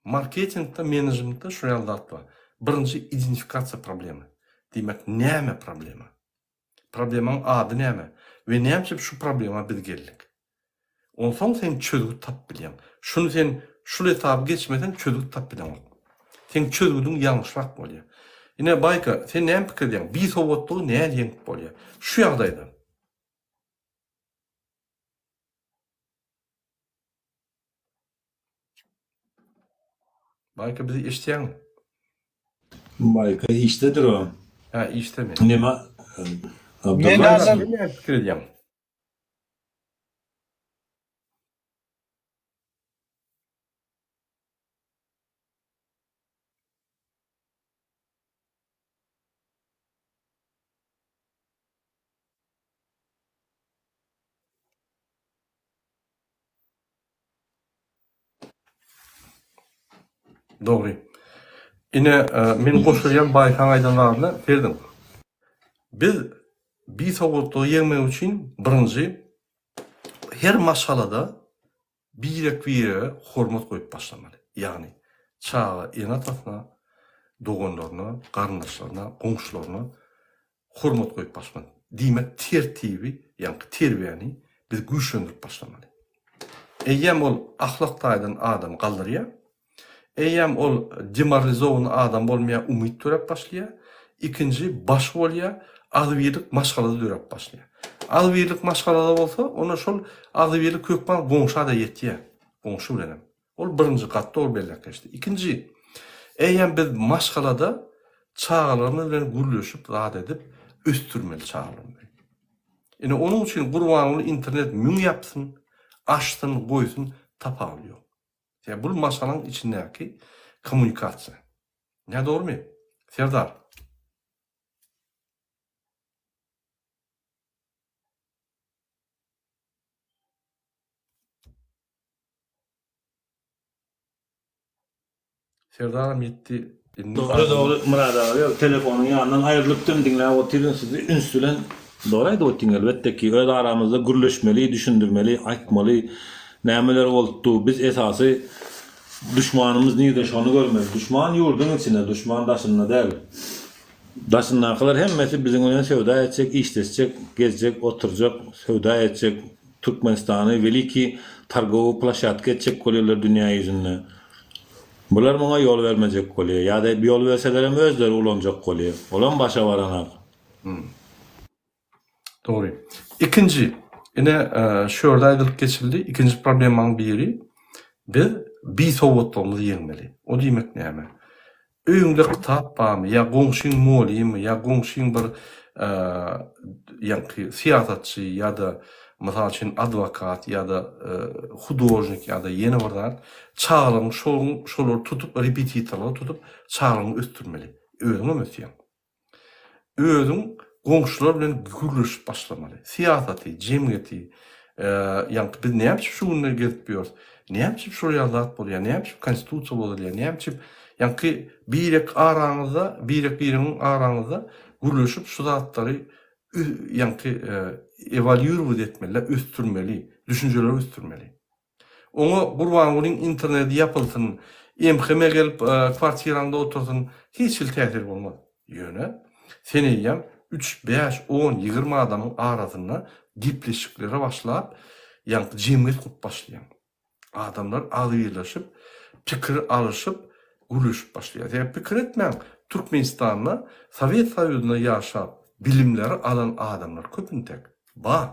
Marketingde, menejmentde şu ýaly zat bar. Birinji identifikasiýa problema. Diýmek, näme problema? Problemaň ady näme we näme üçin şu problema biz geldik? Onsoň sen çözgüt tapyp bilýäň. Şuny sen şul etaby geçmeseň çözgüt tapyp bileňok. Seň çözgüdiň ýalňyşrak bolýar. Ine Baýka, sen näme pikir edýäň? Bisowatlygy näl ýeňip bolýar? Şu ýagdaýda. Baýka bizi eşitýäňmi? Baýka işdedir o. Hä işdemi? Neme Men Abdylla hazir Sen näme pikir edýäň? Dogry. Ine, men goşulýan Baýkaň aýdan zadyna Serdiň. Biz bisowatlygy ýeňmek üçin birinji her maşgalada birek-birege hormat goýup başlamaly. Ýagny çaga ene-atasyna, doganlaryna, garyndaşlaryna, goňşularyna hormat goýup başlamaly. Diýmek, tertibi, ýaňky terbiýäni biz güýçlendirip başlamaly. Eýýäm ol ahlak taýdan adamy galdyrýar. Eýýäm ol demoralizowanyý adam bolmaýar, umyt döräp başlaýar. Ikinji, baş bolýar, agzybirlik maşgalada döräp başlaýar. Agzybirlik maşgalada bolsa, onda şol agzybirlik hökman goňşa-da ýetýär, goňşy bilenem. Ol birinji gaty dogry belläp geçdi. Ikinji, eýýäm biz maşgalada çagalarymyz bilen gürleşip zat edip ösdürmeli çagalarymyzy. Ine onuň üçin Gurbanguly internet müň ýapsyn, açsyn, goýsun tapawudy ýok. Sebäbi bul maşgalaň içindäki kommunikasiýa. Nädogrymy? Serdar. Serdaram ýetdi. Indi Dogry dogry Myrat aga ýok telefonyň ýanyndan aýrylypdym diňläp otyryn sizi üns bilen dogry aýdyp otyň elbetde ki öz aramyzda gürleşmeli düşündirmeli aýtmaly nämeler bolupdy biz esasy duşmanymyz nirde şony görmeli duşman ýurduň içinde duşman daşynda däl daşyndakylar hemmesi biziň bilen söwda etjek işleşjek gezjek oturjak söwda etjek Türkmenistany weliki targowy plaşatka etjek bolýarlar dünýä ýüzünde. Bular muňa ýol bermejek bolýar. Ýa-da ýol berselerem özleri ulanjak bolýar. Olam başa baranok. Dogry. Ikinji, ine, şu ýerde aýdylyp geçildi, ikinji problemaň biri, biz bisowatlygymyzy ýeňmeli. O diýmek näme? Öýüňde kitap barmy, ýa goňşyň mugallymmy, ýa goňşyň bir ýaňky syýasatçy ýa-da mysal üçin adwokat ýa-da hudožnik ýa-da ýene bir zat, çagalaryň şoň şolary tutup repetitorlary tutup çagalaryňy ösdürmeli. Özüňem ösýäň. Özüň goňşular bilen gürleşip başlamaly. Syýasaty, jemgyýeti, ýaňky biz näme üçin şu günde gezip ýörüs? Näme üçin şol ýaly zat bolýar? Näme üçin konstitusiýa bozulýar? Näme üçin ýaňky birek araňyzda, birek-biregiň araňyzda gürleşip şu zatlary ýaňky ewalýurowat etmeli, ösdürmeli, düşünjeleri ösdürmeli. Oňa Gurbangulyň internedi ýapylsyn, MHM gelip kwartiraňda otursyn, hiç hili täsiri bolmaz. Ýöne, sen eýýäm üç, bäş, on, 20 adamyň arasynda gepleşiklere başlap, ýaňky jemgyýet gurup başlaýaň. Adamlar agzybirleşip, pikir alyşyp, gürleşip başlaýar. Sebäbi pikir etmäň, Türkmenistanda Sowet Soýuzynda ýaşap, bilimleri alan adamlar köp intek. Bar.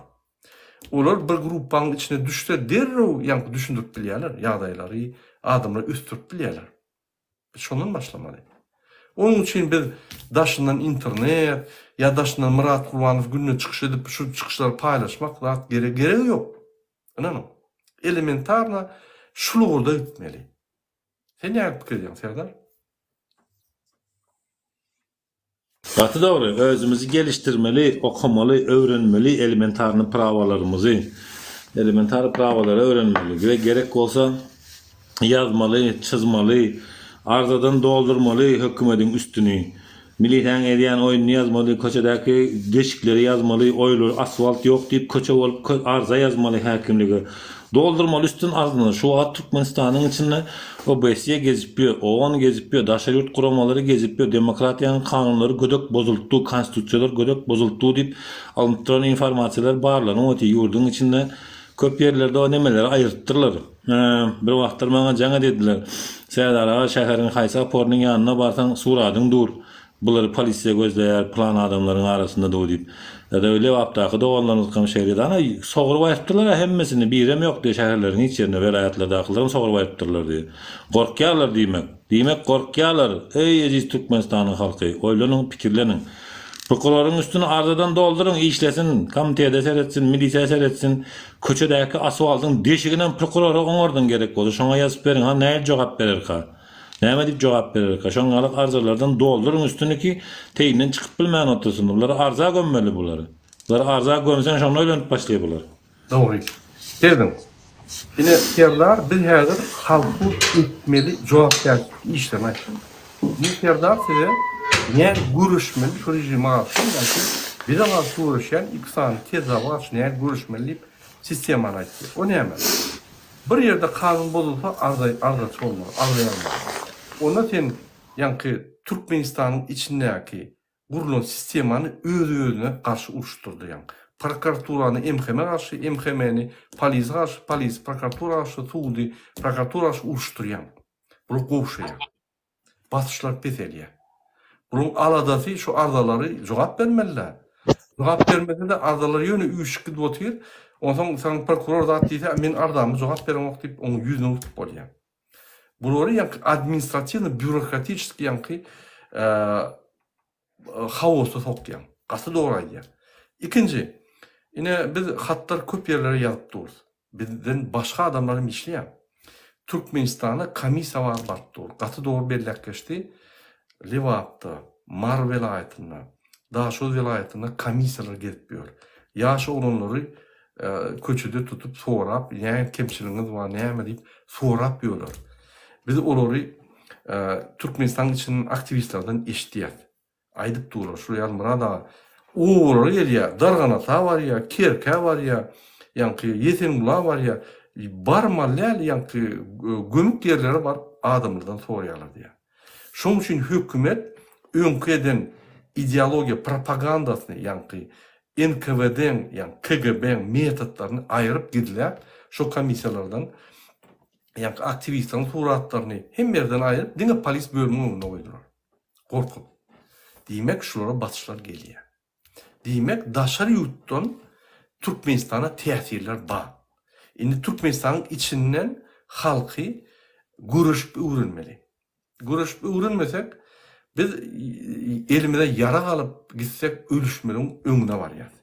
Olar bir gruppaň içine düşse derrew ýaňky düşündirip bilýärler ýagdaýlary, adamlary ösdürip bilýärler. Biz şondan başlamaly. Onuň üçin biz daşyndan internet ýa daşyndan Myrat Gurbanow günde çykyş edip şu çykyşlary paýlaşmak zat gerek geregi ýok. Ynanyň. Elementarno şul ugurda gitmeli. Sen näme pikir edýäň Serdar? Gaty dogry, özümizi gelişdirmeli, okamaly, öwrenmeli elementarny prawalarymyzy. Elementar prawalary öwrenmeli we gerek bolsa ýazmaly, çyzmaly, arzadan doldurmaly hökümediň üstüni. Milisäň edýän oýnuny ýazmaly, köçedäki deşikleri ýazmaly, oýlary asfalt ýok diýip köçe bolup arza ýazmaly häkimlige. Doldurmaly üstün arzyny. Şu wagt Türkmenistanyň içinde OBSE gezip ýör, OON gezip ýör, daşary ýurt guramalary gezip ýör, demokratiýanyň kanunlary gödek bozultdy, konstitusiýalar gödek bozultdy diýip alnyp duran informasiýalar barlanyp otyr. Ýurduň içinde köp ýerlerde o nemeleri aýyrypdyrlar. Bir wagtlar maňa jaň edediler. Serdar aga şäheriň haýsy oporynyň ýanyna barsaň suradyň dur. Bulary polisiýa gözleýär pylan adamlaryň arasynda dur diýip. Ýa-da Lebapdaky doganlarymyzkam şeýledi. Ana sogrup aýrypdyrlar-a hemmesini, birem ýok diýýär şäherleriň hiç ýerinde, welaýatlardakylaram sogrup aýrypdyrlar diýýär. Gorkýarlar diýmek. Diýmek gorkýarlar. Eý eziz Türkmenistanyň halky, oýlanyň, pikirleniň. Prokuroryň üstüni arzadan dolduryň, işlesin, komitede seretsin, milisiýa seretsin, köçedäki asfaltyň deşiginem prokurora oňardyň gerek bolsa, şoňa ýazyp beriň, han nähili jogap bererka? Näme diýip jogap bererka? Şoň ýaly arzalardan dolduryň üstüni ki, teýinden çykyp bilmän otursyn. Bulary arza gömmeli bulary. Bulary arza gömseň şonda oýlanyp başlaýar bular. Dogry. Serediň. Ine Serdar biz häzir halkyň etmeli jogapkärçilikli işlerini aýtdyk. Indi Serdar size nädip göreşmeli şu režime garşy ýa-da bize garşy göreşýän iki sany kezzaba garşy nädip göreşmeli diýip sistemany aýtdy. O näme? Bir ýerde kanun bozulsa arza arzaçy bolmaly, arza ýazmaly. Onda sen ýaňky Türkmenistanyň içindäki gurlan sistemany öz-özüne garşy uruşdyrdy ýaň. Prokuraturany MHM garşy, MHM-ni polise garşy, polisi prokuratura garşy, sudy prokuratura garşy uruşdyrýaň. Bular gowşaýar. Basyşlar peselýär. Bularyň aladasy şu arzalary jogap bermeli-dä. Jogap bermese-de arzalar ýöne üýşüp gidip otyr. Onsoň saňa prokuror zat diýse, men arzama jogap beremok diýip, oň ýüzüne urtup bolýar. Bulary ýaňky administratiwny býurokratiçeskiý ýaňky haosa sokýaň. Gaty dogry aýdýaň. Ikinji, ine biz hatlar köp ýerlere ýazyp durus. Bizden başga adamlar hem işleýär. Türkmenistana komissiýa bar baryp dur. Gaty dogry belläp geçdi. Lebapda, Mary welaýatynda, Daşoguz welaýatynda komissiýalar gezip ýör. Ýaş oglanlary köçede tutup sorap, näme kemçiligiňiz bar, näme diýip sorap ýörler. Biz olary Türkmenistanyň içinden aktiwistlerden eşidýäs. Aýdyp durlar, şul ýaly Myrat aga obalara gelýär, Darganata barýar, Kerkä barýar, ýaňky Ýesengula barýar. Barmaly däl ýaňky gömük ýerlere baryp adamlardan soraýarlar diýýär. Şonuň üçin hökümet öňki eden ideologiýa propagandasyny ýaňky NKWD-iň ýaňky KGB-iň metodlaryny aýryp gizläp şo komissiýalardan. Ýaňky aktiwistleriň suratlaryny hemme ýerden aýryp, diňe polis bölümiň öňünde goýdular. Gorkup. Diýmek, şulara basyşlar gelýär. Diýmek, daşary ýurtdan Türkmenistana täsirler bar. Indi Türkmenistanyň içinden halky göreşip öwrenmeli. Göreşip öwrenmesek, biz elimize ýarag alyp gitsek ölüşmeligiň öňüne barýas.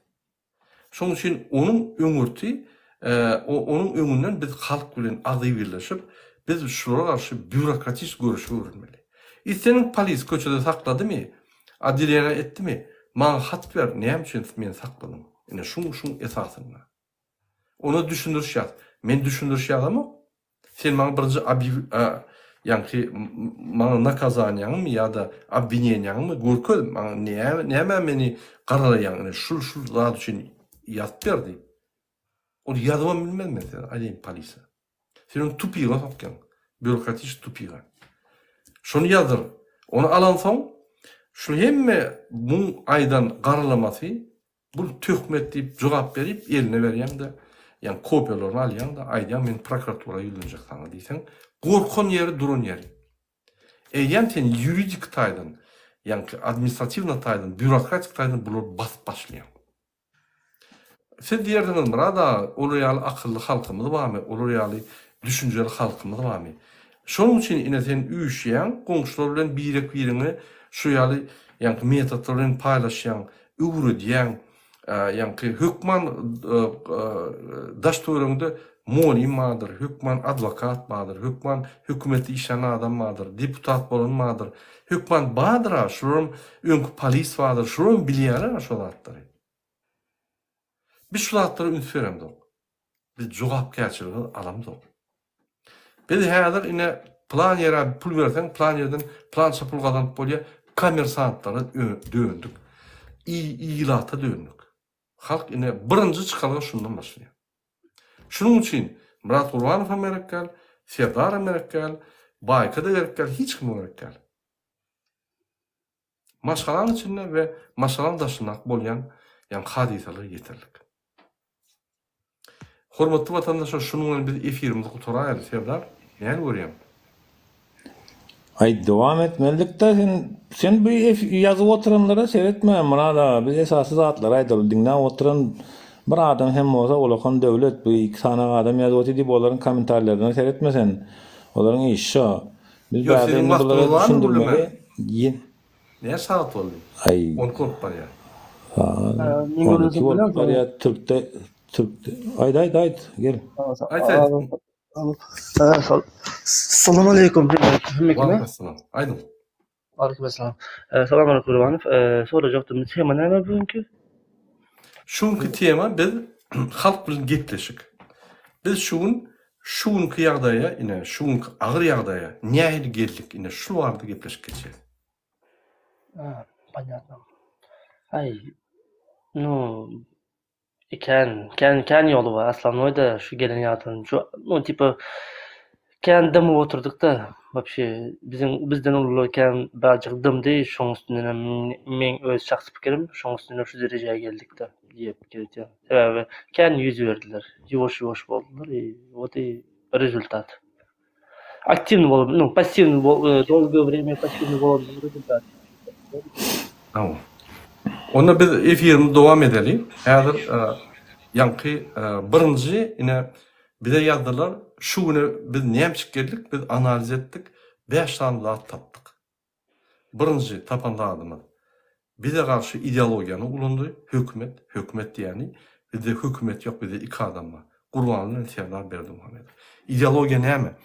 Şonuň üçin onuň öňürti, onuň öňünden biz halk bilen agzybirleşip, biz şulara garşy býurokratist göreşi öwrenmeli. Islendik polis köçede sakladymy, otdeleniýa etdimi, maňa hat ber, näme üçin meni sakladyň? Ine şuň şuň esasynda. Ona düşündiriş ýaz. Men düşündiriş ýazamok. Sen maňa birinji ýaňky maňa nakazaniýaňmy ýa-da obwineniýaňmy görkez, maňa näme nämä meni garalaýaň ine şul şul zat üçin ýazyp ber diýip. Ol ýazybam bilmez men size aýdaýyn polisiýa. Sen ony tupiga sokýaň. Býurokratiçki tupiga. Şony ýazdyr. Ony alansoň şu hemme muň aýdan garalamasy Bul töhmet diýip jogap berip eline berýäňde, ýagny kopiýalaryny alýaňda aýdýaň men prokuratura ýüzlenjek saňa diýseň, gorkan ýeri duran ýeri. Eýýäm sen ýuridik taýdan, ýaňky administratiwna taýdan, býurokratik taýdan bulary basyp başlaýaň. Siz diýersiňiz Myrat aga olar ýaly akylly halkymyz barmy, olar ýaly düşünjeli halkymyz barmy? Şonuň üçin ine sen üýşýäň goňşular bilen birek-biriňe şu ýaly ýaňky metodlar bilen paýlaşýaň, öwredýäň, ýaňky hökman daş-töweregiňde mugallym bardyr, hökman adwokat bardyr, hökman hökümetde işlän adam bardyr, deputat bolan bardyr, hökman bardyr-a, şularam öňki polis bardyr, şularam bilýärler-a şo zatlary. Biz şu zatlara üns beremzok. Biz jogapkärçiligi alamzok. Biz häzir ine plan ýere pul berseň, plan ýerden plança pul gazanyp bolýar, kommersantlara döndük. Ilata döndük. Halk ine birinji çykalga şundan başlaýar. Şunuň üçin Myrat Gurbanow hem gerek däl, Serdar hem gerek däl, Baýka-da gerek däl, hiç kim gerek däl. Maşgalaň içinde we maşgalaň daşyndaky bolýan ýaňky hadysalar ýeterlik. Hormatly watandaşlar şunuň bilen biz efirimizi gutaraýaly Serdar näme görýäň? Aý dowam etmelidik-dä sen sen bu ýazyp oturanlara seretme Myrat aga biz esasy zatlary aýdaly diňläp oturan bir adam hem bolsa ulakan döwlet bu iki sany adam ýazyp otyr diýip olaryň kommentarilerine seretme sen olaryň işi şo Biz Ýok bärde siziň indi bulara wagtyňyz barmy düşündirmeli. gürlemä? Ýe. Näçe sagat boldy? Aý. 12 bolup barýar. Sagat Men 12 gürlesem bolup bolýarmy? barýar. Türkde Türkde. Aýt aýt aýt. Gel. Aýt aýt. Salam aleýkum hemmekine. Waleýkim Aýdyň. Waleýkim essalam. Salam aleýkum Gurbanow. Sorajakdym, tema näme bugünki? Şu günki tema biz halk bilen gepleşik. Biz şu gün şu günki ýagdaýa ine şu günki agyr ýagdaýa nähili geldik ine şul barada gepleşik geçýäs. A, ponýatno. Aý, nu, Kän, kän, kän ýoly bar. Osnovnoý-da şu gelen ýagdaýdan şu, nu, tipa, kän dymyp oturdykda, wapşe, biziň, bizden ulular kän birazjyk dymdy, şoň üstündenem meň öz şahsy pikirim, şoň üstünden şu derejä geldikde diýip pikir edýän. Sebäbi kän ýüz berdiler, ýuwaş-ýuwaş boldular i wot i rezultat. Aktiwny bolup, nu, passiwny bol, dolgo wremýa passiwny bolandan rezultat. Hawa. Onda biz efirimizi dowam edeli. Häzir ýaňky birinji ine bize ýazdylar, şu güne biz nämçik geldik, biz analiz etdik, 5 sany zat tapdyk. Birinji tapan zadymyz, bize garşy ideologiýany ulandy hökümet, hökümet diýýäni, bizde hökümet ýok, bizde iki adam bar, Gurbanguly bilen Serdar Berdimuhamedow. Ideologiýa näme?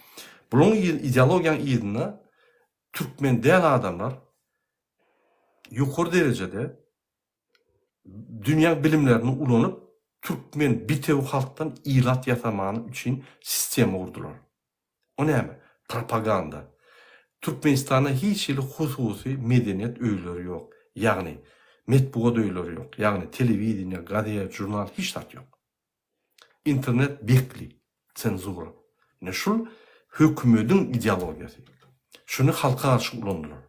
Bularyň ideologiýanyň yzynda türkmen däl adamlar ýokary derejede dünýäň bilimlerini ulanyp türkmen bitewi halkdan ilat ýasamany üçin sistema gurdular. O näme? Propaganda. Türkmenistanda hiç hili hususy medeniýet öýleri ýok. Ýagny, metbugat öýleri ýok. Ýagny, telewideniýe, gazet, žurnal hiç zat ýok. Internet bekli, senzura. Ine şul hökümediň ideologiýasy. Şuny halka garşy ulandylar.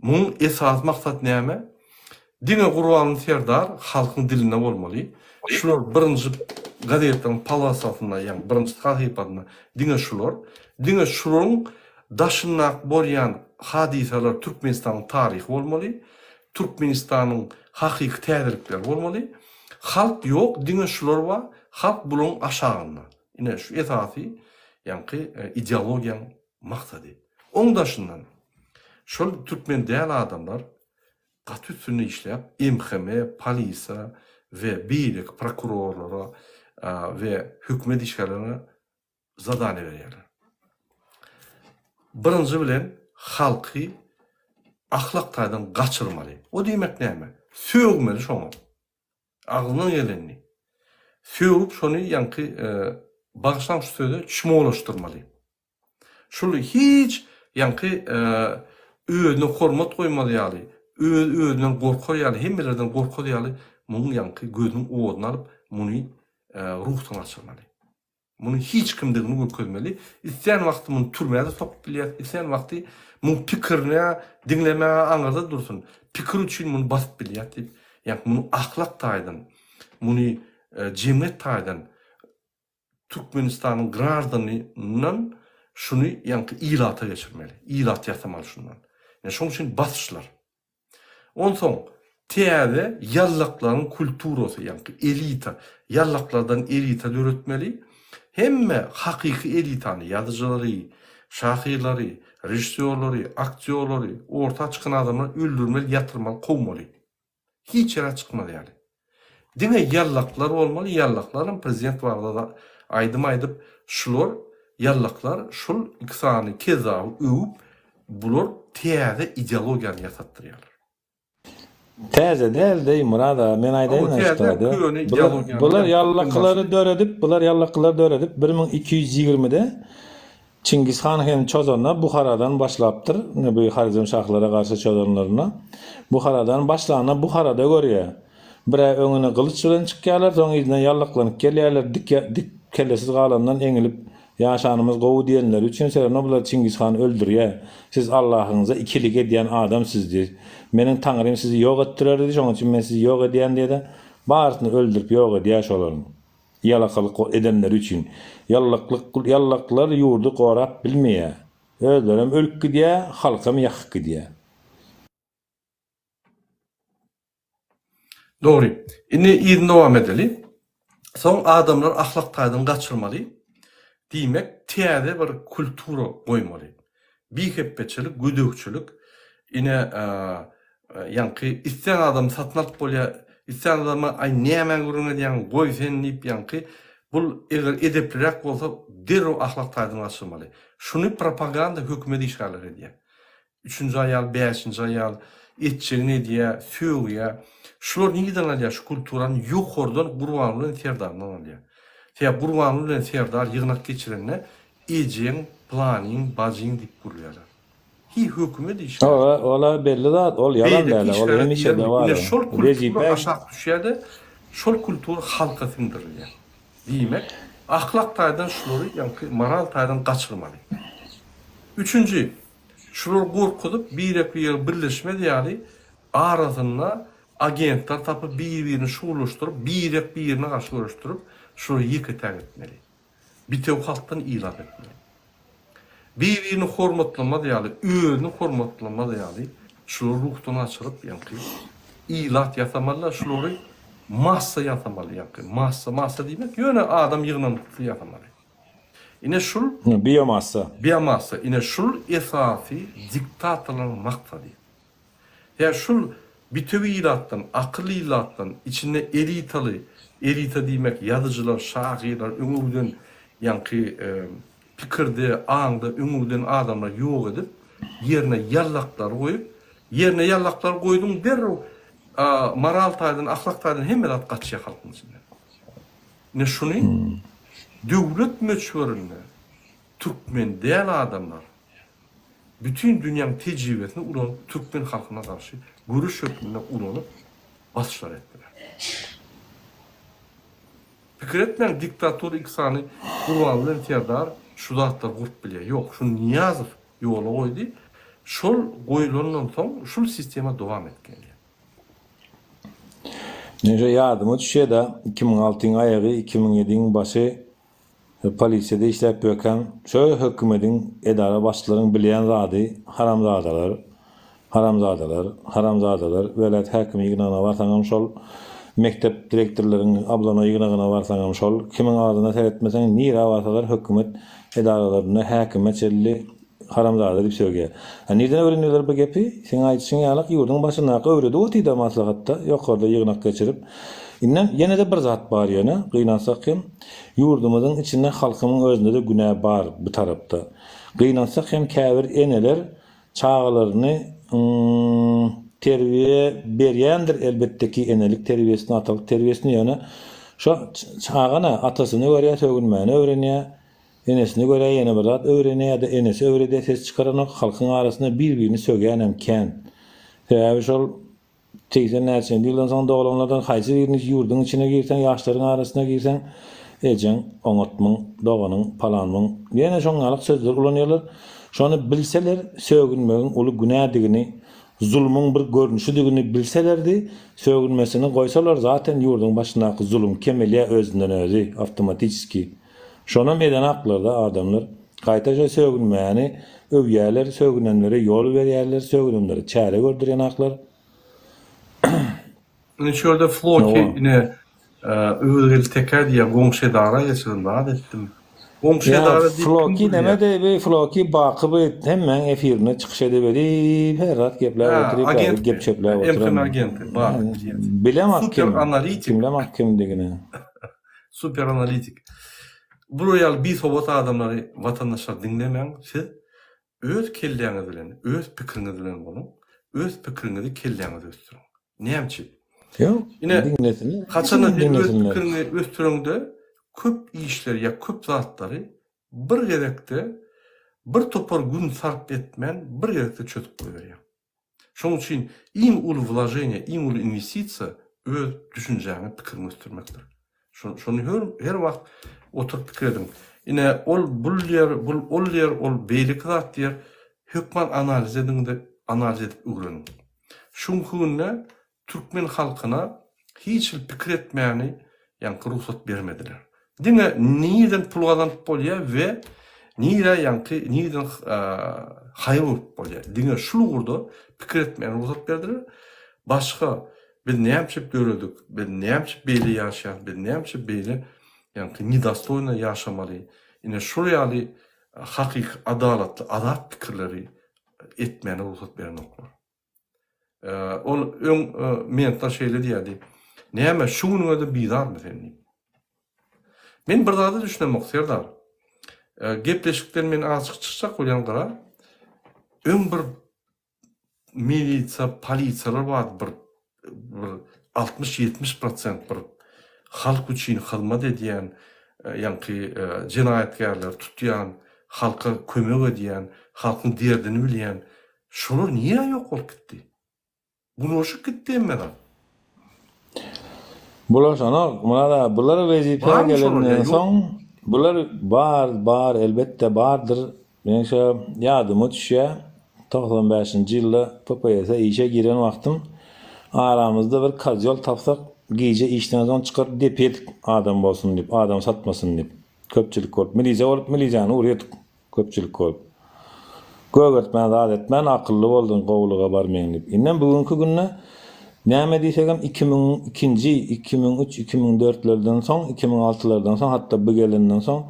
Muň esasy maksat näme? Diňe Gurbanguly Serdar halkyň dilinde bolmaly. Şular birinji. Gazetleriň polosasynda, ýagny birinji sahypasynda diňe şular, diňe şularyň daşyndaky bolýan hadysalar Türkmenistanyň taryhy bolmaly, Türkmenistanyň hakyky täzelikleri bolmaly. Halk ýok, diňe şular bar, halk bularyň aşagynda. Ine şu esasy ýaňky ideologiýaň maksady. Oň daşyndan şol türkmen däl adamlar gaty üstünde işläp MHM, polisa we beýleki prokurorlara we hökümet işgärlerine zadaniýa berýärler. Birinji bilen halky ahlak taýdan gaçyrmaly. O diýmek näme? Sögmeli şoňa. Agzyna gelenini. Sögüp şony ýaňky bagyşlaň şu söze çmolaşdyrmaly. Şul hiç ýaňky özüne hormat goýmaz ýaly, öz özünden gorkar ýaly, hemmelerden gorkar ýaly muň ýaňky gözüniň oduny alyp muny ruhdan gaçyrmaly. Muny hiç kimdigini görkezmeli. Islän wagty muny türmä-de sokup bilýäs, islän wagty muň pikirini diňlemäge aňyrda dursun, pikir üçin muny basyp bilýäs diýip, ýagny muny ahlak taýdan, muny jemgyýet taýdan Türkmenistanyň graždanyndan şuny ýaňky ilata geçirmeli. Ilat ýasamaly şundan. Ine şoň üçin basyşlar. Onsoň täze ýallaklaryň kulturasy, ýaňky elita, ýallaklardan elita döretmeli. Hemme hakyky elitany, ýazyjylary, şahyrlary, režissýorlary, aktýorlary, orta çykan adamlary öldürmeli, ýatyrmaly, kowmaly. Hiç ýere çykmaz ýaly. Diňe ýallaklar bolmaly, ýallaklaram prezident barada aýdym aýdyp, şular ýallaklar şul iki sany kezzaby öwüp, bular täze ideologiýany ýasatdyrýarlar. Täze däl deý Myrat aga men aýdaýyn Hawa şu täze taýda. köne Bular ideologiýany bular ýaňky ýallakylary döredip, bular ýallakylary döredip 1220-de Çingiz han hem çozanda Buharadan başlapdyr, ine bu Horezmşahlara garşy çozanlarynda. Buharadan başlanda Buharada görýär. Bir-ä öňüne gylyç bilen çykýarlar, soň yzyndan ýallaklanyp gelýärler, dik dik kellesiz galandan eňilip ýaşanymyz gowy diýenleri üçin Serena bular Çingiz hany öldürýär. Siz Allahyňyza ikilik edýän adam siz diýip. Meniň Taňrym sizi ýok etdirer diýdi, şonuň üçin men sizi ýok edýän diýede, barysyny öldürip ýok edýär şolaryň. Ýalakalyk edenleri üçin. Ýallaklyk ýallaklar ýurdy gorap bilmeýär. Özlerem ölüp gidýär, halkam ýakyp gidýär. Dogry. Indi yzyny dowam edeli. Soň adamlar ahlak taýdan gaçyrmaly. Diýmek, täze bir kultura goýmaly. Bihepbeçilik, gödekçilik, ine, ýaňky islän adamy satyn alyp bolýar, islän adama aý nämäni gürrüň edýäň, goý sen diýip ýaňky bul eger edepliräk bolsa derrew ahlak taýdan gaçyrmaly. Şuny propaganda hökümet işgärleri edýär. Üçünji aýal, bäşinji aýal etjegini edýär, sögýär. Şular nireden alýar şu kulturany ýokardan Gurbanguly bilen Serdardan alýar. Sebäbi Gurbanguly bilen Serdar ýygnak geçirende Ejeň, planyň, bajyň diýip gürlärler. Hi hökümet işgäri. Ola ola belli zat ol ýalan Beýleki däl ol işgäre hemişede diýermi? bar Ine o. şol kultura Wezipe aşak düşýär-de, şol kultura halka siňdirilýär. Diýmek, ahlak taýdan şulary ýaňky moral taýdan gaçyrmaly. Üçünji, şulary gorkuzyp birek-birege birleşmez ýaly arasynda agentler tapyp bir-birini şuglaşdyryp birek-birine garşy göreşdirip şulary ýeke-täk etmeli. Bitewi halkdan ilat etmeli. Bir-birini hormatlamaz ýaly, özüni hormatlamaz ýaly şulary ruhdan gaçyryp, ýaňky ilat ýasamaly-da, şulary massa ýasamaly, ýaňky massa, massa diýmek ýöne adam ýygnanyksy ýasamaly. Ine şul Biomassa. Biomassa. Ine şul esasy diktatorlaryň maksady. Hä şul bitewi ilatdan, akylly ilatdan, içinde elitaly, elita diýmek ýazyjylar, şahyrlar, öňe giden ýaňky pikirde, aňda öňe giden adamlary ýok edip, ýerine ýallaklary goýup, ýerine ýallaklary goýduň derrew moral taýdan, ahlak taýdan hemme zat gaçýar halkyň içinden. Ine şuny döwlet möçberinde türkmen däl adamlar bütin dünýäň tejribesini ulanyp türkmen halkyna garşy göreş hökmünde ulanyp basyşlar etdiler. Pikir etmäň diktator iki sany Gurbanguly bilen Serdar şu zatlary gurup bilýär. Ýok şuny Nyýazow ýola goýdy. Şol goýulandan soň şul sistema dowam edip gelýär. Men şo ýadyma düşýä-de, 2006-yň aýagy, 2007-iň başy polisiýada işläp ýörkäm, şo hökümediň edara başlyklaryň bilýän zady haramzadalar, haramzadalar, haramzadalar, welaýat häkimi ýygnagyna barsaňam şol, mekdep direktorlaryň oblono ýygnagyna barsaňam şol, kimiň agzyna seretmeseň, nirä barsalar hökümet edaralarynda häkime çenli Haramzada diýip sögýär. A nirden öwrendiler bu gepi? Seň aýdyşyň ýalak ýurduň başyndaky öwredip otyda maslahatda, ýokarda ýygnak geçirip. Indem ýene-de bir zat bar ýöne, gynansak hem, ýurdumyzyň içinde halkymyň özünde-de günä bar bu tarapda. Gynansak hem käbir eneler çagalaryny terbiýe berýändir elbetdeki enelik terbiýesini, atalyk terbiýesini ýöne şo çagana atasyny görýär sögünmäni öwrenýär. Enesine görä ýene bir zat öwrenýär ýa-da enesi öwredýär ses çykaranok halkyň arasynda bir birini sögýänem kän. Sebäbi şol 80 näçenji ýyldan soň doglanlardan haýsy birini ýurduň içine girseň ýaşlaryň arasyna girseň ejeň oňatmyň doganyň palanmyň ýene şoň ýalyk sözler ulanýarlar. Şony bilseler sögünmegiň uly günädigini zulumyň bir görnüşidigini bilselerdi sögünmesini goýsalar zaten ýurduň başyndaky zulum kemelýär özünden özi awtomatiçeski. Şonam edenaklarda adamlar. Gaýta şo sögünmäni öwýäler, sögünenlere ýol berýärler, sögünenlere çäre gördürýänaklar. Ine şu ýerde Floki ine Öwezgeldi Tekä diýýär goňşy edara geçirdim zat etdim. Goňşy edara diýip kim Floki gülýär? neme deý Floki baky bu hemmäň efirinde çykyş edip edip her zat gepläp oturyp Agent gep çöpläp oturan. MHM agenti baky bilýän. Bilemok Super kim. analitik. Bilemok kimdigini. Super analitik. Bular ýaly bisowat adamlary watandaşlar diňlemäň, siz öz kelläňiz bilen, öz pikiriňiz bilen boluň, öz pikiriňizi kelläňizde ösdüriň. Näme üçin? Ýok, Ine, diňlesinler. haçanda sen öz Diňlesinler. pikiriňi ösdüreňde köp işleri ýa köp zatlary bir gezekde bir topar gün sarp etmän bir gezekde çözüp goýberýäň. Şonuň üçin iň uly wloženiýe, iň uly inwestisiýa öz düşünjäňi, pikiriňi ösdürmekdir. Şony her, her wagt oturyp pikir ediň. Ine, ol bul diýer, bul ol diýer, ol beýleki zat diýer. Hökman analiz ediň-de, analiz edip öwreniň. Şu günki günde Türkmen halkyna hiç hili pikir etmäni ýaňky rugsat bermediler. Diňe nirden pul gazanyp bolýar we nirä ýaňky nirden haýyr urup bolýar. Diňe şul ugurda pikir etmäni rugsat berdiler. Başga biz näme üçin döredik, biz näme üçin beýle ýaşaýarys, biz näme üçin beýle ýaňky nedostoýno ýaşamaly. Ine şul ýaly hakyky adalatly azat pikirleri etmäne rugsat berenoklar. Ol öň mentlar şeýle diýerdi. Näme, şu günüňe-de bizarmy sen diýip. Men bir zada düşünemok, Serdar. Gepleşikden men azajyk çykjak bolýan gyra. Öň bir milisiýa, polisiýalar bardy bir bir 60-70 prosent bir halk üçin hyzmat edýän, ýaňky jenaýatkärleri tutýan, halka kömek edýän, halkyň derdini bilýän Şolar nirä ýok bolup gitdi? Bulaşyp gitdi hemme zat. Bulaşanok Myrat aga bular wezipä Barmy şolar ýa gelenden ýokmy? soň bular bar bar elbetde bardyr meň şo ýadyma düşýä 95-nji ýylda PPS-e işe giren wagtym aramyzda bir kozýol tapsak gije işden soň çykaryp depýedik adam bolsun diýip adam satmasyn diýip köpçülik bolup milise bolup milisany urýadyk Köpçülik bolup. Gögertmän zat etmän akylly bolduň gowulyga bar meň diýip. Indem bu günki günde näme diýsegem 2002-nji, 2003, 2004-lerden soň, 2006-lardan soň hatda bu gelenden soň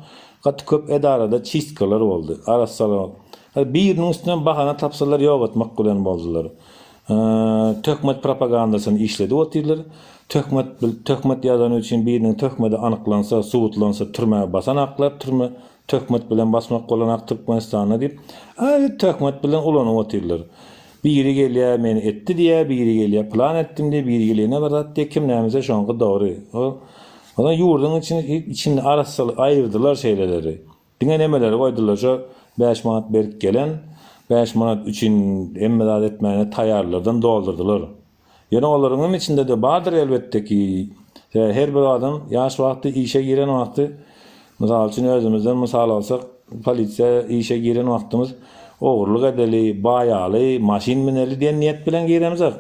gaty köp edarada çistkalar boldy. Arassalamak. Biriniň üstünden bahana tapsalar ýok etmek bilen boldular. Töhmet propagandasyny işledip otyrlar. Töhmet töhmet ýazany üçin biriniň töhmedi anyklansa, subutlansa türmä basan aklar türme Töhmet bilen basmak bolanak Türkmenistanda diýip, aý töhmet bilen ulanyp otyrlar. Biri gelýär meni etdi diýýär, biri gelýär pylan etdim diýýär, biri gelýär ýene bir zat diýýär, kim nämese şoňky dogry. Ondan ýurduň içini içini arassaly aýyrdylar şeýleleri. Diňe nemeleri goýdular şo 5 manat berip gelen, 5 manat üçin hemme zat etmäne taýýarlardan doldurdylar. Ýöne olaryň hem içinde-de bardyr elbetde ki, sebäbi her bir adam ýaş wagty işe giren wagty, mysal üçin özümizden mysal alsak, polisiýa işe giren wagtymyz ogurlyk edeli, baýaly, maşyn müneli diýen niýet bilen giremzok.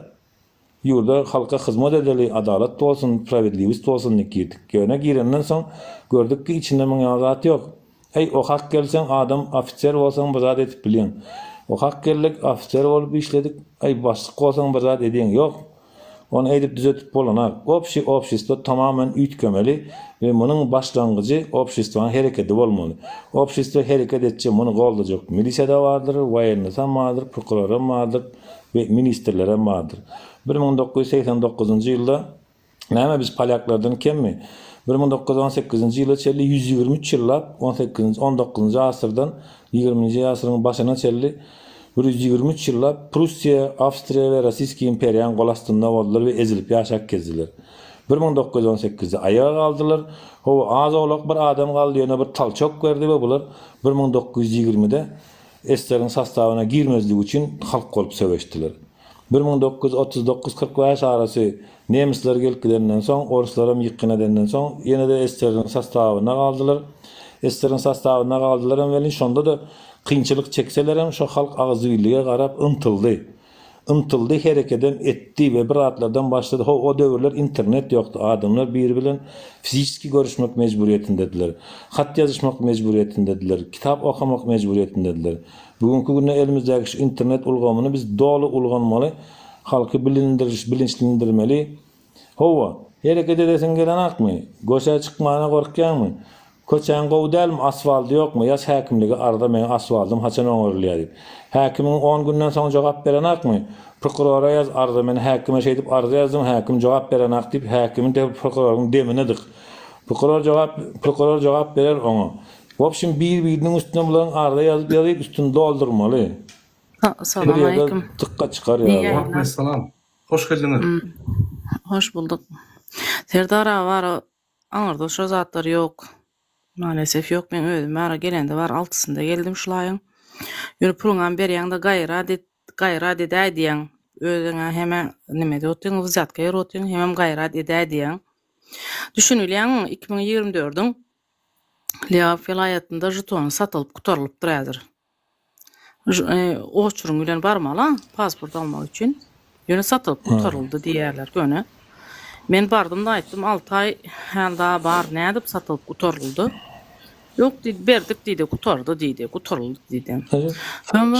Ýurda, halka hyzmat edeli, adalat bolsun, spravedliwist bolsun diýip girdik. Ýöne girenden soň gördük ki içinde muň ýaly zat ýok. Äý, okap gelseň adam ofiser bolsaň bir zat edip bilýäň. Okap geldik, ofiser bolup işledik, äý başlyk bolsaň bir zat edýäň. Ýok. Ony eýdip düzetip bolanak. Obşi obşestwo tamamen üýtgemeli we munuň başlangyjy obşestwanyň herekedi bolmaly. Obşestwo hereket etse muny goldajak milisiýada bardyr, woýennysam bardyr, prokuroram bardyr we ministrlerem bardyr. 1989-njy ýylda näme biz polýaklardan kemmi? 1918-nji ýyla çenli 123 ýyllap, on sekizinji, on dokuzynjy asyrdan ýigriminji asyryň başyna çenli 123 ýyllap Prussiýa, Awstriýa we Rossiýskiý imperiýanyň gol astynda boldular we ezilip ýaşap gezdiler. 1918-de aýaga galdylar. Hawa, az-owlak bir adam galdy, ýöne bir talçok berdi we bular 1920-de SSR-iň sostawyna girmezlik üçin halk bolup söweşdiler. 1939, 45 arasy nemisler gelip gidenden soň, orslaram ýykgyn edenden soň, ýene-de SSR-iň sostawynda galdylar. SSR-iň sostawynda galdylaram welin, şonda-da kynçylyk çekselerem, şo halk agzybirlige garap ymtyldy. Ymtyldy, herekedem etdi we bir zatlardan başlady. Ho, o döwürler internet ýokdy, adamlar biri bilen fiziçeski görüşmek mejburyýetindediler. Hat ýazyşmak mejburyýetindediler, kitap okamak mejburyýetindediler. Bu günki günde elimizdäki şu internet ulgamyny biz doly ulganmaly, halky bilindiriş, bilinçlendirmeli. Howwa, hereket edesiň gelenakmy? Göçä çykmana gorkýaňmy? Köçäň gowy dälmi, asfaldy ýokmy? Ýaz häkimlige arza meň asfaldym haçan oňarylýar diýip. Häkimiň on günden soň jogap berenakmy? Prokurora ýaz arza men häkime şeýdip arza ýazdym häkim jogap berenak diýip häkimi de prokuroryň demine dyk. Prokuror jogap prokuror jogap berer oňa. Wobşim bir biriniň üstüne bularyň arza ýazyp ýazyp üstüni doldurmaly. Bir Salam ýerde aleýkum. tykga çykar Iyi ýaly. ýaýynlar. Waleýkim Hoş geldiňiz. Hoş bulduk. Serdar aga bara aňyrda şo zatlar ýok. Maalesef ýok. Men özüm bara gelende bar altysynda geldim şul aýyň. Ýöne puluňam berýäňde gaýrat et, gaýrat edäý diýýäň. Özüňe hemä nime edip otyrň, wzýatka berip otyrň, hemem gaýrat edäý diýýäň. Düşünilýäňmi 2024-iň Lebap welaýatynda žetony satylyp gutarylypdyr häzir. Oçuryň bilen barmaly pasport almak üçin. Ýöne satylyp gutaryldy diýýärler göni. Men bardym-da aýtdym, alty aý häli daha bar, nädip satylyp gutaryldy? Ýok diýdi, berdik diýdi, gutardy diýdi, gutaryldy diýdi.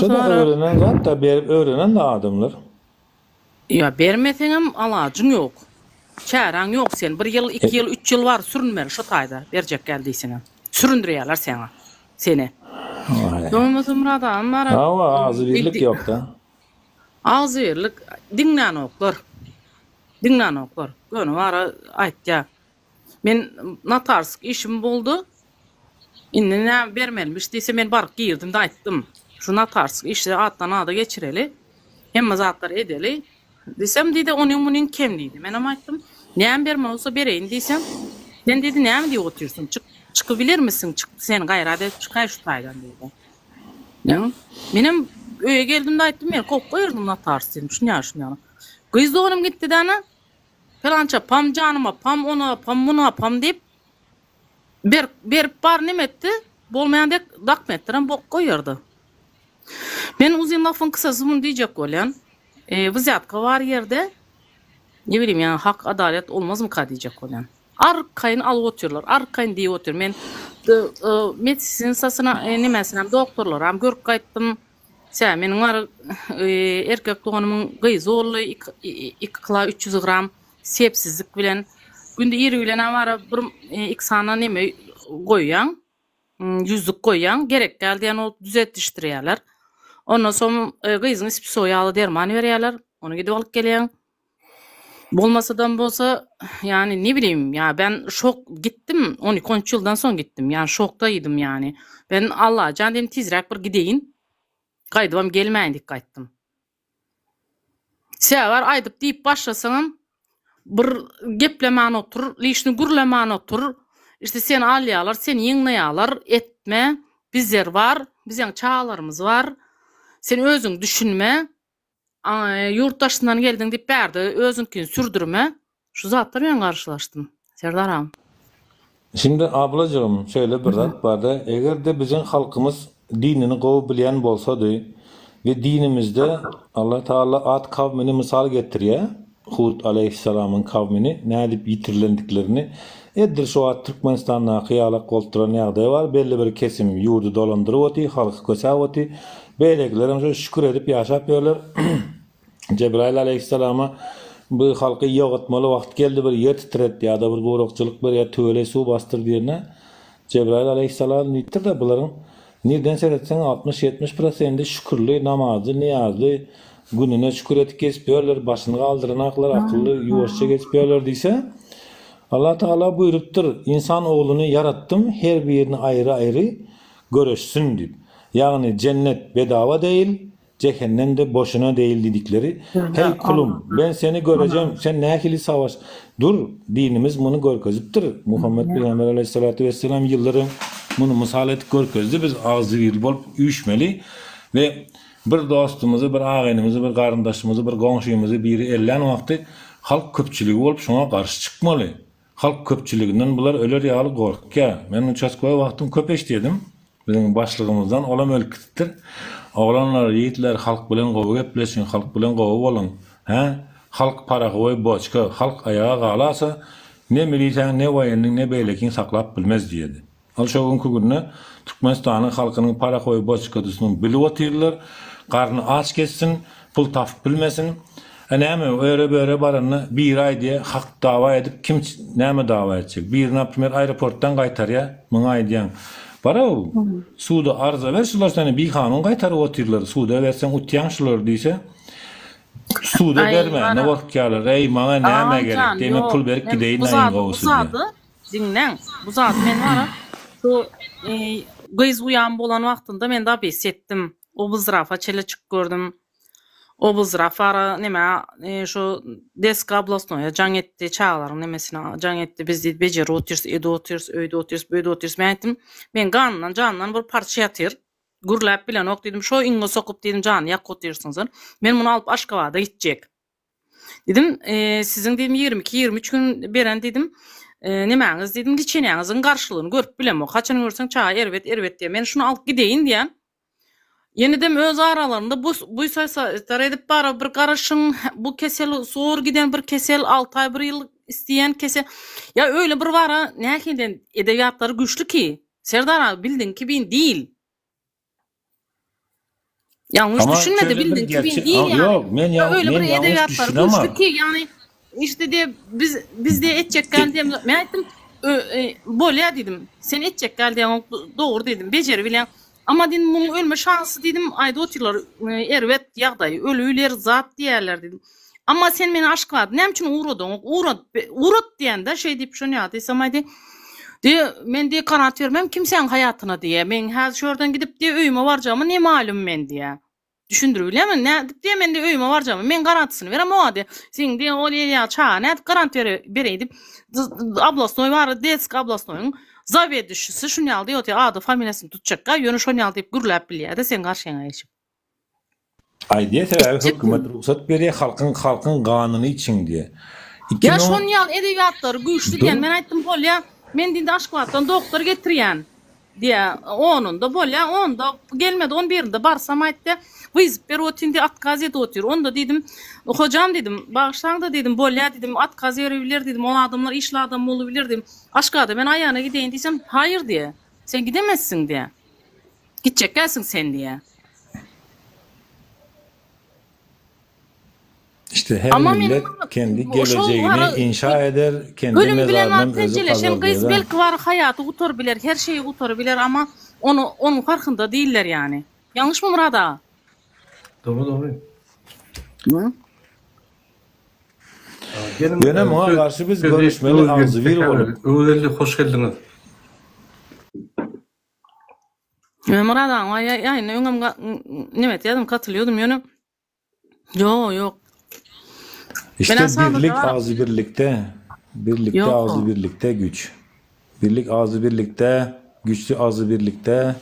Şo-da öwrenen zat-da, berip öwrenen-de adamlar. Ýa bermeseňem alajyň ýok. Çäräň ýok sen bir ýyl, iki ýyl, üç ýyl bar sürünmeli şo taýda berjek gel diýseňem. Süründürýärler seňa. Seni. Bolmasa Myrat agam bar. Hawa agzybirlik ýokda. Agzybirlik diňlänoklar. Diňlänoklar. Göni bara aýtýar. Men notarsk işim boldy. Indi näme bermelimiş diýse men baryp girdim-de aýtdym. Şu notarsk işi atdan ada geçireli. Hemme zatlary edeli. Diýsem diýdi onuň munuň kem diýdi. Menem aýtdym. Näme bermeli bolsa bereýin diýsem. Sen diýdi näme diýip otyrsyň? Çyk, çykybilermisiň? Çyk sen gaýrat edip çykaý şu taýdan diýdi. Näme? Menem öýe geldim-de aýtdym men kowup goýardym notars diýdim. Şunýa şunýa. Gyz doganym gitdi-de ana. Pylança pam janyma, pam ona, pam muna, pam diýip, berip, berip bar neme etdi, bolmaýan dek dokumentlerem bok goýardy. Men uzyn lafyň kysasy muny diýjek bolýan. E, wzýatka bar ýerde, ne bileyim, ýa hak, adalet olmazmyka diýjek bolýan. Arkaýyn alyp otyrlar, arkaýyn diýip otyr. Men medsisinsasyna, e, nemesinem, doktorlaram görüp gaýtdym. Sä meniň bar erkek doganymyň gyzy boldy iki kila 300 gram sepsizlik bilen günde ir bilen bara bir iki sany neme goýýaň ýüzlük goýýaň gerek däl diýen bolup düzetdişdirýärler. Ondan soň gyzyň ispso ýaly derman berýärler ony gidip alyp gelýäň. Bolmasadam bolsa ýani ne bileyim ýa ben şok gitdim 12 13 ýyldan soň gitdim ýani şokda idim ýani ben Allajan diýdim tizräk bir gideýin gaýdybam gelmäýin diýip gaýtdym. Sebäbi aýdyp diýip başlasaňam bir geplemän otur lişni gürlemän otur işte seni alýarlar seni ýygnaýarlar etme bizler bar bizeň çagalarymyz bar sen özüň düşünme Ýurt daşyndan geldiň diýip bärde özüňkini sürdürme. Şu zatlar bilen garşylaşdym. Serdar agam. Şimdi ablajygym şeýle bir zat barda egerde biziň halkymyz dinini gowy bilýän bolsady we dinimizde Allah Tagala Ad kawmini mysal getirýä. Hud aleýhissalamyň kawmyny nädip ýitirilendiklerini edil şu wagt Türkmenistandaky ýalak bolup duran ýagdaý bar, belli bir kesim ýurdy dolandyryp oty, halky kösäp oty, beýlekilerem şo şükür edip ýaşap ýörler. Jebraýyl aleýhissalama bu halky ýok etmeli wagt geldi bir ýer titret ýa-da bir gurakçylyk ber ýa tüweleý suw basdyr diýende Jebraýyl aleýhissalam diýipdir-de bularyň Nirden seretseň 60-70 prosendi şükürli, namazly, nyýazly, gününe şükür edip geçip ýörler, başyny galdyranaklar, akylly, ýuwaşja geçip ýörler diýse, Allah Tagala buýrupdyr, Ynsan ogluny ýaratdym, her birini aýry-aýry göreşsin diýip. Ýagny jennet bedava deýil, Jehennem-de boşuna deýil diýdikleri, Heý, kulum, ben seni görejem, sen nähili savaş Dur, dinimiz muny görkezipdir. Muhammet pygamber aleýhissalatu wesselam ýyllar öň muny mysal edip görkezdi, biz agzybirli bolup üýşmeli we bir dostumyzy, bir agynymyzy, bir garyndaşymyzy, bir goňşymyzy biri ellän wagty halk köpçüligi bolup şoňa garşy çykmaly. Halk köpçüliginden bular öler ýaly gorkýar. Men uçastkowy wagtym köp eşidýärdim. Biziň başlygymyzdan olam ölüp gidipdir. Oglanlar, ýigitler halk bilen gowy gepleşiň, halk bilen gowy boluň. Hä? Halk parahowoý boçka, halk aýaga galasa, ne milisäň, ne woýenniň, ne beýlekiň saklap bilmez diýedi. Ol şo günki günde Türkmenistanyň halkynyň parahowoý boçkadysyny bilip otyrlar. Garny aç gezsin, pul tapyp bilmesin. E näme, öre-böre baranda biri aýdýa, hak dawa edip kim näme dawa etjek? Biri naprimer aeroportdan gaýtarýa, muňa aýdýaň. Bar-ow, suda arza ber, şular seni bikanun gaýtaryp otyrlar, suda berseň utýaň şulary diýse, suda Aý, bermäne bara gorkýarlar. Eý, maňa näme Agamjan, gerek, diýme ýok, pul berip men gideýin bu iň zady, bu gowusy diýýär. zady diňläň, bu zady men bara şu e, gyz uýam bolan wagtynda men dabis etdim. Oblzdrafa çele çykyp gördüm. Oblzdraf ara neme e, şu deska oblastnoýa jaň etdi, çagalaryň nemesine jaň etdi. Biz diýdi bejerip otyrys, edip otyrys, öýde otyrys, böýde otyrys. Men aýtdym, men ganyndan, janyndan bir parça ýatyr. Gürläp bilenok diýdim. Şo iňňe sokup diýdim, janyny ýakyp otyrsyňyz. Men muny alyp Aşgabada gitjek. Diýdim, e, siziň diýdim 22, 23 gün beren diýdim, e, nemäňiz diýdim, liçenýäňiziň garşylygyny görüp bilemok. Haçan görseň çaga erbet, erbet diýýär. Men şuny alyp gideýin diýýän. Ýenedem öz aralarynda bu buýsaýsaýlar edip bara bir garaşyň, bu kesel zor giden bir kesel, 6 aý, 1 ýyl isleýän kesel. Ýa öýle bir bara nähili edebiýatlary güýçli ki, Serdar aga bildiň kibin diýil. Ýalňyş Ama düşünmedi şöyle bir bildiň kibin gerçek, diýil ýaly. Ýok, men Ýa öýle men bir ýalňyş edebiýatlary düşünemok. güýçli ki, ýagny işte diýe biz biz diýe etjek gel diýem. Men aýtdym, e, bolýa diýdim. Sen etjek gel diýen dogry diýdim. Bejeri bilýän. Amma diýdim, munuň ölme şansy diýdim, aýdyp otyrlar, e, erbet ýagdaý, ölüler zat diýerler diýdim. Amma sen meni Aşgabat näme üçin ugradyň? Ugrat, ugrat diýende şeý diýip şony ýa diýsem aýdy. Diýe, men diýe kanat bermem kimsäň haýatyna diýe. Men häzir şu ýerden gidip diýe öýüme barjagymy ne malum men diýe. Düşündirip bilýärmi? Nädip diýe men diýe öýüme barjagymy men garantisyny berem oňa diýe. Seň diýe ol ýa çaga nädip garant bere bereýin diýip oblastnoý bar, detski oblastnoýyň zaweduşisi şuny ýaly diýip otyr, ady familiýasyny tutjakka, ýöne şony ýaly diýip gürläp bilýär-de seň garşyňa geçip. Aýdýar sebäbi hökümet rugsat berýär halkyň halkyň ganyny içiň diýe. Ýa şon ýaly edebiýatlary güýçli diýen men aýtdym bolýa men diýdi Aşgabatdan doktor getirýän diýä onunda bolýa onda gelmedi on birinde barsam aýtdy wyzyp berip otyryn diýe otkaz edip otyr onda diýdim hojam diýdim bagyşlaňda diýdim bolýa diýdim otkaz berebiler diýdim ol adamlar işli adam bolubiler diýdim Aşgabada men aýana gideýin diýsem haýyr diýe sen gidemezsiň diýe. Gitjek dälsiň sen diýýär. İşte her Ama millet meniň kendi şol geleceğini ara inşa eder, kendi ölüm bilen mezarynam wagt özi penjeleşen gazar gyz diýer-ä. belki bar haýaty gutaryp biler, her şeyi gutaryp biler ama ony onuň farkynda değiller ýany. Ýalňyşmy Myrat aga? Dogry dogry. Geliň, Ýöne e, muňa söz garşy biz sözi göreşmeli Öwezgeldi agzybir Tekäne bolup. Öwezgeldi hoş geldiňiz. Myrat aga ýaýyna öňem neme etýärdim, katylýordum ýöne Ýok, ýok. İşte Menem sadece birlik var. ağzı birlikte, birlikte Ýok. ağzı birlikte güç. Birlik ağzı birlikte, güçlü ağzı birlikte.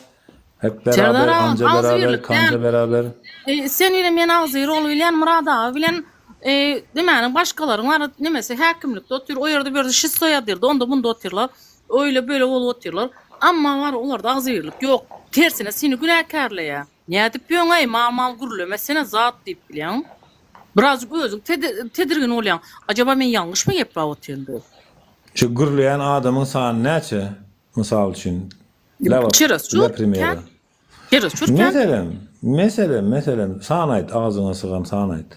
Hep Serdar beraber, aga, anca agzy beraber, birlik kanca däl. beraber. E, sen ile men agzy rol bilen Myrat aga bilen e, demäniň başgalaryň bar nemesi häkimlikde otyr, o ýerde bu ýerde şisto ýadyrdy, onda bunda otyrlar. Öýle böyle bolup otyrlar. Amma bar olarda agzybirlik ýok. Tersine seni günäkärleýär. Nädip ýöňäý mal mal gürlemesene zat diýip bilýäň. Birazjyk özüň tedirgin bolýaň. Ajaba men ýalňyşmy gepläp otyryn diýip. Şu gürleýän adamyň sany näçe? Mysal üçin, Çerezçur kän. Çerezçur kän. Meselem, meselem, meselem, san aýt, agzyňa sygan san aýt.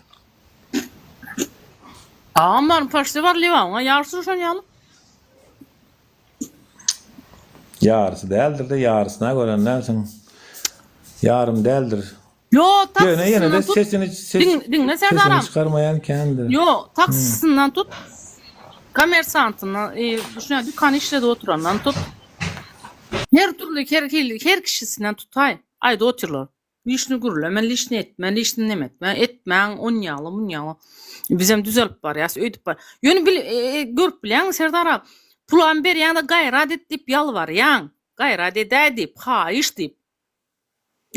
Agam baryň paşti bar Lebabyňa ýarysy şon ýaly. Ýarysy däldir-de, ýarysyna gören dälsiň. Ýarym däldir. Ýo, Ýöne ýene-de taksisyndan tut. sesini ses, Diň, diňle sesini Serdaram. çykarmaýan kändir. Ýo, taksisyndan tut. Kommersantyndan, e, şuna dükan işledip oturandan tut. Her dürli, her hili, her kişisinden tutaý. Aýda otyrlar. Lişni gürleme, lişni etme, lişni neme etme, etmäň, onýaly, munýaly. Bizem düzelip barýas, öýdüp bar. Ýöne bil, e, e, görüp bilýäňmi Serdar aga? Pulam berýäň-de gaýrat et diýip ýalbarýaň. Gaýrat edäý diýip, haýyş diýip.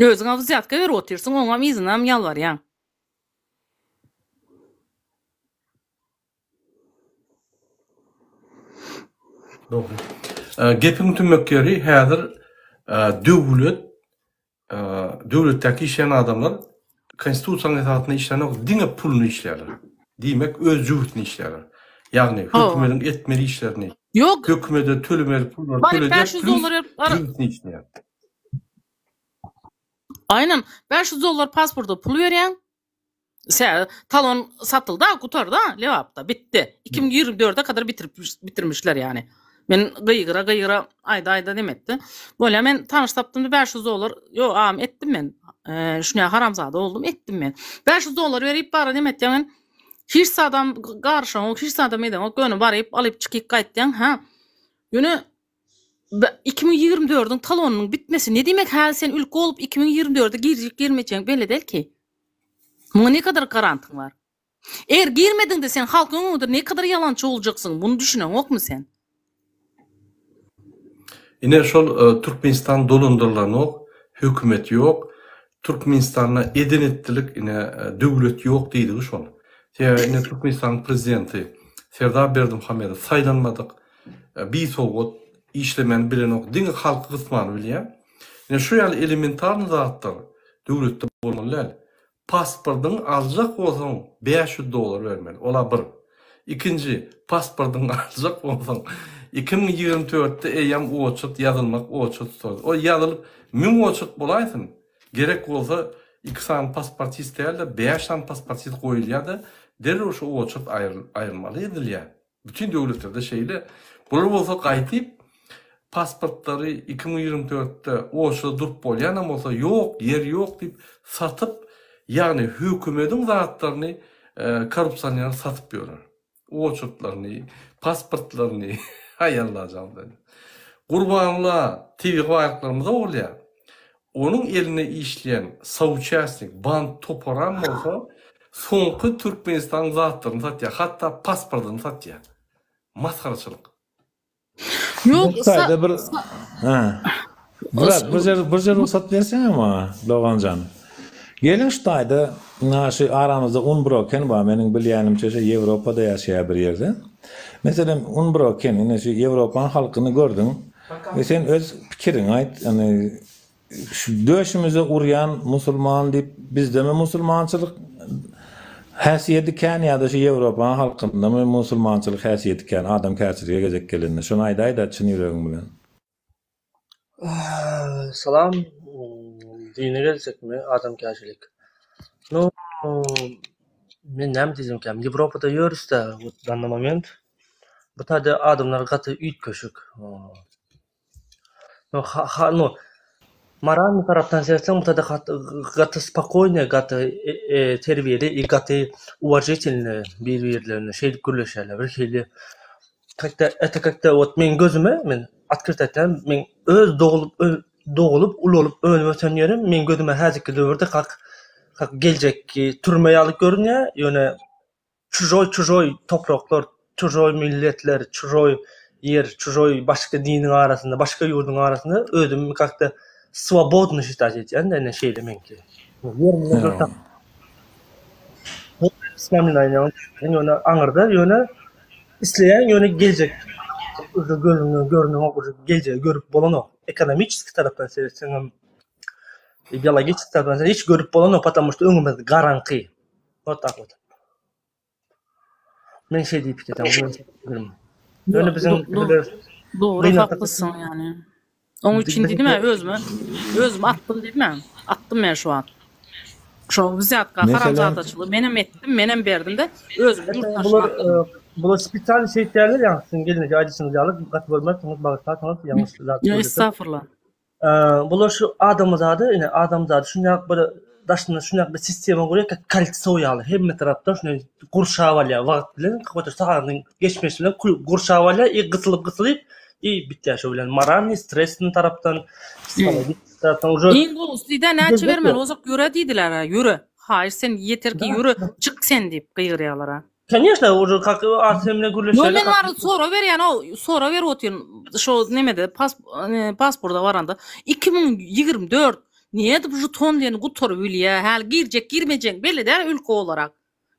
Özüňe wzýatka berip otyrsyň, oňam yzynam ýalbarýaň. Dogry. Gepiň tümmek ýeri häzir döwlet döwletdäki işleýän adamlar konstitusiýanyň esasynda işlänok, diňe puluny işleýärler. Diýmek, öz jübüsini işleýärler. Ýagny hökümediň etmeli işlerini, Ýok. hökümede tölemeli pullary Baryp töledýär, 500 plus dollar berip, jübüsini işleýär. Aýnan, 500 dollar pasporta pul berýäň. Sä talon satyldy, gutardy, Lebapda bitdi. 2024-e kadar bitirip bitirmişler ýani. Men gygyra gygyra aýda aýda demetdi. Bolýa men tanyş tapdym 500 dollar. Ýo, agam etdim men. Eee, şuny haramzada oldum, etdim men. 500 dollar berip bara demetdi men. Hiç zadam garyşaňok, hiç zadam edeňok. Göni baryp alyp çykyp gaýtýaň, ha. Ýöne 2024-iň talonynyň bitmesi ne diýmek häli sen ülke bolup 2024-e girjek girmejegiň belli däl ki. Muňa ne kadar garantyň bar? Eger girmediňde sen halkyň öňünde ne kadar ýalançy boljaksyň muny düşüneňokmy sen? Ine şol Türkmenistan dolandyrylanok, hökümet ýok, Türkmenistanda eden etdilik ine döwlet ýok diýdigi şol. Sebäbi ine Türkmenistanyň prezidenti Serdar Berdimuhamedow saýlanmadyk, bisowat, işlemäni bilenok, diňe halky gysmany bilýär. Ine şu ýaly elementarny zatlar döwletde bolmaly däl. Pasportyňy aljak bolsaň 500 dollar bermeli. Ola bir. Ikinji, pasportyňy aljak bolsaň 2024-de eýýäm oçert ýazylmak oçert tutar. O ýazylyp 1000 oçert bolaýsyn. Gerek bolsa iki sany pasportist däl-de bäş sany pasportist goýulýar-da derrew şu oçert aýrylmaly edilýär. Bütin döwletlerde şeýle. Bular bolsa gaýtyp pasportlary 2024-de oçda durup bolýanam bolsa ýok, ýer ýok diýip satyp, ýagny hökümediň zatlaryny korrupsioner satyp ýörer. Oçurtlaryny, pasportlaryny, haý Allajan seni. Gurbanla tebigy baýlyklarymyza bolýar. Onuň elinde işleýän sauçastnik, band toparam bolsa soňky Türkmenistanyň zatlaryny satýar, hatda pasportyny satýar. Masgaraçylyk. Ýok, Bu taýda bir ha. Brat, bir jer bir jer rugsat berseňe maňa, doganjan. Geliň şu taýda, ynha şu aramyzda Unbroken bar, meniň bilýänimçe şu Ýewropada ýaşaýar bir ýerde. Meselem, Unbroken, ine şu Ýewropanyň halkyny gördüň. We sen öz pikiriňi aýt, ýagny şu döşümize urýan musulman diýip bizdemi musulmançylyk häsiýeti kän ýa-da şu Ýewropanyň halkyndamy musulmançylyk häsiýeti kän adamkärçilige gezek gelende şony aýdaýda çyn ýüregiň bilen. Salam, dine gelsekmi adamkärçilik. Nu, men näme diýjekkäm, Ýewropada ýörüs-dä w danny moment. Bu taýda adamlar gaty üýtgeşik. No, ha, ha, no, moralny tarapdan seretseň bu taýda gaty spokoýnyý, gaty terbiýeli i gaty uwažitelnyý bir-birlerine şeýdip gürleşýärler. Bir hili как-то это как-то wot meň gözüme men otkryt aýtýan meň öz doglup doglup ulalyp önüp ösen ýerim meň gözüme häzirki döwürde kak kak geljekki türme ýaly görünýär ýöne Çužoý çužoý topraklar, çužoý milletler, çužoý ýer, çužoý başga diniň arasynda, başga ýurduň arasynda özümi kakda swobodny şitać etýän-de ine şeýle meňki. Ýerimde dursam ýöne aňyrda ýöne isleýän ýöne geljek uje gözüňden görnenok uje geljegi görüp bolanok. Ekonomiçeskiý tarapdan seretseňem, biologiçeskiý tarapdan hiç görüp bolanok, потому что öňümiz garaňky. Wot tak wot. Men şeý diýip pikir Ýöne biziň Dogry haklysyň ýani. Oň üçin diýdim ä özüme özüm atdym diýdim ä. Atdym men şu wagt. Şo wzýatka haramzadaçylygy menem etdim, menem berdim-de özüm ýurt daşyna atdym. Bular spesialny şeýtýärler ýaňy siziň gelneje aýdyşyňyz ýaly gaty görmersiňiz bagyşlarsyňyz ýalňyş zat Ýok estagfurullah. Bular şu adamzady ine adamzady şunýak bir daşyndan şunýak bir sistema gurýar kak koltso ýaly hemme tarapdan şunday gurşap alýar wagt bilen kakoýto sagadyň geçmesi bilen gurşap alýar i gysylyp gysylyp i bitýär şo bilen moralnyý stresni tarapdan psihologik tarapdan uje Iň gowusy diýdä näçe bermeli bolsak ýöre diýdiler-ä ýöre haýyş sen ýeter ki ýöre çyk sen diýip gygyrýarlar-a. Koneşna uje kak sen bilen Ýok gürleşeli men barada sorag berýän o sorag berip otyryn şo nemede pas pasporta baranda 2024 nädip žeton diýeni gutaryp bilýä häli girjek girmejegiň belli däl ülke olarak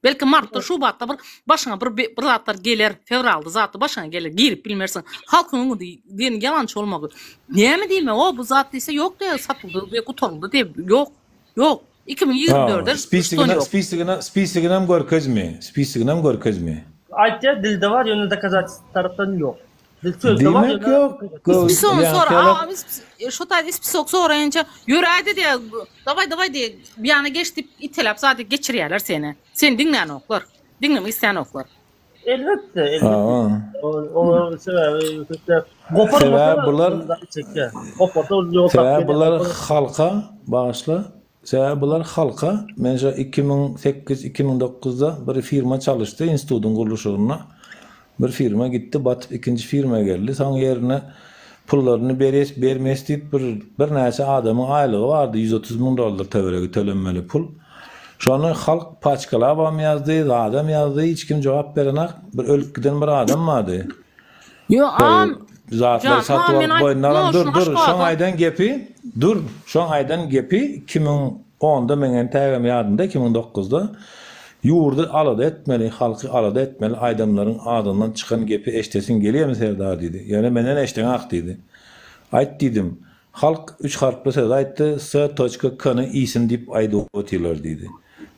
belki martda şubatda bir başyňa bir bir zatlar geler fewralda zatda başyňa geler girip bilmersiň halkyň öňünde diýen ýalançy bolmagy näme diýmek o bu zat diýse ýok diýýär satyldy we gutaryldy diýip ýok ýok 2024-de Spisogine, spisogine, spisoginem görkezmi? Spisoginem görkezmi? Aýtýar dilde bar ýöne dokazatelstw tarapdan ýok. Dil sözde bar Diýmek ýok. Spisogny sora, a şo taýda spisok soraýynça ýöräýdi diýýär. Dawaý dawaý diýýär. Bir ýana geç diýip iteläp zat geçirýärler seni. Seni diňlänoklar. Diňlemek islänoklar. Elbetde, elbetde. Olar sebäbi köpler gopar Sebäbi bular çekýär. Goparsa ol ýol tapýar. Sebäbi bular halka bagyşla. Sebäbi bular halka men şo 2008 2009-da bir firma çalyşdy institutyň gurluşygynda. Bir firma gitdi batyp ikinji firma geldi. Soň ýerine pullaryny berýäs bermeýäs diýip bir birnäçe adamyň aýlygy bardy 130 müň dollar töweregi tölenmeli pul. Şony halk paçkalabam ýazdy, zadam ýazdy, hiç kim jogap berenak. Bir ölüp giden bir adam bardy. Ýo, Şol zatlary satyp alyp boýnuna alan, dur, dur, şoň aýdan gepi, dur, şoň aýdan gepi 2010-da meň entägem ýadymda, 2009-da ýurdy alada etmeli, halky alada etmeli aýdamlaryň agzyndan çykan gepi eşdesiň gelýärmi Serdar diýdi. Ýöne menden eşdeňak diýdi. Aýt diýdim. Halk üç harply söz aýtdy, S toçka K-ny iýsin diýip aýdyp otyrlar diýdi.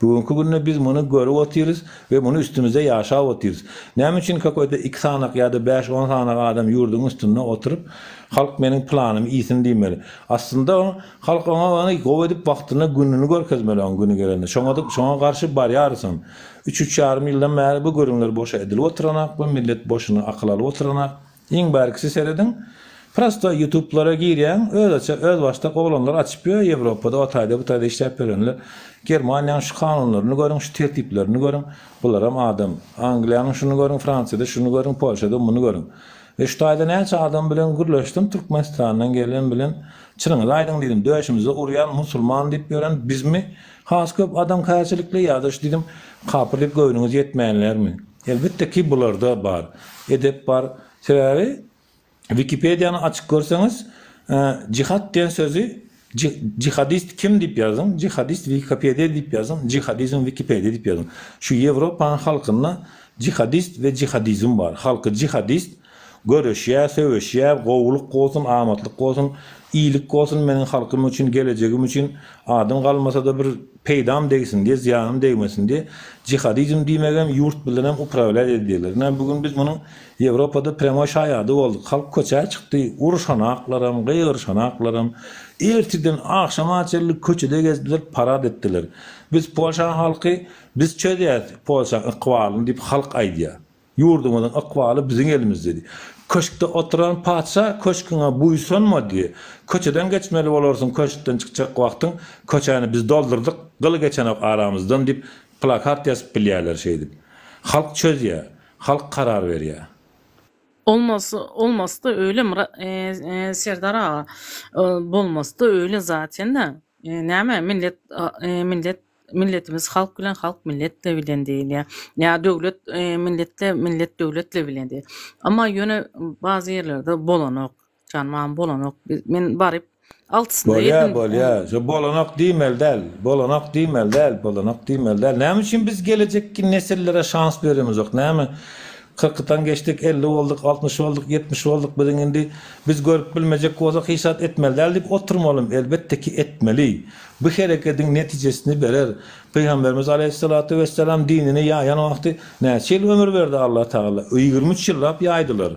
Bu günki günde biz muny görüp otyrys we muny üstümizde ýaşap otyrys. Näme üçin kakoýta iki sanak ýa-da bäş-on sanak adam ýurduň üstünde oturyp, halk meniň planymy iýsin diýmeli. Aslynda halk oňa ony gowy edip wagtynda gününi görkezmeli oň güni gelende. Şoňa şoňa garşy barýarysam. Üç-üç ýarym ýyldan bäri bu gürrüňler boşa edilip otyranak, bu millet boşuna akyl alyp otyranak. Iň bärkisi serediň. Prosto ýutublara girýäň, özbaşdak özbaşdak oglanlar açyp ýör Ýewropada o taýda bu taýda işläp ýörenler. Germaniýanyň şu kanunlaryny görüň, şu tertiplerini görüň. Bularam adam. Angliýanyň şuny görüň, Fransiýada şuny görüň, Polşada muny görüň. We şu taýda näçe adam bilen gürleşdim Türkmenistandan gelen bilen. Çynyňyzy aýdyň diýdim, döşümize urýan musulman diýip ýören bizmi has köp adamkärçilikli ýa-da şu diýdim kapyr diýip göwnüňiz ýetmeýänlermi? Elbetde ki bularda bar. Edep bar. Sebäbi Wikipediýany açyp görseňiz jihad diýen sözi jihadist kim diýip ýazyň, jihadist Wikipediýa diýip ýazyň, jihadizm Wikipediýa diýip ýazyň. Şu Ýewropanyň halkynda jihadist we jihadizm bar. Halky jihadist göreşýär, söweşýär, gowulyk bolsun, amatlyk bolsun, iýilik bolsun meniň halkym üçin, gelejegim üçin adym galmasa-da bir peýdam degsin diýe, zyýanym degmesin diýe, jihadizm diýmegem ýurt bilenem uprawlýat edýärler. Ine, bu gün biz munuň Ýewropada prýamoý şaýady bolduk. Halk köçä çykdy, urşanaklaram, gygyryşanaklaram. Ertirden agşama çenli köçede gezdiler, parad etdiler. Biz Polşaň halky, biz çözýäs Polşaň ykbalyny diýip halk aýdýar. Ýurduňyzyň ykbaly biziň elimizde diý. Köşkde oturan patyşa köşküňe buýsanma diý. Köçeden geçmeli bolarsyň köşkden çykjak wagtyň köçäni biz doldurdyk gyl geçenok aramyzdan diýip plakat ýazyp bilýärler şeýdip. Halk çözýär. Halk karar berýär. Olmasy olmasy-da öýle Serdar aga bolmasy-da öýle zaten-de. Näme millet millet milletimiz halk bilen halk milletle bilen diýilýär. Ýa döwlet milletle millet döwletle bilen diýilýär. Emma ýöne bazı ýerlerde bolanok. Janmam bolanok. Men baryp altysynda Bolýar, ýedim. bolýar. Şo bolanok diýmeli däl. Bolanok diýmeli däl, bolanok diýmeli däl. Näme üçin biz gelejekki nesillere şans beremizok? Näme? Kyrkdan geçdik, 50 bolduk, 60 bolduk, 70 bolduk biziň indi biz görüp bilmejek bolsak hiç zat etmeli däl diýip oturmalymy? Elbetde ki etmeli. Bu herekediň netijesini berer. Pygamberimiz aleýhissalatu wessalam dinini ýaýan wagty näçe ýyl ömür berdi Allah Tagala? 23 ýyllap ýaýdylar.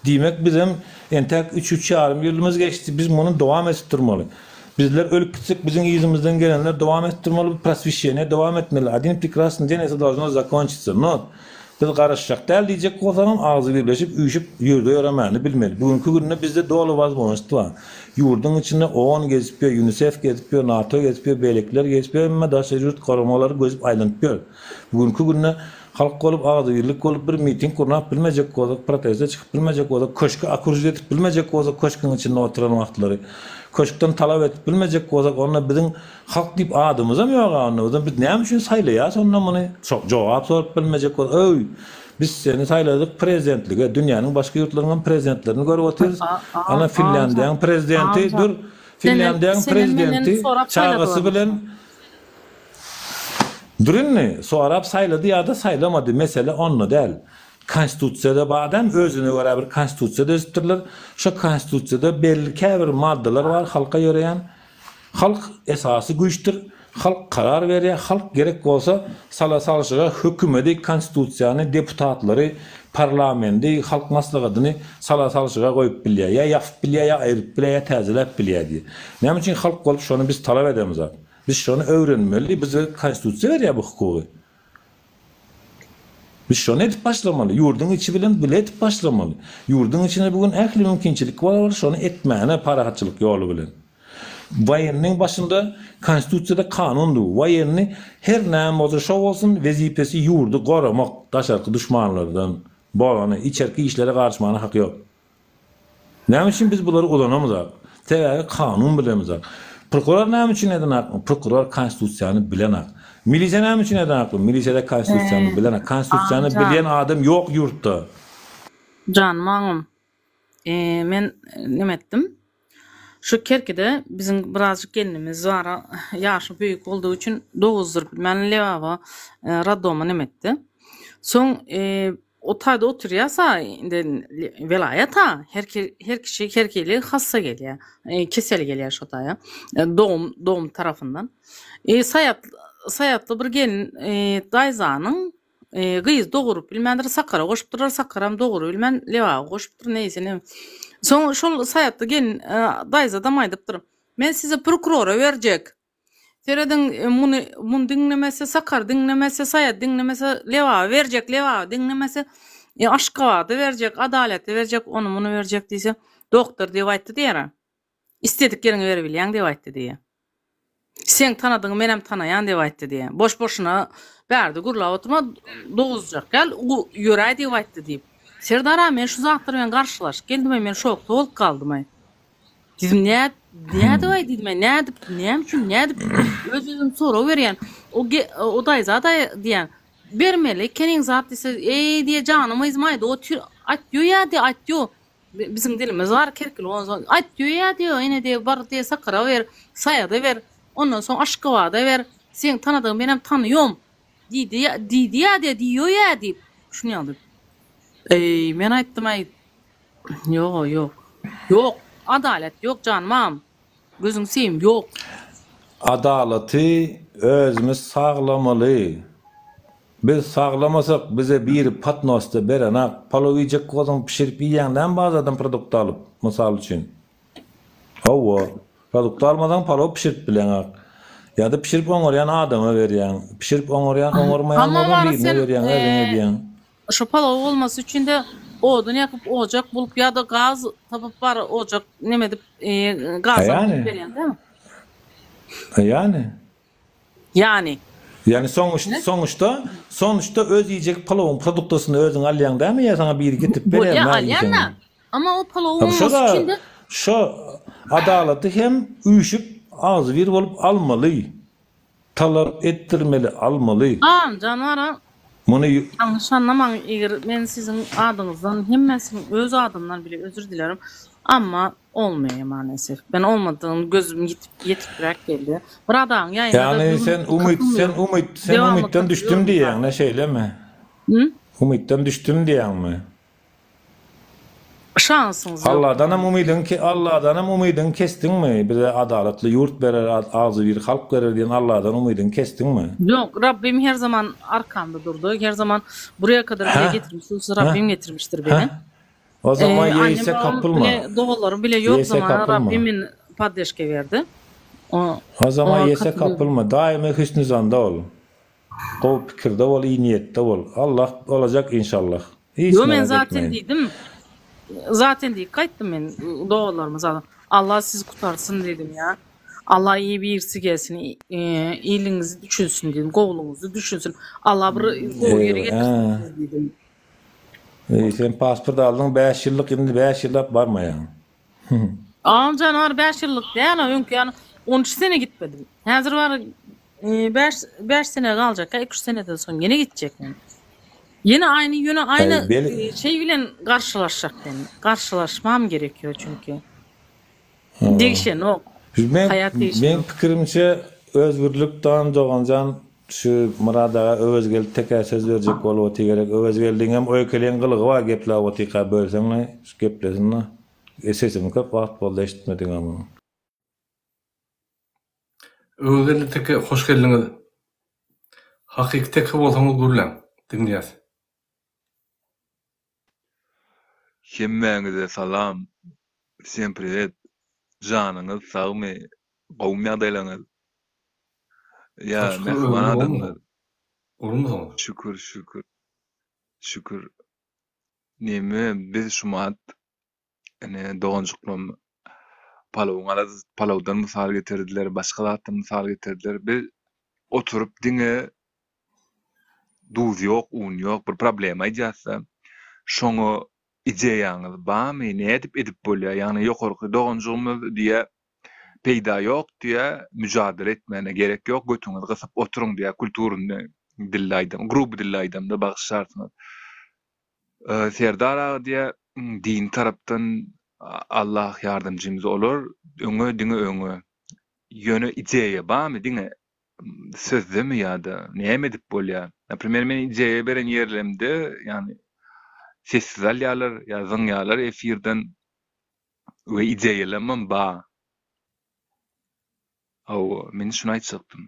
Diýmek bizem entäk üç üç ýarym ýylymyz geçdi biz muny dowam edip durmaly. Bizler ölüp gitsek biziň yzymyzdan gelenler dowam edip durmaly bu prosweşeniýe dowam etmeli odin prekrasnyy den eto dolžno zakonçitsa no biz garaşjak däl diýjek bolsaňam agzybirleşip üýşüp ýurda ýöremäni bilmeli bu günki günde bizde doly wazmožnost bar ýurduň içinde oon gezip ýör ýunisef gezip ýör nato gezip ýör beýlekiler gezip ýör hemme daşary ýurt guramalary gözüp aýlanyp ýör bu günki günde Halk bolup, agzybirlik bolup bir miting gurnap bilmejek bolsak, proteste çykyp bilmejek bolsak, köşki okružit edip bilmejek bolsak köşküň içinde oturan wagtlary, köşkden talap edip bilmejek bolsak, onda biziň halk diýip adymyzam ýog-a onda, onda biz näme üçin saýlaýas onda muny? Jogap sorup bilmejek bolsak, öý, biz seni saýladyk prezidentlige, dünýäniň başga ýurtlarynyňam prezidentlerini görüp otyrys, ana Finlýandiýaň prezidenti, dur, Finlýandiýaň prezidenti çagasy bilen Dur indi, sorap saýlady ýa-da saýlamady, mesele onda däl. Konstitusiýada bar adam özüne görä bir konstitusiýa düzüpdirler. Şo konstitusiýada belli käbir maddalar bar halka ýöreýän. Halk esasy güýçdür. Halk karar berýär. Halk gerek bolsa sala salşyga hökümedi, konstitusiýany, deputatlary, parlamendi, halk maslahatyny sala salşyga goýup bilýär. Ýa ýapyp bilýär, ýa aýryp bilýär, ýa täzeläp bilýär diýýär. Näme üçin halk bolup şony biz talap edemizok? Biz şony öwrenmeli, bize konstitusiýa berýär bu hukugy. Biz şony edip başlamaly, ýurduň içi bilen bile edip başlamaly. Ýurduň içinde bu gün ähli mümkinçilik bar, şony etmäne parahatçylyk ýoly bilen. Woýenniň başynda konstitusiýada kanundy, woýenni her näme bolsa şo bolsun, wezipesi ýurdy goramak daşarky duşmanlardan, bolany, içerki işlere garyşmana haky ýok. Näme üçin biz bulary ulanamyzak? Sebäbi kanun bilemizok. Prokuror näme üçin edenakmy? Prokuror konstitusiýany bilenak. Milisiýa näme üçin edenakmy? Milisiýada konstitusiýany bilenak. Konstitusiýany bilýän adam ýok ýurtda. Janym agam, men neme etdim. Şu Kerkide biziň birazjyk gelnimiz bar, ýaşy büýük boldugy üçin doguzdyryp bilmän Lebaba roddoma neme etdi. Soň O taýda oturýasa indi welaýat-a her her kişi her hili hassa gelýär. Kesel gelýär şo taýa. Dogum dogum tarapyndan. E Saýat Saýatly bir gelin daýzanyň gyz doguryp bilmändir, sakara goşupdyrlar, sakaram doguryp bilmän Lebaba goşupdyr, neýse ne. Soň şol Saýatly gelin daýzadam aýdypdyr. Men sizi prokurora berjek. Serediň, muny muny diňlemese, Sakar diňlemese, Saýat diňlemese, Lebaby berjek, Lebaby diňlemese, e, Aşgabady berjek, Adaleti berjek, ony muny berjek diýse, doktor diýip aýtdy diýer. Istedik ýeriňe berebilýäň diýip aýtdy diýýär. Seň tanadyňy menem tanaýan diýip aýtdy diýýär. Boş-boşuna bärde gürläp oturma, doguzjak gel, ýöräý diýip aýtdy diýip. Serdar aga, men şu zatlar bilen garşylaşyp geldim, men şokda bolup galdym. Diýdim, nä, nädip-aý diýdim, nädip, näme üçin, nädip öz-özüm sorag berýän. O o daýza daýy diýýän, bermeli ekeniň zat diýse, eý diýýär, janym yzym aýdyp otyr, aýtýo-ýa diýýär, aýtýo. Biziň dilimiz bar kerkili onsoň, aýtýo-ýa diýýär, ene diýýär, bar diýýär, Sakara ber, Saýada ber, ondan soň Aşgabada ber, seň tanadygyňy menem tanyýom diýdi, diýdi-ýa diýýär, diýýo-ýa diýip, şuny ýaly. Eý, men aýtdym-aý, Ýok, ýok. Ýok. Adalat ýok janym agam. Gözüňi söýüm, ýok. Adalaty özümiz saglamaly. Biz saglamasak bize biri patnosda berenak. Palow iýjek bolsaň pişirip iýýäň dämi bazardan produkt alyp, mysal üçin. Hawa, produkt almasaň palow pişirip bileňak. Ýa-da pişirip oňarýan adama berýäň. Pişirip oňarýan oňarmaýan bolsaň birine berýäň, özüň edýäň. Şo palaw bolmasy üçin-de odun ýakyp ojak bulup ýa-da gaz tapyp bar ojak neme edip gaz alyp berýäň dämi? Ýany. Ýany. Ýani soňuşda sonuçda öz iýjek palawyň produktasyny özüň alýaň dämi ýa saňa biri getirip berýärmi Bolýa alýan-da. Amma o palawyň bolmasy üçin-de. Şo adalaty hem üýşüp agzybir bolup almaly. Talap etdirmeli, almaly. Agam janara Muny. Ýalňyş anlamaň eger men siziň adyňyzdan hemmesiniň öz adymdan bile özür dilerim amma olmaýa maalesef men olmadygyny gözüm ýetip ýetipräk geldi bir adaň ýaýyna da Ýagny bu sen gün umyt sen katylmıyorum umyt sen dewamly umytdan düşdüm katylýarym diýýäň ne şeýlemi? Hı? Umytdan düşdüm diýýäňmi? Şansyňyz ýok. Alladanam umydyňy ke Alladanam umydyňy kesdiňmi? Bize adalatly ýurt berer, agzybir halk berer diýen Alladan umydyňy kesdiňmi? Ýok, Rabbim her zaman arkamda durdy. Her zaman buraya kadar bile Hä? getirmiş. Şunsuz Hä? Rabbim getirmişdir Hä? beni. O zaman Ee, annem ýeýse babam kapylma. bile doganlarym bile ýok Ýeýse zamana kapylma. Rabbim meni poddeşka berdi. O, O zaman oňa ýese katılıyorum. kapylma. Daýyma hüsni zanda bol. Gowy pikirde bol, iyi niýetde bol. Allah bolajak inşallah. Hiç Yo men merak zaten etmeyin. diýdim. Zaten diýip gaýtdym men doganlaryma zaten. Allah sizi kutarsyn diýdim ýa. Allah iyi birisi gelsin, e, iliňizi düşünsin diýdim, gowulygyňyzy düşünsin. Allah bir gowy ýere Eý, getirsin hä. sizi diýdim. Eý, sen pasport aldyň 5 ýyllyk indi 5 ýyllap barmaýaň. Agam jan 5 ýyllyk däl, öňki ýaly 13 sene gitmedim. Häzir bar 5 5 sene galjak, 2-3 seneden soň ýene gitjek men. Ýene aýny, ýöne aýny Eý, bel şey bilen garşylaşjak men. Garşylaşmam gerekiyor çünki. Degişenok. Men Haýat meň degişenok. pikirimçe Özgürlük dan doganjan şu Myrat aga Öwezgeldi tekä söz berjek bolup otyr gerek Öwezgeldiňem öýkeleýän gylygy bar gepläp otyrka bölseňle şu geplesinle sesini köp wagt boldy eşitmedigem onuň. Öwezgeldi teke hoş geldiňiz. Hakyky teke bolsaňyz gürläň. Diňleýäs. Hemmäňize salam Wsem priwet janyňyz sagmy gowmy ýagdaýlaryňyz ýa Şükür mähriban özüňiz adamlar gowmysyňyz? Gurmysyňyz? şükür şükür şükür neme biz şumat ine doganjyklam palowyň aladasy palowdan mysal getirdiler başga zatdan mysal getirdiler biz oturyp diňe duz ýok un ýok bir problema aýdýasda şoňa ideýaňyz barmy nädip edip bolýar ýagny ýokarky doganjygymyz diýýä peýda ýok diýýä müjadele etmäne gerek ýok götüňizi gysyp oturyň diýýä kulturny dilde aýdam gruby dilde aýdamda bagyşlarsyňyz Serdar aga diýýä dini tarapdan Allah ýardamjymyz olar öňe diňe öňe ýöne ideýa barmy diňe sözdemi ýa-da näme edip bolýar? Naprimer men ideýa beren ýerlemde ýagny sessiz alýarlar ýa zyňýarlar efirden we ideýalamam ba. Hawa, men şuny aýtjakdym.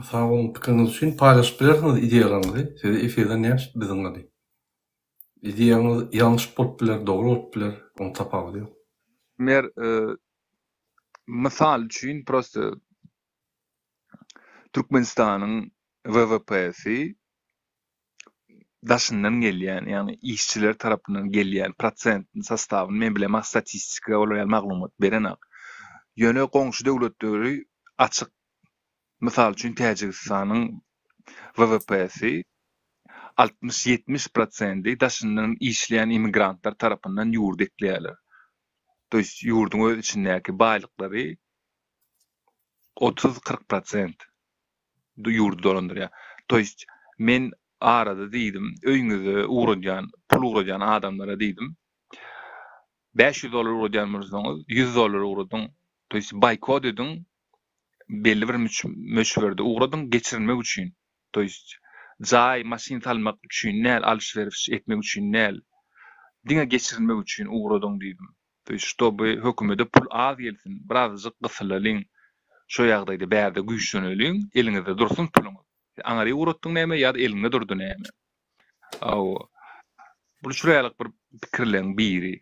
Sag boluň pikiriňiz üçin. Paýlaşyp bilersiňiz ideýalaryňyzy. Sizi efirden näme üçin zyňmady? Ideýaňyz ýalňyş bolup biler, dogry bolup biler, oň tapawudy ýok. Mer mysal üçin prosto Türkmenistanyň WWP-si daşyndan gelýän, ýagny işçiler tarapyndan gelýän prosentini sostawyny men bilemok statistika olar ýaly maglumat berenak. Ýöne goňşy döwletleri açyk mysal üçin Täjigistanyň WWP-si 60-70 prosendi daşyndan işleýän immigrantlar tarapyndan ýurdy ekleýärler. To ýest ýurduň öz içindäki baýlyklary 30-40 prosent ýurdy dolandyrýar. To ýest men arada diýdim, öýüňize ugradýan, pul ugradýan adamlara diýdim. 500 dollar ugradýan bolsaňyz, 100 dollar ugradyň. To ýest boýkot ediň, belli bir möçberde ugradyň geçirilmek üçin. To ýest jaý, maşyn salmak üçin däl, alyş-beriş etmek üçin däl. Diňe geçirilmek üçin ugradyň diýdim. To ýest ştoby hökümede pul az gelsin, birazajyk gysylalyň. Şo ýagdaýda bärde güýçleneliň, eliňizde dursun puluňyz. Aňaryk ugratdyň näme ýa-da eliňde durdy näme? Hawa. Bu şular bir pikirleň biri.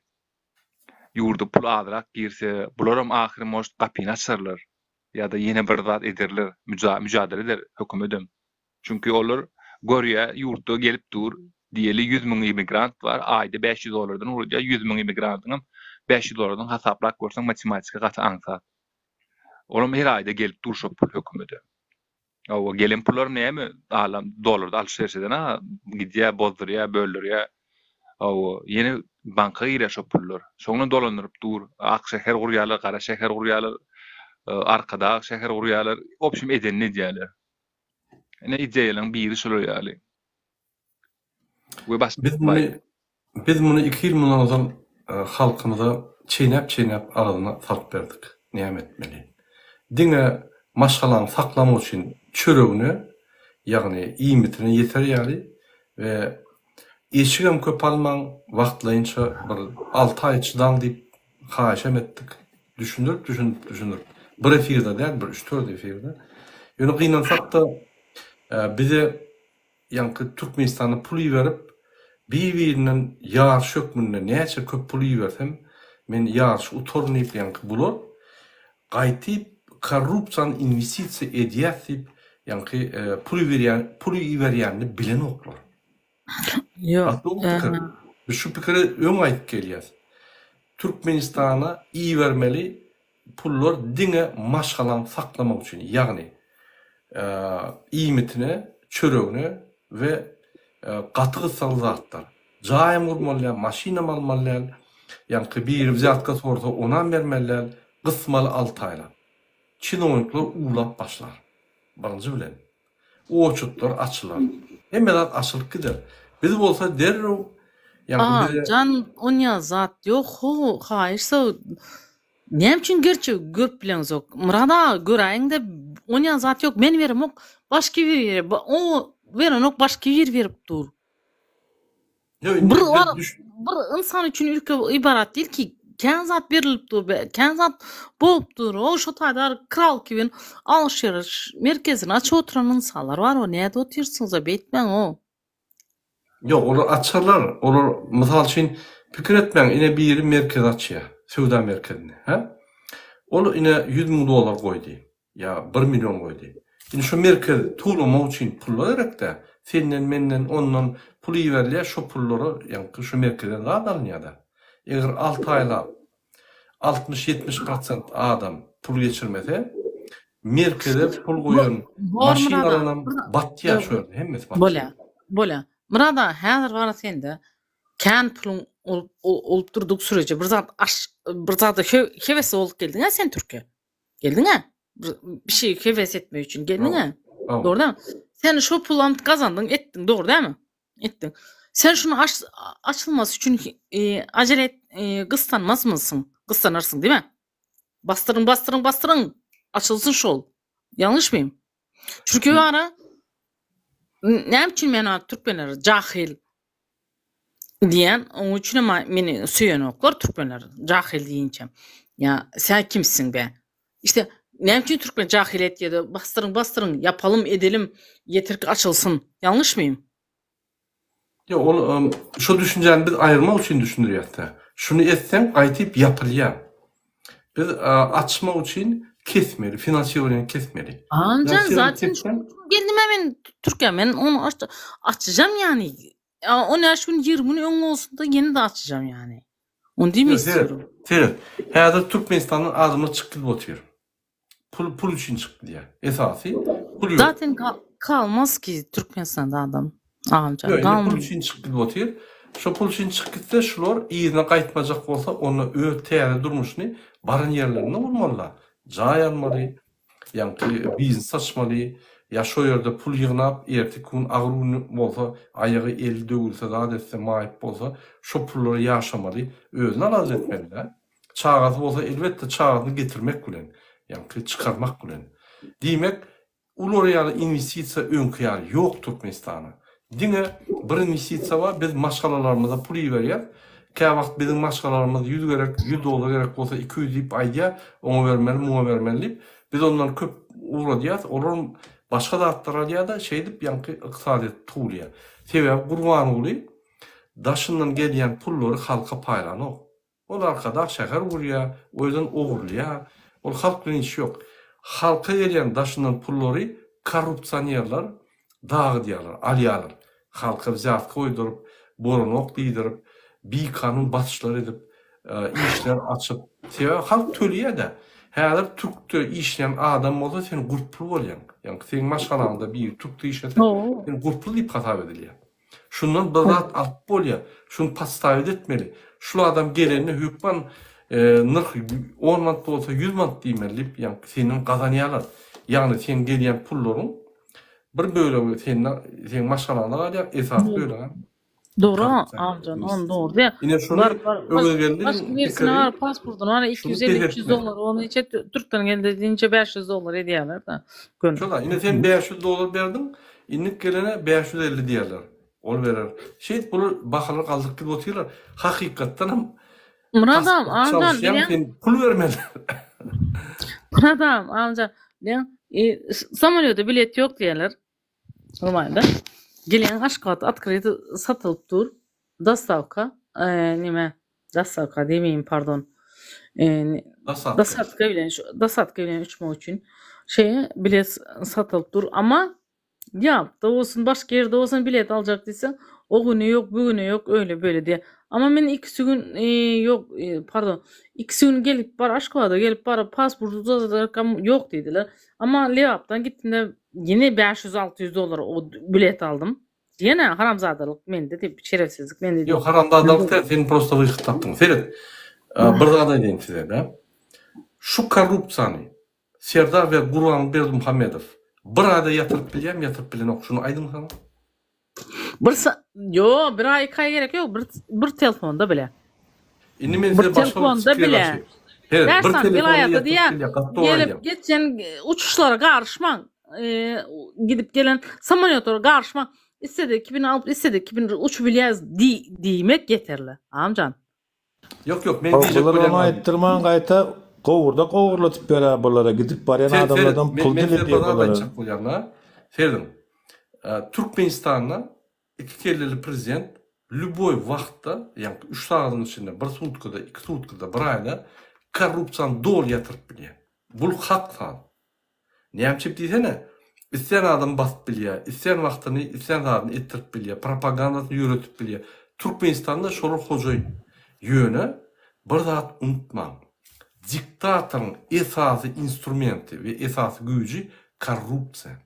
Ýurda pul azrak girse, bularam ahyry может gapyny açarlar ýa-da ýene bir zat ederler, müjadele eder hökümedem. Çünki olar görýär, ýurtda gelip dur, diýeli 100 müň immigrant bar, aýda 500 dollardan ugradýar, 100 müň immigrantyňam 500 dollardan hasaplap görseň matematika gaty aňsat. Olam her aýda gelip dur şo pul hökümede. Hawa, gelen pullar näme? Alam dollarda alyş-beriş eden-a, gidýär, bozdurýar, böldürýär. Hawa, ýene banka girýär şo pullar. Şoňa dolandyryp dur. Ak şäher gurýarlar, gara şäher gurýarlar, Arkadag şäher gurýarlar. Obşim edenini edýärler. Ine ideýalaryň biri şolar ýaly. We başga Biz muny biz muny iki ýyl mundan ozal halkymyza çeýnäp-çeýnäp agzyna salyp berdik. Näme etmeli? Diňe maşgalaňy saklamak üçin çöregine. Ýagny iýmitine ýeter ýaly we eşigem köp almaň, wagtlaýynça bir alty aý çydaň diýip haýyşam etdik. Düşündirip, düşündirip, düşündirip. Bir efirde däl, bir üç-dört efirde. Ýöne gynansak-da, bize ýaňky Türkmenistana pul iberip, bir-birinden ýaryş hökmünde näçe köp pul ibersem, men ýaryşy utaryn diýip, ýaňky bular gaýtyp korrupsiýany inwestisiýa edýäs diýip, ýaňky pul iberýän, pul iberýänini bilenoklar. Ýok. Gaty dogry pikir. Biz şu pikiri öň aýdyp gelýäs. Türkmenistana ibermeli Pullar diňe maşgalaň saklamak üçin, ýagny iýmitine, çöregine we gaty gyssagly zatlar. Jaýam gurmaly däl, maşynam almaly däl, ýaňky biri wzýatka sorsa onam bermeli däl, gysmaly alty aýlap. Çinownikler uwlap başlar. Birinji bilen. Oçutlar açylar. Hemme zat açylyp gider. Biz bolsa derrew ýaňky bize. Jan onýa zat ýok how haýyşsa näme üçin gerçegi görüp bileňzok Myrat aga göräýiňde onýa zat ýok men beremok başga biri berýär o berenok başga biri berip dur. Bir bir ynsan üçin ülke ybarat değil ki kän zat berilip dur be kän zat bolup dur o şo taýda kral kibin alşyryş merkezini açyp oturan ynsanlar bar o näde otyrsyňyza beýtmäň o. Ýok olar açarlar olar mysal üçin pikir etmäň ine biri merkez açýar söwda merkezini hä ol ine 100 mün dollar goýdy Ýa bir million goýdy. Indi şu merkez tuwlamak üçin pullar gerekdä. Senden, menden, ondan pul iberilýär, şo pullara ýaňky şu merkezden zat alynýada. Eger alty aýlap 60-70 prosent adam pul geçirmese, merkeze pul goýan Bor maşyn Myrat aga, alanam bir batýar şo ýerde, hemmesi batýar. Bolýa, bolýa. Myrat aga, häzir bara sende kän puluň bolup bolup durdyk süreje bir zat aş bir zada höwes bolup geldiň-ä sen Türkiýä. Geldiň-ä? Bir, bir şey heves etmek üçin geldiň-ä? Dogry dämi? Sen şu pulam gazandyň, etdiň, dogry dämi? Etdiň. Sen şunu aç, açylmasy üçin e, acele et, e, gyssanmazmysyň? Gyssanarsyň, değil mi? Bastyryn, bastyryn, bastyryn. Açylsyn şol. Yanlış mıyım? Çünki ara näme üçin men türkmenler jahil Diýen, oň üçinem meni söýenoklar türkmenler, jahyl diýinçe. Ýa sen kimsiň be? İşte näme üçin türkmen jahyl etýär-de, basdyryň, basdyryň, ýapalym, edelim, ýeter ki açylsyn. Ýalňyşmyýym? Ýok, ol şo düşünjäni biz aýyrmak üçin düşündirýäs-dä. Şuny etseň gaýtyp ýapylýar. Biz açmak üçin kesmeli, finansirowaniýany kesmeli. Anjan zaten geldim men Türkiýe men onu aç açacağım yani. O näçe gün 20 gün öň bolsun da ýene de açacağım yani. Onu diýmek istiyorum. Seret, häzir Türkmenistandan adamlar çykyp gidip otyr. Pul pul üçin çykyp gidýär. Esasy pul ýok. Zaten kalmaz ki Türkmenistanda adam. Agamjan Ýok, indi pul galmaz. üçin çykyp gidip otyr. Şo pul üçin çykyp gitse, şular yzyna gaýtmajak bolsa, onda öz täze durmuşyny baran ýerlerinde gurmalylar. Jaý almaly, ýaňky biznes açmaly, ýa şo ýerde pul ýygnap, erteki gün agyr gün bolsa, aýagy, eli döwülse, zat etse, maýyp bolsa, şo pullara ýaşamaly, özüni alada etmeli-dä. Çagasy bolsa, elbetde, çagasyny getirmek bilen, ýaňky çykarmak bilen. Diýmek, Ular ýaly inwestisiýa öňki ýaly ýok Türkmenistana. Diňe bir inwestisiýa bar, biz maşgalalarymyza pul iberýäs. Käwagt biziň maşgalalarymyz 100 gerek, 100 dollar gerek bolsa 200 diýip aýdýar, oňa bermeli, muňa bermeli diýip. Biz ondan köp ugradýas, olar başga zatlar alýar-da, şeýdip ýaňky ykdysadyýet tugulýar. Sebäbi Gurbanguly daşyndan gelýän pullary halka paýlanok. Ol Arkadag şäher gurýar, o ýerden ogurlaýar. Ol halk bilen işi ýok. Halka gelýän daşyndan pullary korrupsionerler dagydýarlar, alýarlar. Halka wzýatka goýduryp, bolanok diýdirip, bikanun basyşlar edip, işler açyp. Sebäbi halk töleýär-dä. Häzir türkde işleýän adam bolsa sen gurply bolýaň. Ýagny seň maşgalaňda biri türkde işlese, sen gurply diýip hasap edilýär. Şundan bir zat alyp bolýar. Şuny podstawit etmeli. Şul adam gelende hökman nyrh on manat bolsa 100 manat diýmeli diýip, ýagny senden gazanýarlar. Ýagny seň gelýän pullaryň bir bölegi sende, seň maşgalaňda galýar, esasy bölegi. Dogry Amjan, ony dogry diýýär. Ine şuny Bar bar Öwezgeldiň başga birisine pikiri bar pasportyny bar şuny 250-300 peseltmeli. dollar ony içe türkden geldi diýinçe 500 dollar edýärler da. Göni. Şola ine sen 500 dollar berdiň, indik gelene 550 diýerler. Ol berer. Şeýdip bular bahalary galdyryp gidip otyrlar. Hakykatdan hem Myradam, pasport Amjan çalyşýaň bilýäň. sen pul bermeli. Myradam, Amjan bilýäň, e, samolýoda bilet ýok diýýärler. Normalde. Gelýän Aşgabat otkryty satylyp dur. Dostawka, e, nime, dostawka diýmeýin, pardon. E, Dosadka. dosadka bilen, şu dosadka bilen uçmak üçin şeýe bilet satylyp dur. Ama Ýapda bolsun, başga ýerde bolsun bilet aljak diýseň, o güni ýok, bu güni ýok, öýle beýle diýýär. Amma men ikisi gün, ýok, pardon, ikisi gün gelip bar Aşgabada gelip baryp pasport uzadarkam ýok diýdiler. Amma Lebapdan gitdim-de ýene 500-600 dollara o bilet aldym. Ýene haramzadalyk mende diýip, şerefsizlik mende diýip. Ýok, haramzadalyk däl, sen prosta wyhyt tapdyň. Seret, bir zat aýdaýyn size-de. Şu korrupsiýany Serdar we Gurbanguly Berdimuhamedow bir aýda ýatyryp bilýärmi ýatyryp bilenok şuny aýdyň saňa. Bir sa ýo bir aý iki aý gerek ýok bir bir telfonda bile. Indi men Bir size başga bir telefonda sekret bile. açayım. He, Bäş bir sany telefonda welaýata ýatyryp diýýär. bilýär, gaty dogry Gelip aýdýaň. geçen uçuşlara garyşmaň. Eee, gidip gelen samolýotlara garyşmaň. Istedi 2000 alyp istedi 2000 uçup bilýäs diý diýmek ýeterli. Agamjan. Ýok ýok men Haw diýjek bular bolýan oňa zadym. aýtdyrman gaýta gowurdak ogurlatyp berä bulara gidip barýan Ser seret adamlardan men pul men size bir diledýä zat bulara. aýtjak bolýan da. Serediň. Türkmenistanda iki kelleli prezident lýuboý wagtda ýagny üç sagadyň içinde bir sutkada iki sutkada bir aýda korrupsiýany doly ýatyryp bilýär. Bul hak zat. Nämçip diýsene, islän adamy basyp bilýär, islän wagtyny, islän zadyny etdirip bilýär, propagandasyny ýöretip bilýär. Türkmenistanda şolar hojaýyn. Ýöne bir zat unutmaň, diktatoryň esasy instrumenti we esasy güýji korrupsiýa.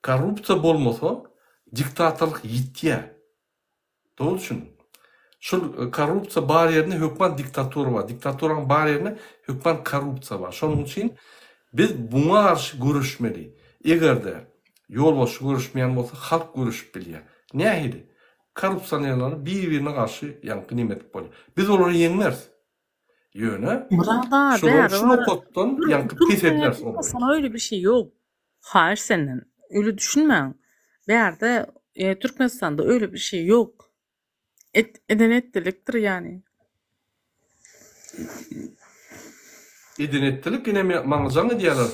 Korrupsiýa bolmasa, diktatorlyk ýitýär. Dogry düşündiň. Şol korrupsiýa bar ýerinde hökman diktatura bar. Diktaturanyň bar ýerinde hökman korrupsiýa bar. Şonuň üçin biz buňa garşy göreşmeli. Eger-de ýolbaşçy göreşmeýän bolsa, halk göreşip bilýär. Nähili? Korrupsionerleri bir-birine garşy ýaňky neme edip bolýar. Biz olary ýeňmeris. Ýöne Murada, şolary bäri şu bar. nokatdan ýaňky pesedileris olary. Sana öyle bir şey yok. Haýyş senden. Öyle düşünmäň. Bärde e, Türkmenistanda öyle bir şey yok. Et, eden etdilikdir yani. Eden etdilik ine maňa jaň edýärler.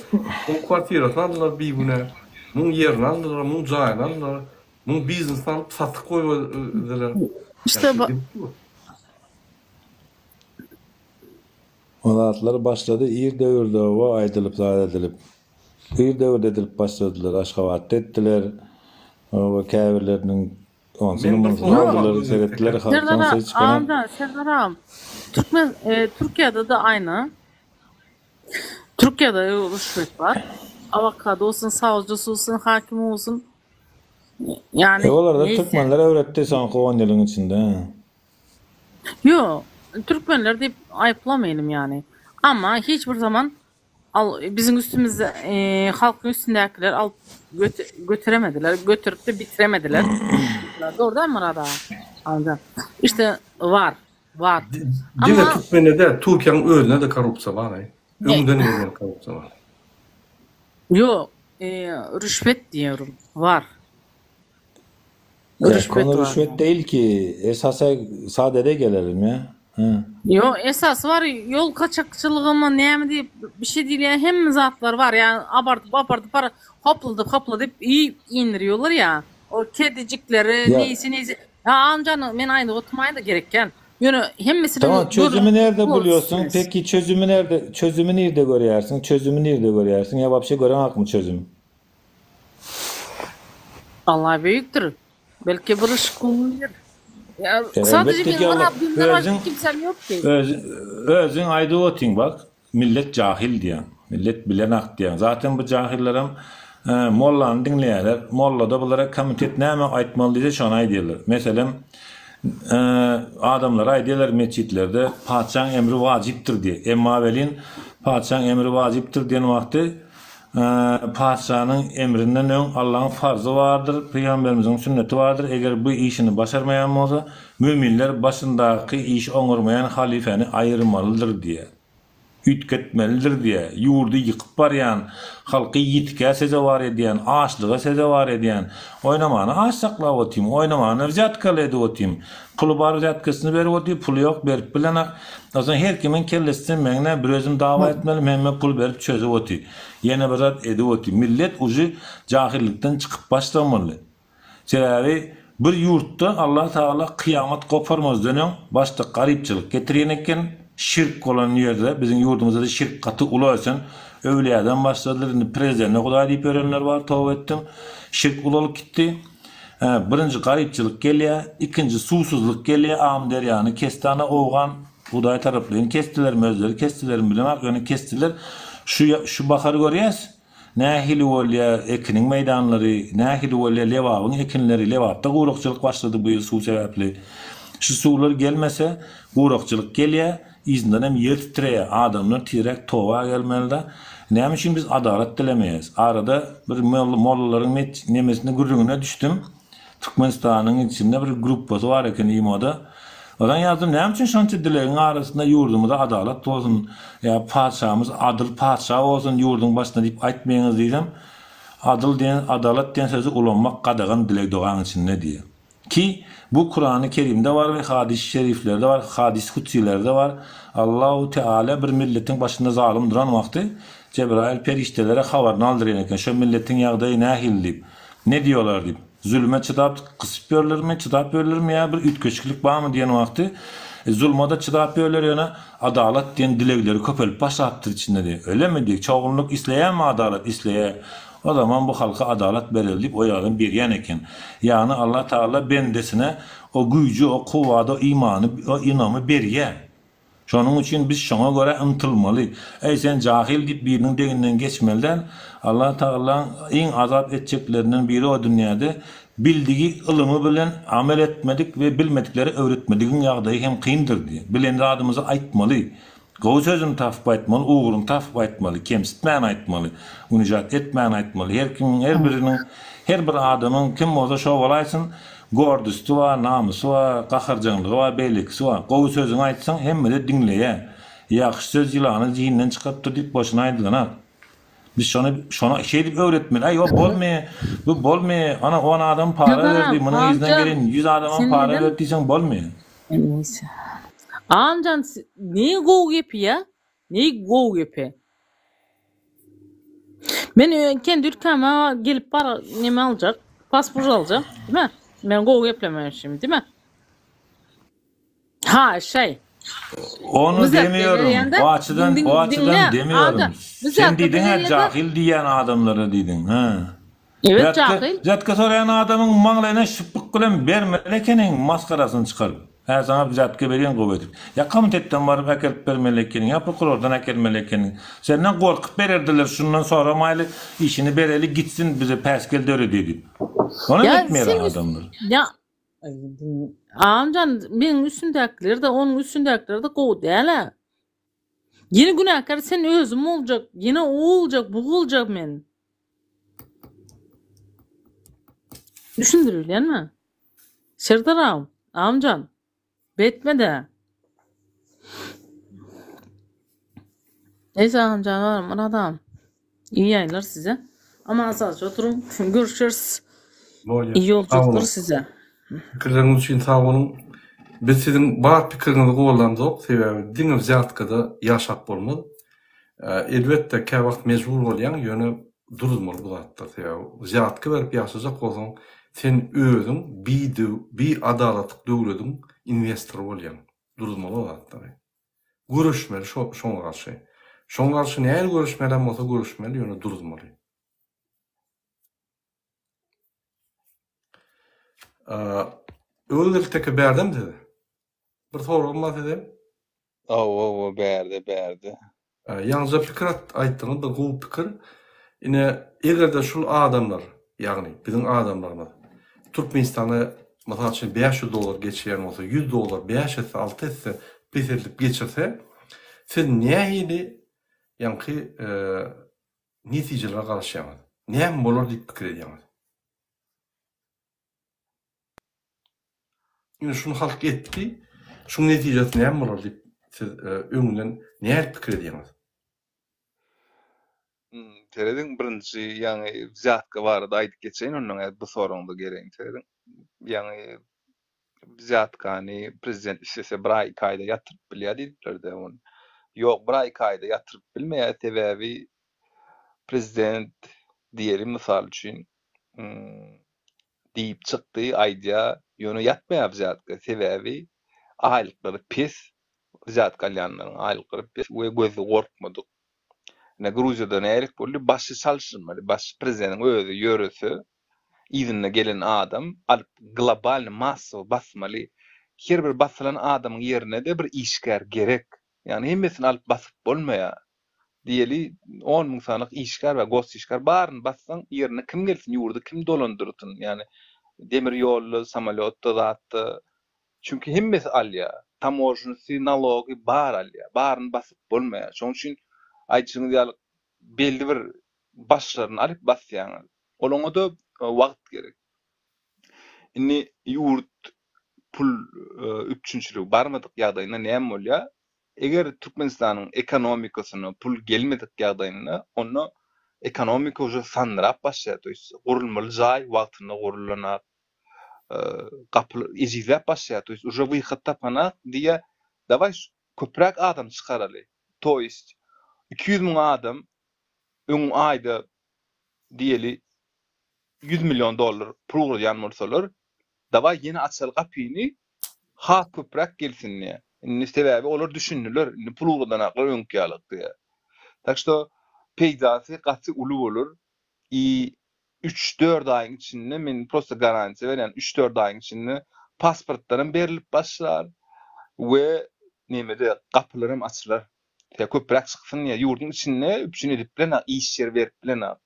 Muň kwartirasyny aldylar bigünä. Muň ýerini aldylar, muň jaýyny aldylar. Muň biznesini alyp satyk goýberdiler. İşte O zatlar başlady ir döwürde oba aýdylyp zat edilip. Ir döwürde edilip başladylar Aşgabatda etdiler. Oba käbirleriniň onsuny Men bir munsuny sorag aldylar bar seretdiler özüňizde. halkdan Serdar ses çykaran. agam, Serdar agam, Türkmen e, Türkiýede de aýny. Türkiýede rüşwet bar. Awokado bolsun, sawjysy bolsun, hakimi bolsun. E Ýani olarda neyse. türkmenler öwretdi soňky on ýylyň içinde. Ýok, türkmenler diýip aýyplamaýlym ýani. Amma hiç bir zaman al biziň üstümizde e, halkyň üstündäkiler alyp göte, göteremediler, göterip de bitiremediler. Dogry dälmi Myrat aga? Anca. İşte var, var. Diňe Amma türkmende däl, Türkiýäniň özünde-de korrupsiýa bar-aý. Öňden gelýän korrupsiýa bar. Ýok, e, rüşwet diýerim, var. Ya Rüşwet konu bar. rüşvet değil ki. Esasa sadede gelelim ya. Hı. Ýok, esasy bar, ýol kaçakçylygymy näme diýip bir şey diýilýän hemme zatlar bar. Ýa abardyp abardyp bar, hopladyp hopladyp iýip indirýärler ýa. O kedijikleri Ya neýse neýse. Ýa amjan men aýdyp oturmaýyn-da gerekýän. Ýöne hemmesini tamam çözümü görüp nerede buluyorsun? stres. Peki çözümü nerede? Çözümü nerede görüyorsun? Çözümü nerede görüyorsun? Ya vapşe gören hak mı çözüm? Allah büyüktür. Belki bir ışık olabilir. Ya sadece Elbette ki benim Allah. Rabbimden başka Özüň kimsem yok ki. öz, özüň aýdyp otyň bak. Millet jahil diýýäň. Millet bilenak diýýäň. Zaten bu jahillerem e, mollany diňleýärler. Molla-da bulara komitet näme aýtmaly diýse şony aýdýarlar. Meselem, e, adamlara aýdýarlar metjitlerde patyşaň emri wajypdyr diýe. Emma welin patyşaň emri wajypdyr diýen wagty e, Patyşanyň emrinden öň Allaň farzy bardyr, pygamberimiziň sünneti bardyr, eger bu işini başarmaýan bolsa, müminler başyndaky işi oňarmaýan halyfäni aýyrmalydyr diýýär. Üýtgetmelidir diýýär. Ýurdy ýykyp barýan, halky ýitgä sezewar edýän, açlyga sezewar edýän, oýnamany aç saklap otyryn, oýnamany wzýatkaly edip otyryn, puly bar wzýatkasyny berip otyr, puly ýok berip bilenak. Onsoň her kimiň kellesinde meň nä bir özüm dawa etmelimi hemme pul berip çözüp otyr. Ýene bir zat edip otyr. Millet ujy jahyllikden çykyp başlamaly. Sebäbi bir ýurtda Allah Tagala kyýamat goparmazdan öň başda garypçylyk getirýän eken, şirk bolan ýerde, biziň ýurdumyzda-da şirk gaty uly ösen, öwlüýadan başladylar, indi prezidende hudaý diýip ýörenler bar, toba etdim. Şirk ulalyp gitdi. Birinji garypçylyk gelýär, ikinji suwsuzlyk gelýär, Amyderýany kesdi ana owgan, hudaý taraplaýyn kesdilermi, özleri kesdilermi bilemok, ýöne kesdiler. Şu şu bahary görýäs, nähili bolýar ekiniň meýdanlary, nähili bolýar Lebabyň ekinleri, Lebapda gurakçylyk başlady bu ýyl suw sebäpli. Şu suwlar gelmese, gurakçylyk gelýär, Yzyndan hem ýer titreýär. Adamlar tizräk toba gelmelida. Näme üçin biz adalat dilemeýäs? Arada bir mollalaryň nemesine gürrüňine düşdüm. Türkmenistanyň içinde bir gruppasy bar eken imoda. Ondan ýazdym, näme üçin şonça dilegiň arasynda ýurdumyza adalat bolsun, ýa patyşamyz adyl patyşa bolsun ýurduň başynda diýip aýtmaýaňyz diýsem, adyl diýen, adalat diýen sözi ulanmak gadagan dileg-dogaň içinde diýýär. Ki, bu Kurany Kerimde bar we hadysy şeriflerde bar, hadysy kutsilerde bar. Allahu Teala bir milletiň başynda zalym duran wagty Jebraýyl perişdelere habaryny aldyrýan eken, şo milletiň ýagdaýy nähili diýip, ne diýolar diýip, zulüme çydap gysyp ýörlermi, çydap ýörlermi ýa bir üýtgeşiklik barmy diýen wagty, zulma-da çydap ýörler ýöne adalat diýen dilegleri köpelip başlapdyr içinde diýip, ölemi diýip, çogunlyk isleýärmi adalat, isleýär. O zaman bu halka adalat bereli diýip o ýagdan berýän eken. Ýagny Allah Tagala bendesine o güýji, o kuwwady, o imany, o ynamy berýär. Şonuň üçin biz şoňa görä ymtylmaly. Eý sen jahyl diýip biriniň deginden geçmeli däl. Allah Tagalaň iň azap etjeklerinden biri o dünýäde bildigi ylymy bilen amel etmedik we bilmediklere öwretmedigiň ýagdaýy hem kyndyr diýýär. Bilen zadymyzy aýtmaly. Gowy sözüni tapyp aýtmaly, ugruny tapyp aýtmaly, kemsitmän aýtmaly, unižat etmän aýtmaly. Her kimiň, her biriniň, her bir adamyň kim bolsa şo bolaýsyn, gordusty bar, namysy bar, gaharjaňlygy bar, beýlekisi bar. Gowy sözüňi aýtsaň, hemme-de diňleýär. Ýagşy söz ýylany jihinden çykarypdyr diýip boşuna aýdylanok. Biz şony, şony şeýdip öwretmeli. Aý, o bolmaýar, bu bolmaýar, ana on adam para berdi, munuň yzyndan gelen ýüz adamam para berdi diýseň bolmaýar. Neyse. Agamjan ne gowy gepi ya? Ne gowy gepi? Men kendi ülkäme gelip bar neme aljak? Pasport aljak, değil mi? Men gowy geplememişim, değil mi? Ha, şey. Onu demiyorum. O açıdan, o açıdan demiyorum. Sen diýdiň ha jahil diýýän adamlara diýdiň, ha. Evet jahil. Wzýatka soraýan adamyň maňlaýyna şypbyk bilen bermeli ekeniň maskarasyny çykaryp. Hä saňa wzýatka berýän gowy edip. Ýa komitetden baryp äkelip bermeli ekeniň, ýa prokurordan äkelmeli ekeniň. Senden gorkup bererdiler, şundan soramaýly, işini bereli gitsin bize päsgel döredi diýip. Onam etmeýär adamlar. Ýa Agamjan meň üstümdäkiler-de onuň üstündäkiler-de gowy däl-ä. Ýene günäkär sen özüm boljak, ýene o boljak, bu boljak men. Düşündirilýänmi? Serdar agam, agamjan, beýtme-dä. Neyse agamjan, Myrat agam. Iyi ýaýynlar size. Aman sagja oturyň. Görüşeris. Bolýar. Iyi Sag ýolculuklar boluň. size. Pikirleriňiz üçin sag boluň. Biz siziň bar pikiriňizi gollamzok, sebäbi diňe wzýatkada ýaşap bolmaz. Elbetde käwagt mejbur bolýaň, ýöne duruzmaly bu zatlar. Sebäbi wzýatka berip ýaşajak bolsaň, sen özüň biadalatlyk döwlediň inwestory bolýaň. Duruzmaly o zatlary. Göreşmeli şo şoňa garşy. Şoňa garşy nähili göreşmelem bolsa göreşmeli, ýöne duruzmaly. Öwezgeldi teke bärdemi siz? Bir soragym bar size. Hawa hawa bärde bärde. Ýaňyja pikir aýtdyňyz bir gowy pikir. Ine egerde şul adamlar ýagny biziň adamlarymyz Türkmenistana mysal üçin 500 dollar geçirýän bolsa 100 dollar 5 esse 6 esse peseldip geçirse siz nähili ýaňky. netijelere garaşýaňyz? Näme bolar diýip pikir edýäňiz? Ine şuny halk etdi, şuň netijesi näme bolar diýip siz öňünden nähili pikir edýäňiz? Serediň birinji ýaňy wzýatka barada aýdyp geçeýin ondan äd bu soragyňyza geleýin serediň. Ýaňy wzýatkany prezident islese bir aý iki aýda ýatyryp bilýär diýdiplerde ony. Ýok bir aý iki aýda ýatyryp bilmeýär sebäbi prezident diýeli mysal üçin diýip çykdy aýdýar ýöne ýatmaýar wzýatka sebäbi aýlyklary pes wzýatka alýanlaryň aýlyklary pes we gözi gorkmadyk Ine Gruziýada nälik boldy? Başy çalşyrmaly. Baş prezidentiň özi ýörese, yzynda gelen adam alyp globalny massowy basmaly. Her bir basylan adamyň ýerine-de bir işgär gerek. Ýagny hemmesini alyp basyp bolmaýar. Diýeli, on müň sanyk işgär bar, gos işgär. Baryny bassaň, ýerine kim gelsin, ýurdy kim dolandyrsyn? Ýagny demir ýolda, samolýotda, zatda Çünki hemmesi alýar. Tamožnysy, nalogy bar alýar. Baryny basyp bolmaýar. Şonuň üçin aýdyşyňyz ýaly belli bir başlaryny alyp basýaňyz. Olaňa-da wagt gerek. Indi ýurt pul üpjünçiligi barmadyk ýagdaýynda näme bolýar? Eger Türkmenistanyň ekonomikasyna pul gelmedik ýagdaýynda, onda ekonomika uje sandyrap başlaýar. To ýest gurulmaly jaý wagtynda gurulanak. gapyl ejizläp başlaýar to ýest uje wyhod tapanak diýýär dawaý köpräk adam çykaraly to ýest 200 müň adam öň aýda diýeli 100 million dollar pul ugradýan bolsalar dawaý ýene açaly gapyny has köpräk gelsin diýýär indi sebäbi olar düşündiler indi pul ugradanaklar öňki ýaly diýýär tak şto peýdasy gaty uly bolar i üç-dört aýyň içinde men prosta garantiýa berýän, üç-dört aýyň içinde pasportlaram berlip başlar we nemede gapylaram açylar. Ýa köpräk çyksyn diýýär. Ýurduň içinde üpjün edip bilenok, iş ýeri berip bilenok.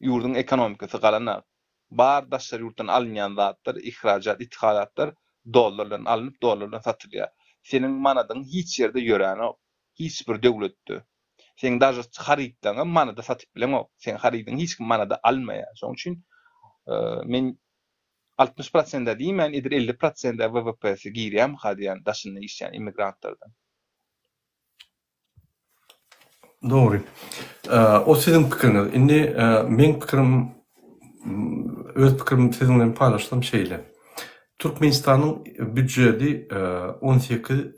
Ýurduň ekonomikasy galanok. Bar daşary ýurtdan alynýan zatlar, ihrajat, ithalatlar dollar bilen alnyp, dollar bilen satylýar. Seniň manadyň hiç ýerde ýöränok. Hiç bir döwletde. Seň daže harytlaryňam manada satyp bileňok. Seň harydyňy hiç kim manada almaýar. Şonuň üçin men 60 prosent-ä diýmän, edil 50 prosent-ä WWP-si girýärmika diýýän daşynda işleýän immigrantlardan. Dogry. O siziň pikiriňiz. Indi meň pikirim, öz pikirimi siziň bilen paýlaşsam şeýle. Türkmenistanyň býudjeti 18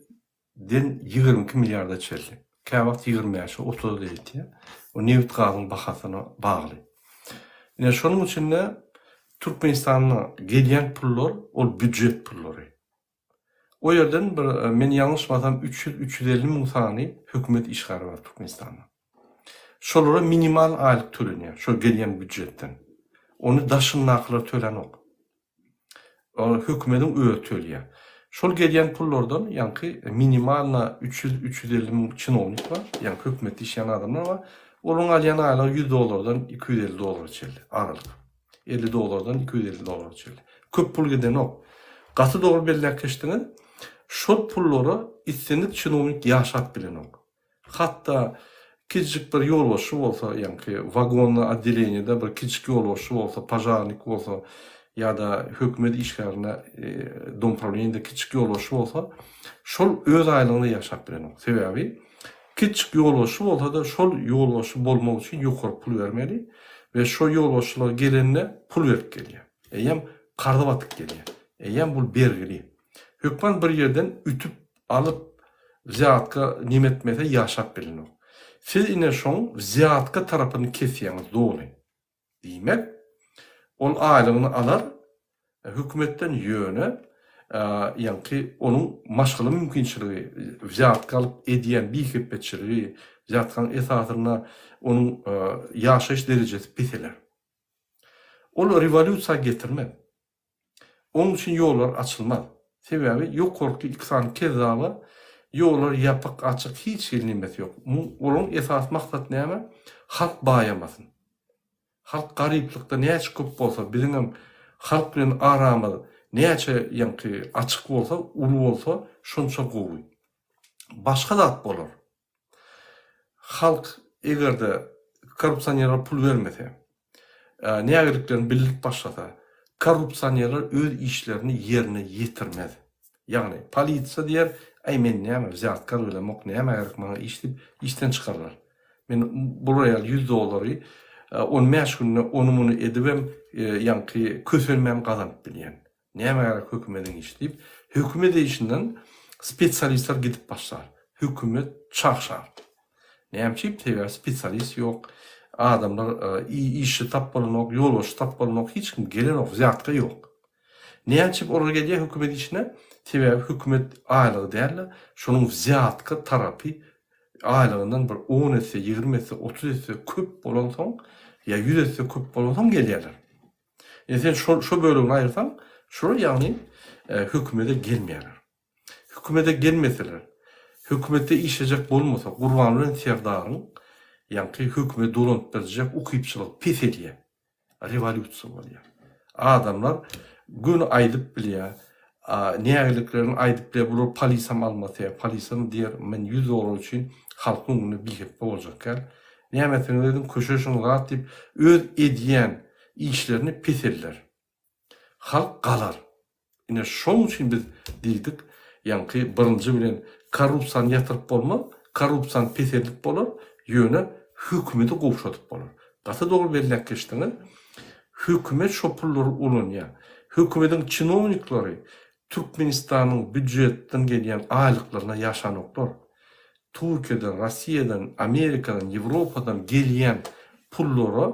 den 22 milliarda çenli, käwagt 25-e, 30-a-da ýetýär. O nebit-gazyň bahasyna bagly. Ine, şonuň üçin-de Türkmenistana gelýän pullar ol býujet pullary. O ýerden bir, men ýalňyşmasam, 300, 350 müň sany hökümet işgäri bar Türkmenistanda. Şolara minimal aýlyk tölenýär, şol gelýän býujetden. Ony daşyndakylar tölänok. Ony hökümediň özi tölýär. Şol gelýän pullardan ýaňky minimalna 300, 350 müň çinownik bar, ýaňky hökümetde işleýän adamlar bar. Olaryň alýan aýlygy 100 dollardan 250 dollara çenli aralyk. 50 dollardan 250 dollara çenli. Köp pul gidenok. Gaty dogry belläp geçdiňiz. Şol pullara islendik çinownik ýaşap bilenok. Hatda kiçijik bir ýolbaşçy bolsa, ýaňky wagonly otdeleniýede bir kiçijik ýolbaşçy bolsa, požarnik bolsa ýa-da hökümet işgärinde, domuprawleniýede kiçijik ýolbaşçy bolsa, şol öz aýlygyna ýaşap bilenok. Sebäbi kiçijik ýolbaşçy bolsa-da, şol ýolbaşçy bolmak üçin ýokary pul bermeli we şo ýolbaşçylyga gelende pul berip gelýär. Eýýäm karza batyp gelýär. Eýýäm bul bergili. Hökman bir ýerden ütüp alyp wzýatka neme etmese ýaşap bilenok. Siz ine şoň wzýatka tarapyny kesýäňiz doly. Diýmek, ol aýlygyny alar hökümetden ýöne ýaňky onuň maşgala mümkinçiligi wzýatka alyp edýän bihepbeçiligi wzýatkanyň esasynda onuň ýaşaýyş derejesi peseler. Ol rewolýusiýa getirmez. Onuň üçin ýollar açylmaz. Sebäbi ýokarky iki sany kezzaba ýollar ýapyk, açyk hiç hili nemesi ýok. Olaryň esasy maksat näme? Halk baýamasyn. Halk garyplykda näçe köp bolsa, biziňem halk bilen aramyz näçe ýaňky açyk bolsa, uly bolsa, şonça gowy. Başga zat bolar. Halk eger-de. korrupsionerler pul bermese, nägiliklerini bildirip başlasa, korrupsionerler öz işlerini ýerine ýetirmez. Ýagny, polisiýa diýer, Äý, men näme, wzýatka bilemok, nämä gerek maňa iş diýip, işden çykarlar. Men bular ýaly ýüz dollary on bäş günde ony-muny edibem, ýaňky kösenmän gazanyp bilýän. Nämä gerek hökümediň işi diýip, hökümet işinden spesialistler gidip başlar. Hökümet çagşar. Näme üçin? Sebäbi spesialist ýok. Adamlar işçi tap bolanok, ýolbaşçy tap bolanok, hiç kim gelenok, wzýatka ýok. Näme üçin olar gelýär hökümet işine? Sebäbi hökümet aýlygy däl-de, şonuň wzýatka tarapy aýlygyndan bir on esse, 20 esse, 30 esse köp bolansoň ýa 100 esse köp bolansoň gelýärler. Indi sen şol şo bölegini aýyrsaň, şolar ýagny hökümede gelmeýärler. Hökümede gelmeseler, hökümetde işlejek bolmasa, Gurban bilen Serdaryň ýaňky hökümeti dolanyp berjek ukypçylygy peselýär. Rewolýusiýa bolýar. Adamlar göni aýdyp bilýär, nägiliklerini aýdyp bilýär, bular polisam almasa ýa polisam diýer, men 100 dollar üçin halkyň öňünde bihepbe boljak däl. Näme etseňiz ediň, köşeşiň zat diýip, öz edýän işlerini peselder. Halk galar. Ine şoň üçin biz diýdik, ýaňky birinji bilen korrupsiýany ýatyryp bolmaz, korrupsiýany peseldip bolar, ýöne hökümeti gowşadyp bolar. Gaty dogry belläp geçdiňiz. Hökümet şo pullary ulanýar. Hökümetiň çinownikleri Türkmenistanyň býujetden gelýän aýlyklaryna ýaşanoklar. Türkiýeden, Rossiýadan, Amerikadan, Ýewropadan gelýän pullara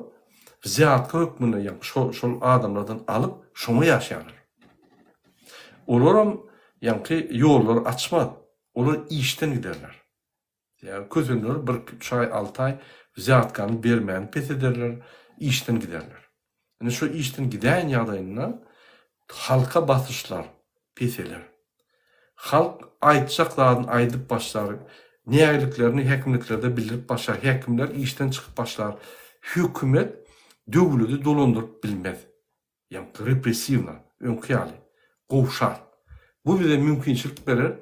wzýatka hökmünde ýa şol şol adamlardan alyp şoňa ýaşaýarlar. Olaram ýaňky ýollary açmaz. Olar işden giderler. Ýa kösenler bir üç aý alty aý wzýatkany bermäni pes ederler, işden giderler. Indi şo işden gidäýen ýagdaýynda halka basyşlar peseler. Halk aýtjak zadyny aýdyp başlar, nägiliklerini häkimliklerde bildirip başlar, häkimler işden çykyp başlar. Hökümet döwledi dolandyryp bilmez. Ýaňky repressiwna, öňki ýaly, gowşar. Bu bize mümkinçilik berer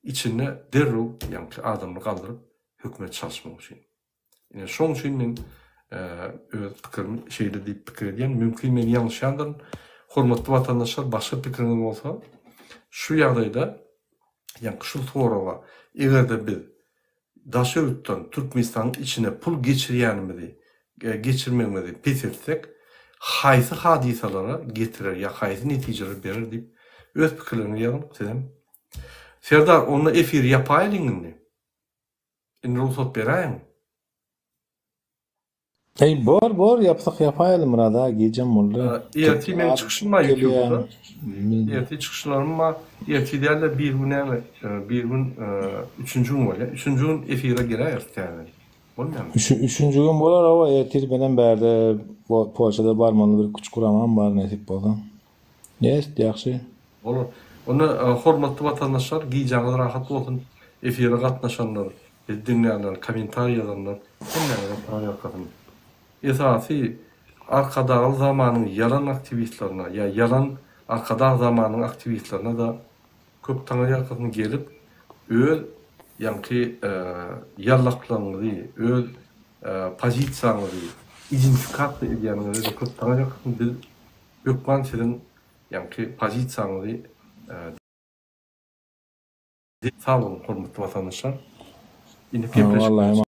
içinde derrew ýaňky adamlary galdyryp hökümet çalyşmak üçin. Ine şoň üçin men öz pikirimi şeýle diýip pikir edýän. Mümkin men ýalňyşýandyryn. Hormatly watandaşlar başga pikiriňiz bolsa şu ýagdaýda ýaňky şu soraga eger-de biz daşary ýurtdan Türkmenistanyň içine pul geçirýänimizi geçirmegimizi peseltsek haýsy hadysalara getirer ýa haýsy netijeler berer diýip öz pikirleriňizi ýazyň sizem. Serdar onda efiri ýapaýlyň indi. Indi rugsat beräýiň. Eý bor bor ýapsak ýapaýaly Myrat aga gijem boldy. Ertir meň çykyşym bar ýutubda. Ertir çykyşlarym bar. Ertir dälde bir gün näme bir gün üçünji gün bolýar. Üçünji gün efire giräýeris täzeden. Bolmaýarmy? Üçünji gün bolar hawa ertir menem bärde Polşada barmaly bir küçük guramam bar nesip bolsa. Ýest ýagşy. Bolar. Onda hormatly watandaşlar gijäňiz rahat bolsun. Efire gatnaşanlar, bizi diňlänler, kommentariý ýazanlar hemmäňize taňryýalkasyn. Esasy Arkadagly zamanyň ýalan aktiwistlerine ýa ýalan Arkadag zamanyň aktiwistlerine-de köp taňryýalkasyn gelip öz ýaňky ýallaklaryňyzy, öz pozisiýaňyzy identifikasiýa edýäniňize-de köp taňryýalkasyn biz hökman siziň ýaňky pozisiýaňyzy Sag boluň hormatly watandaşlar. Indi gepleşik.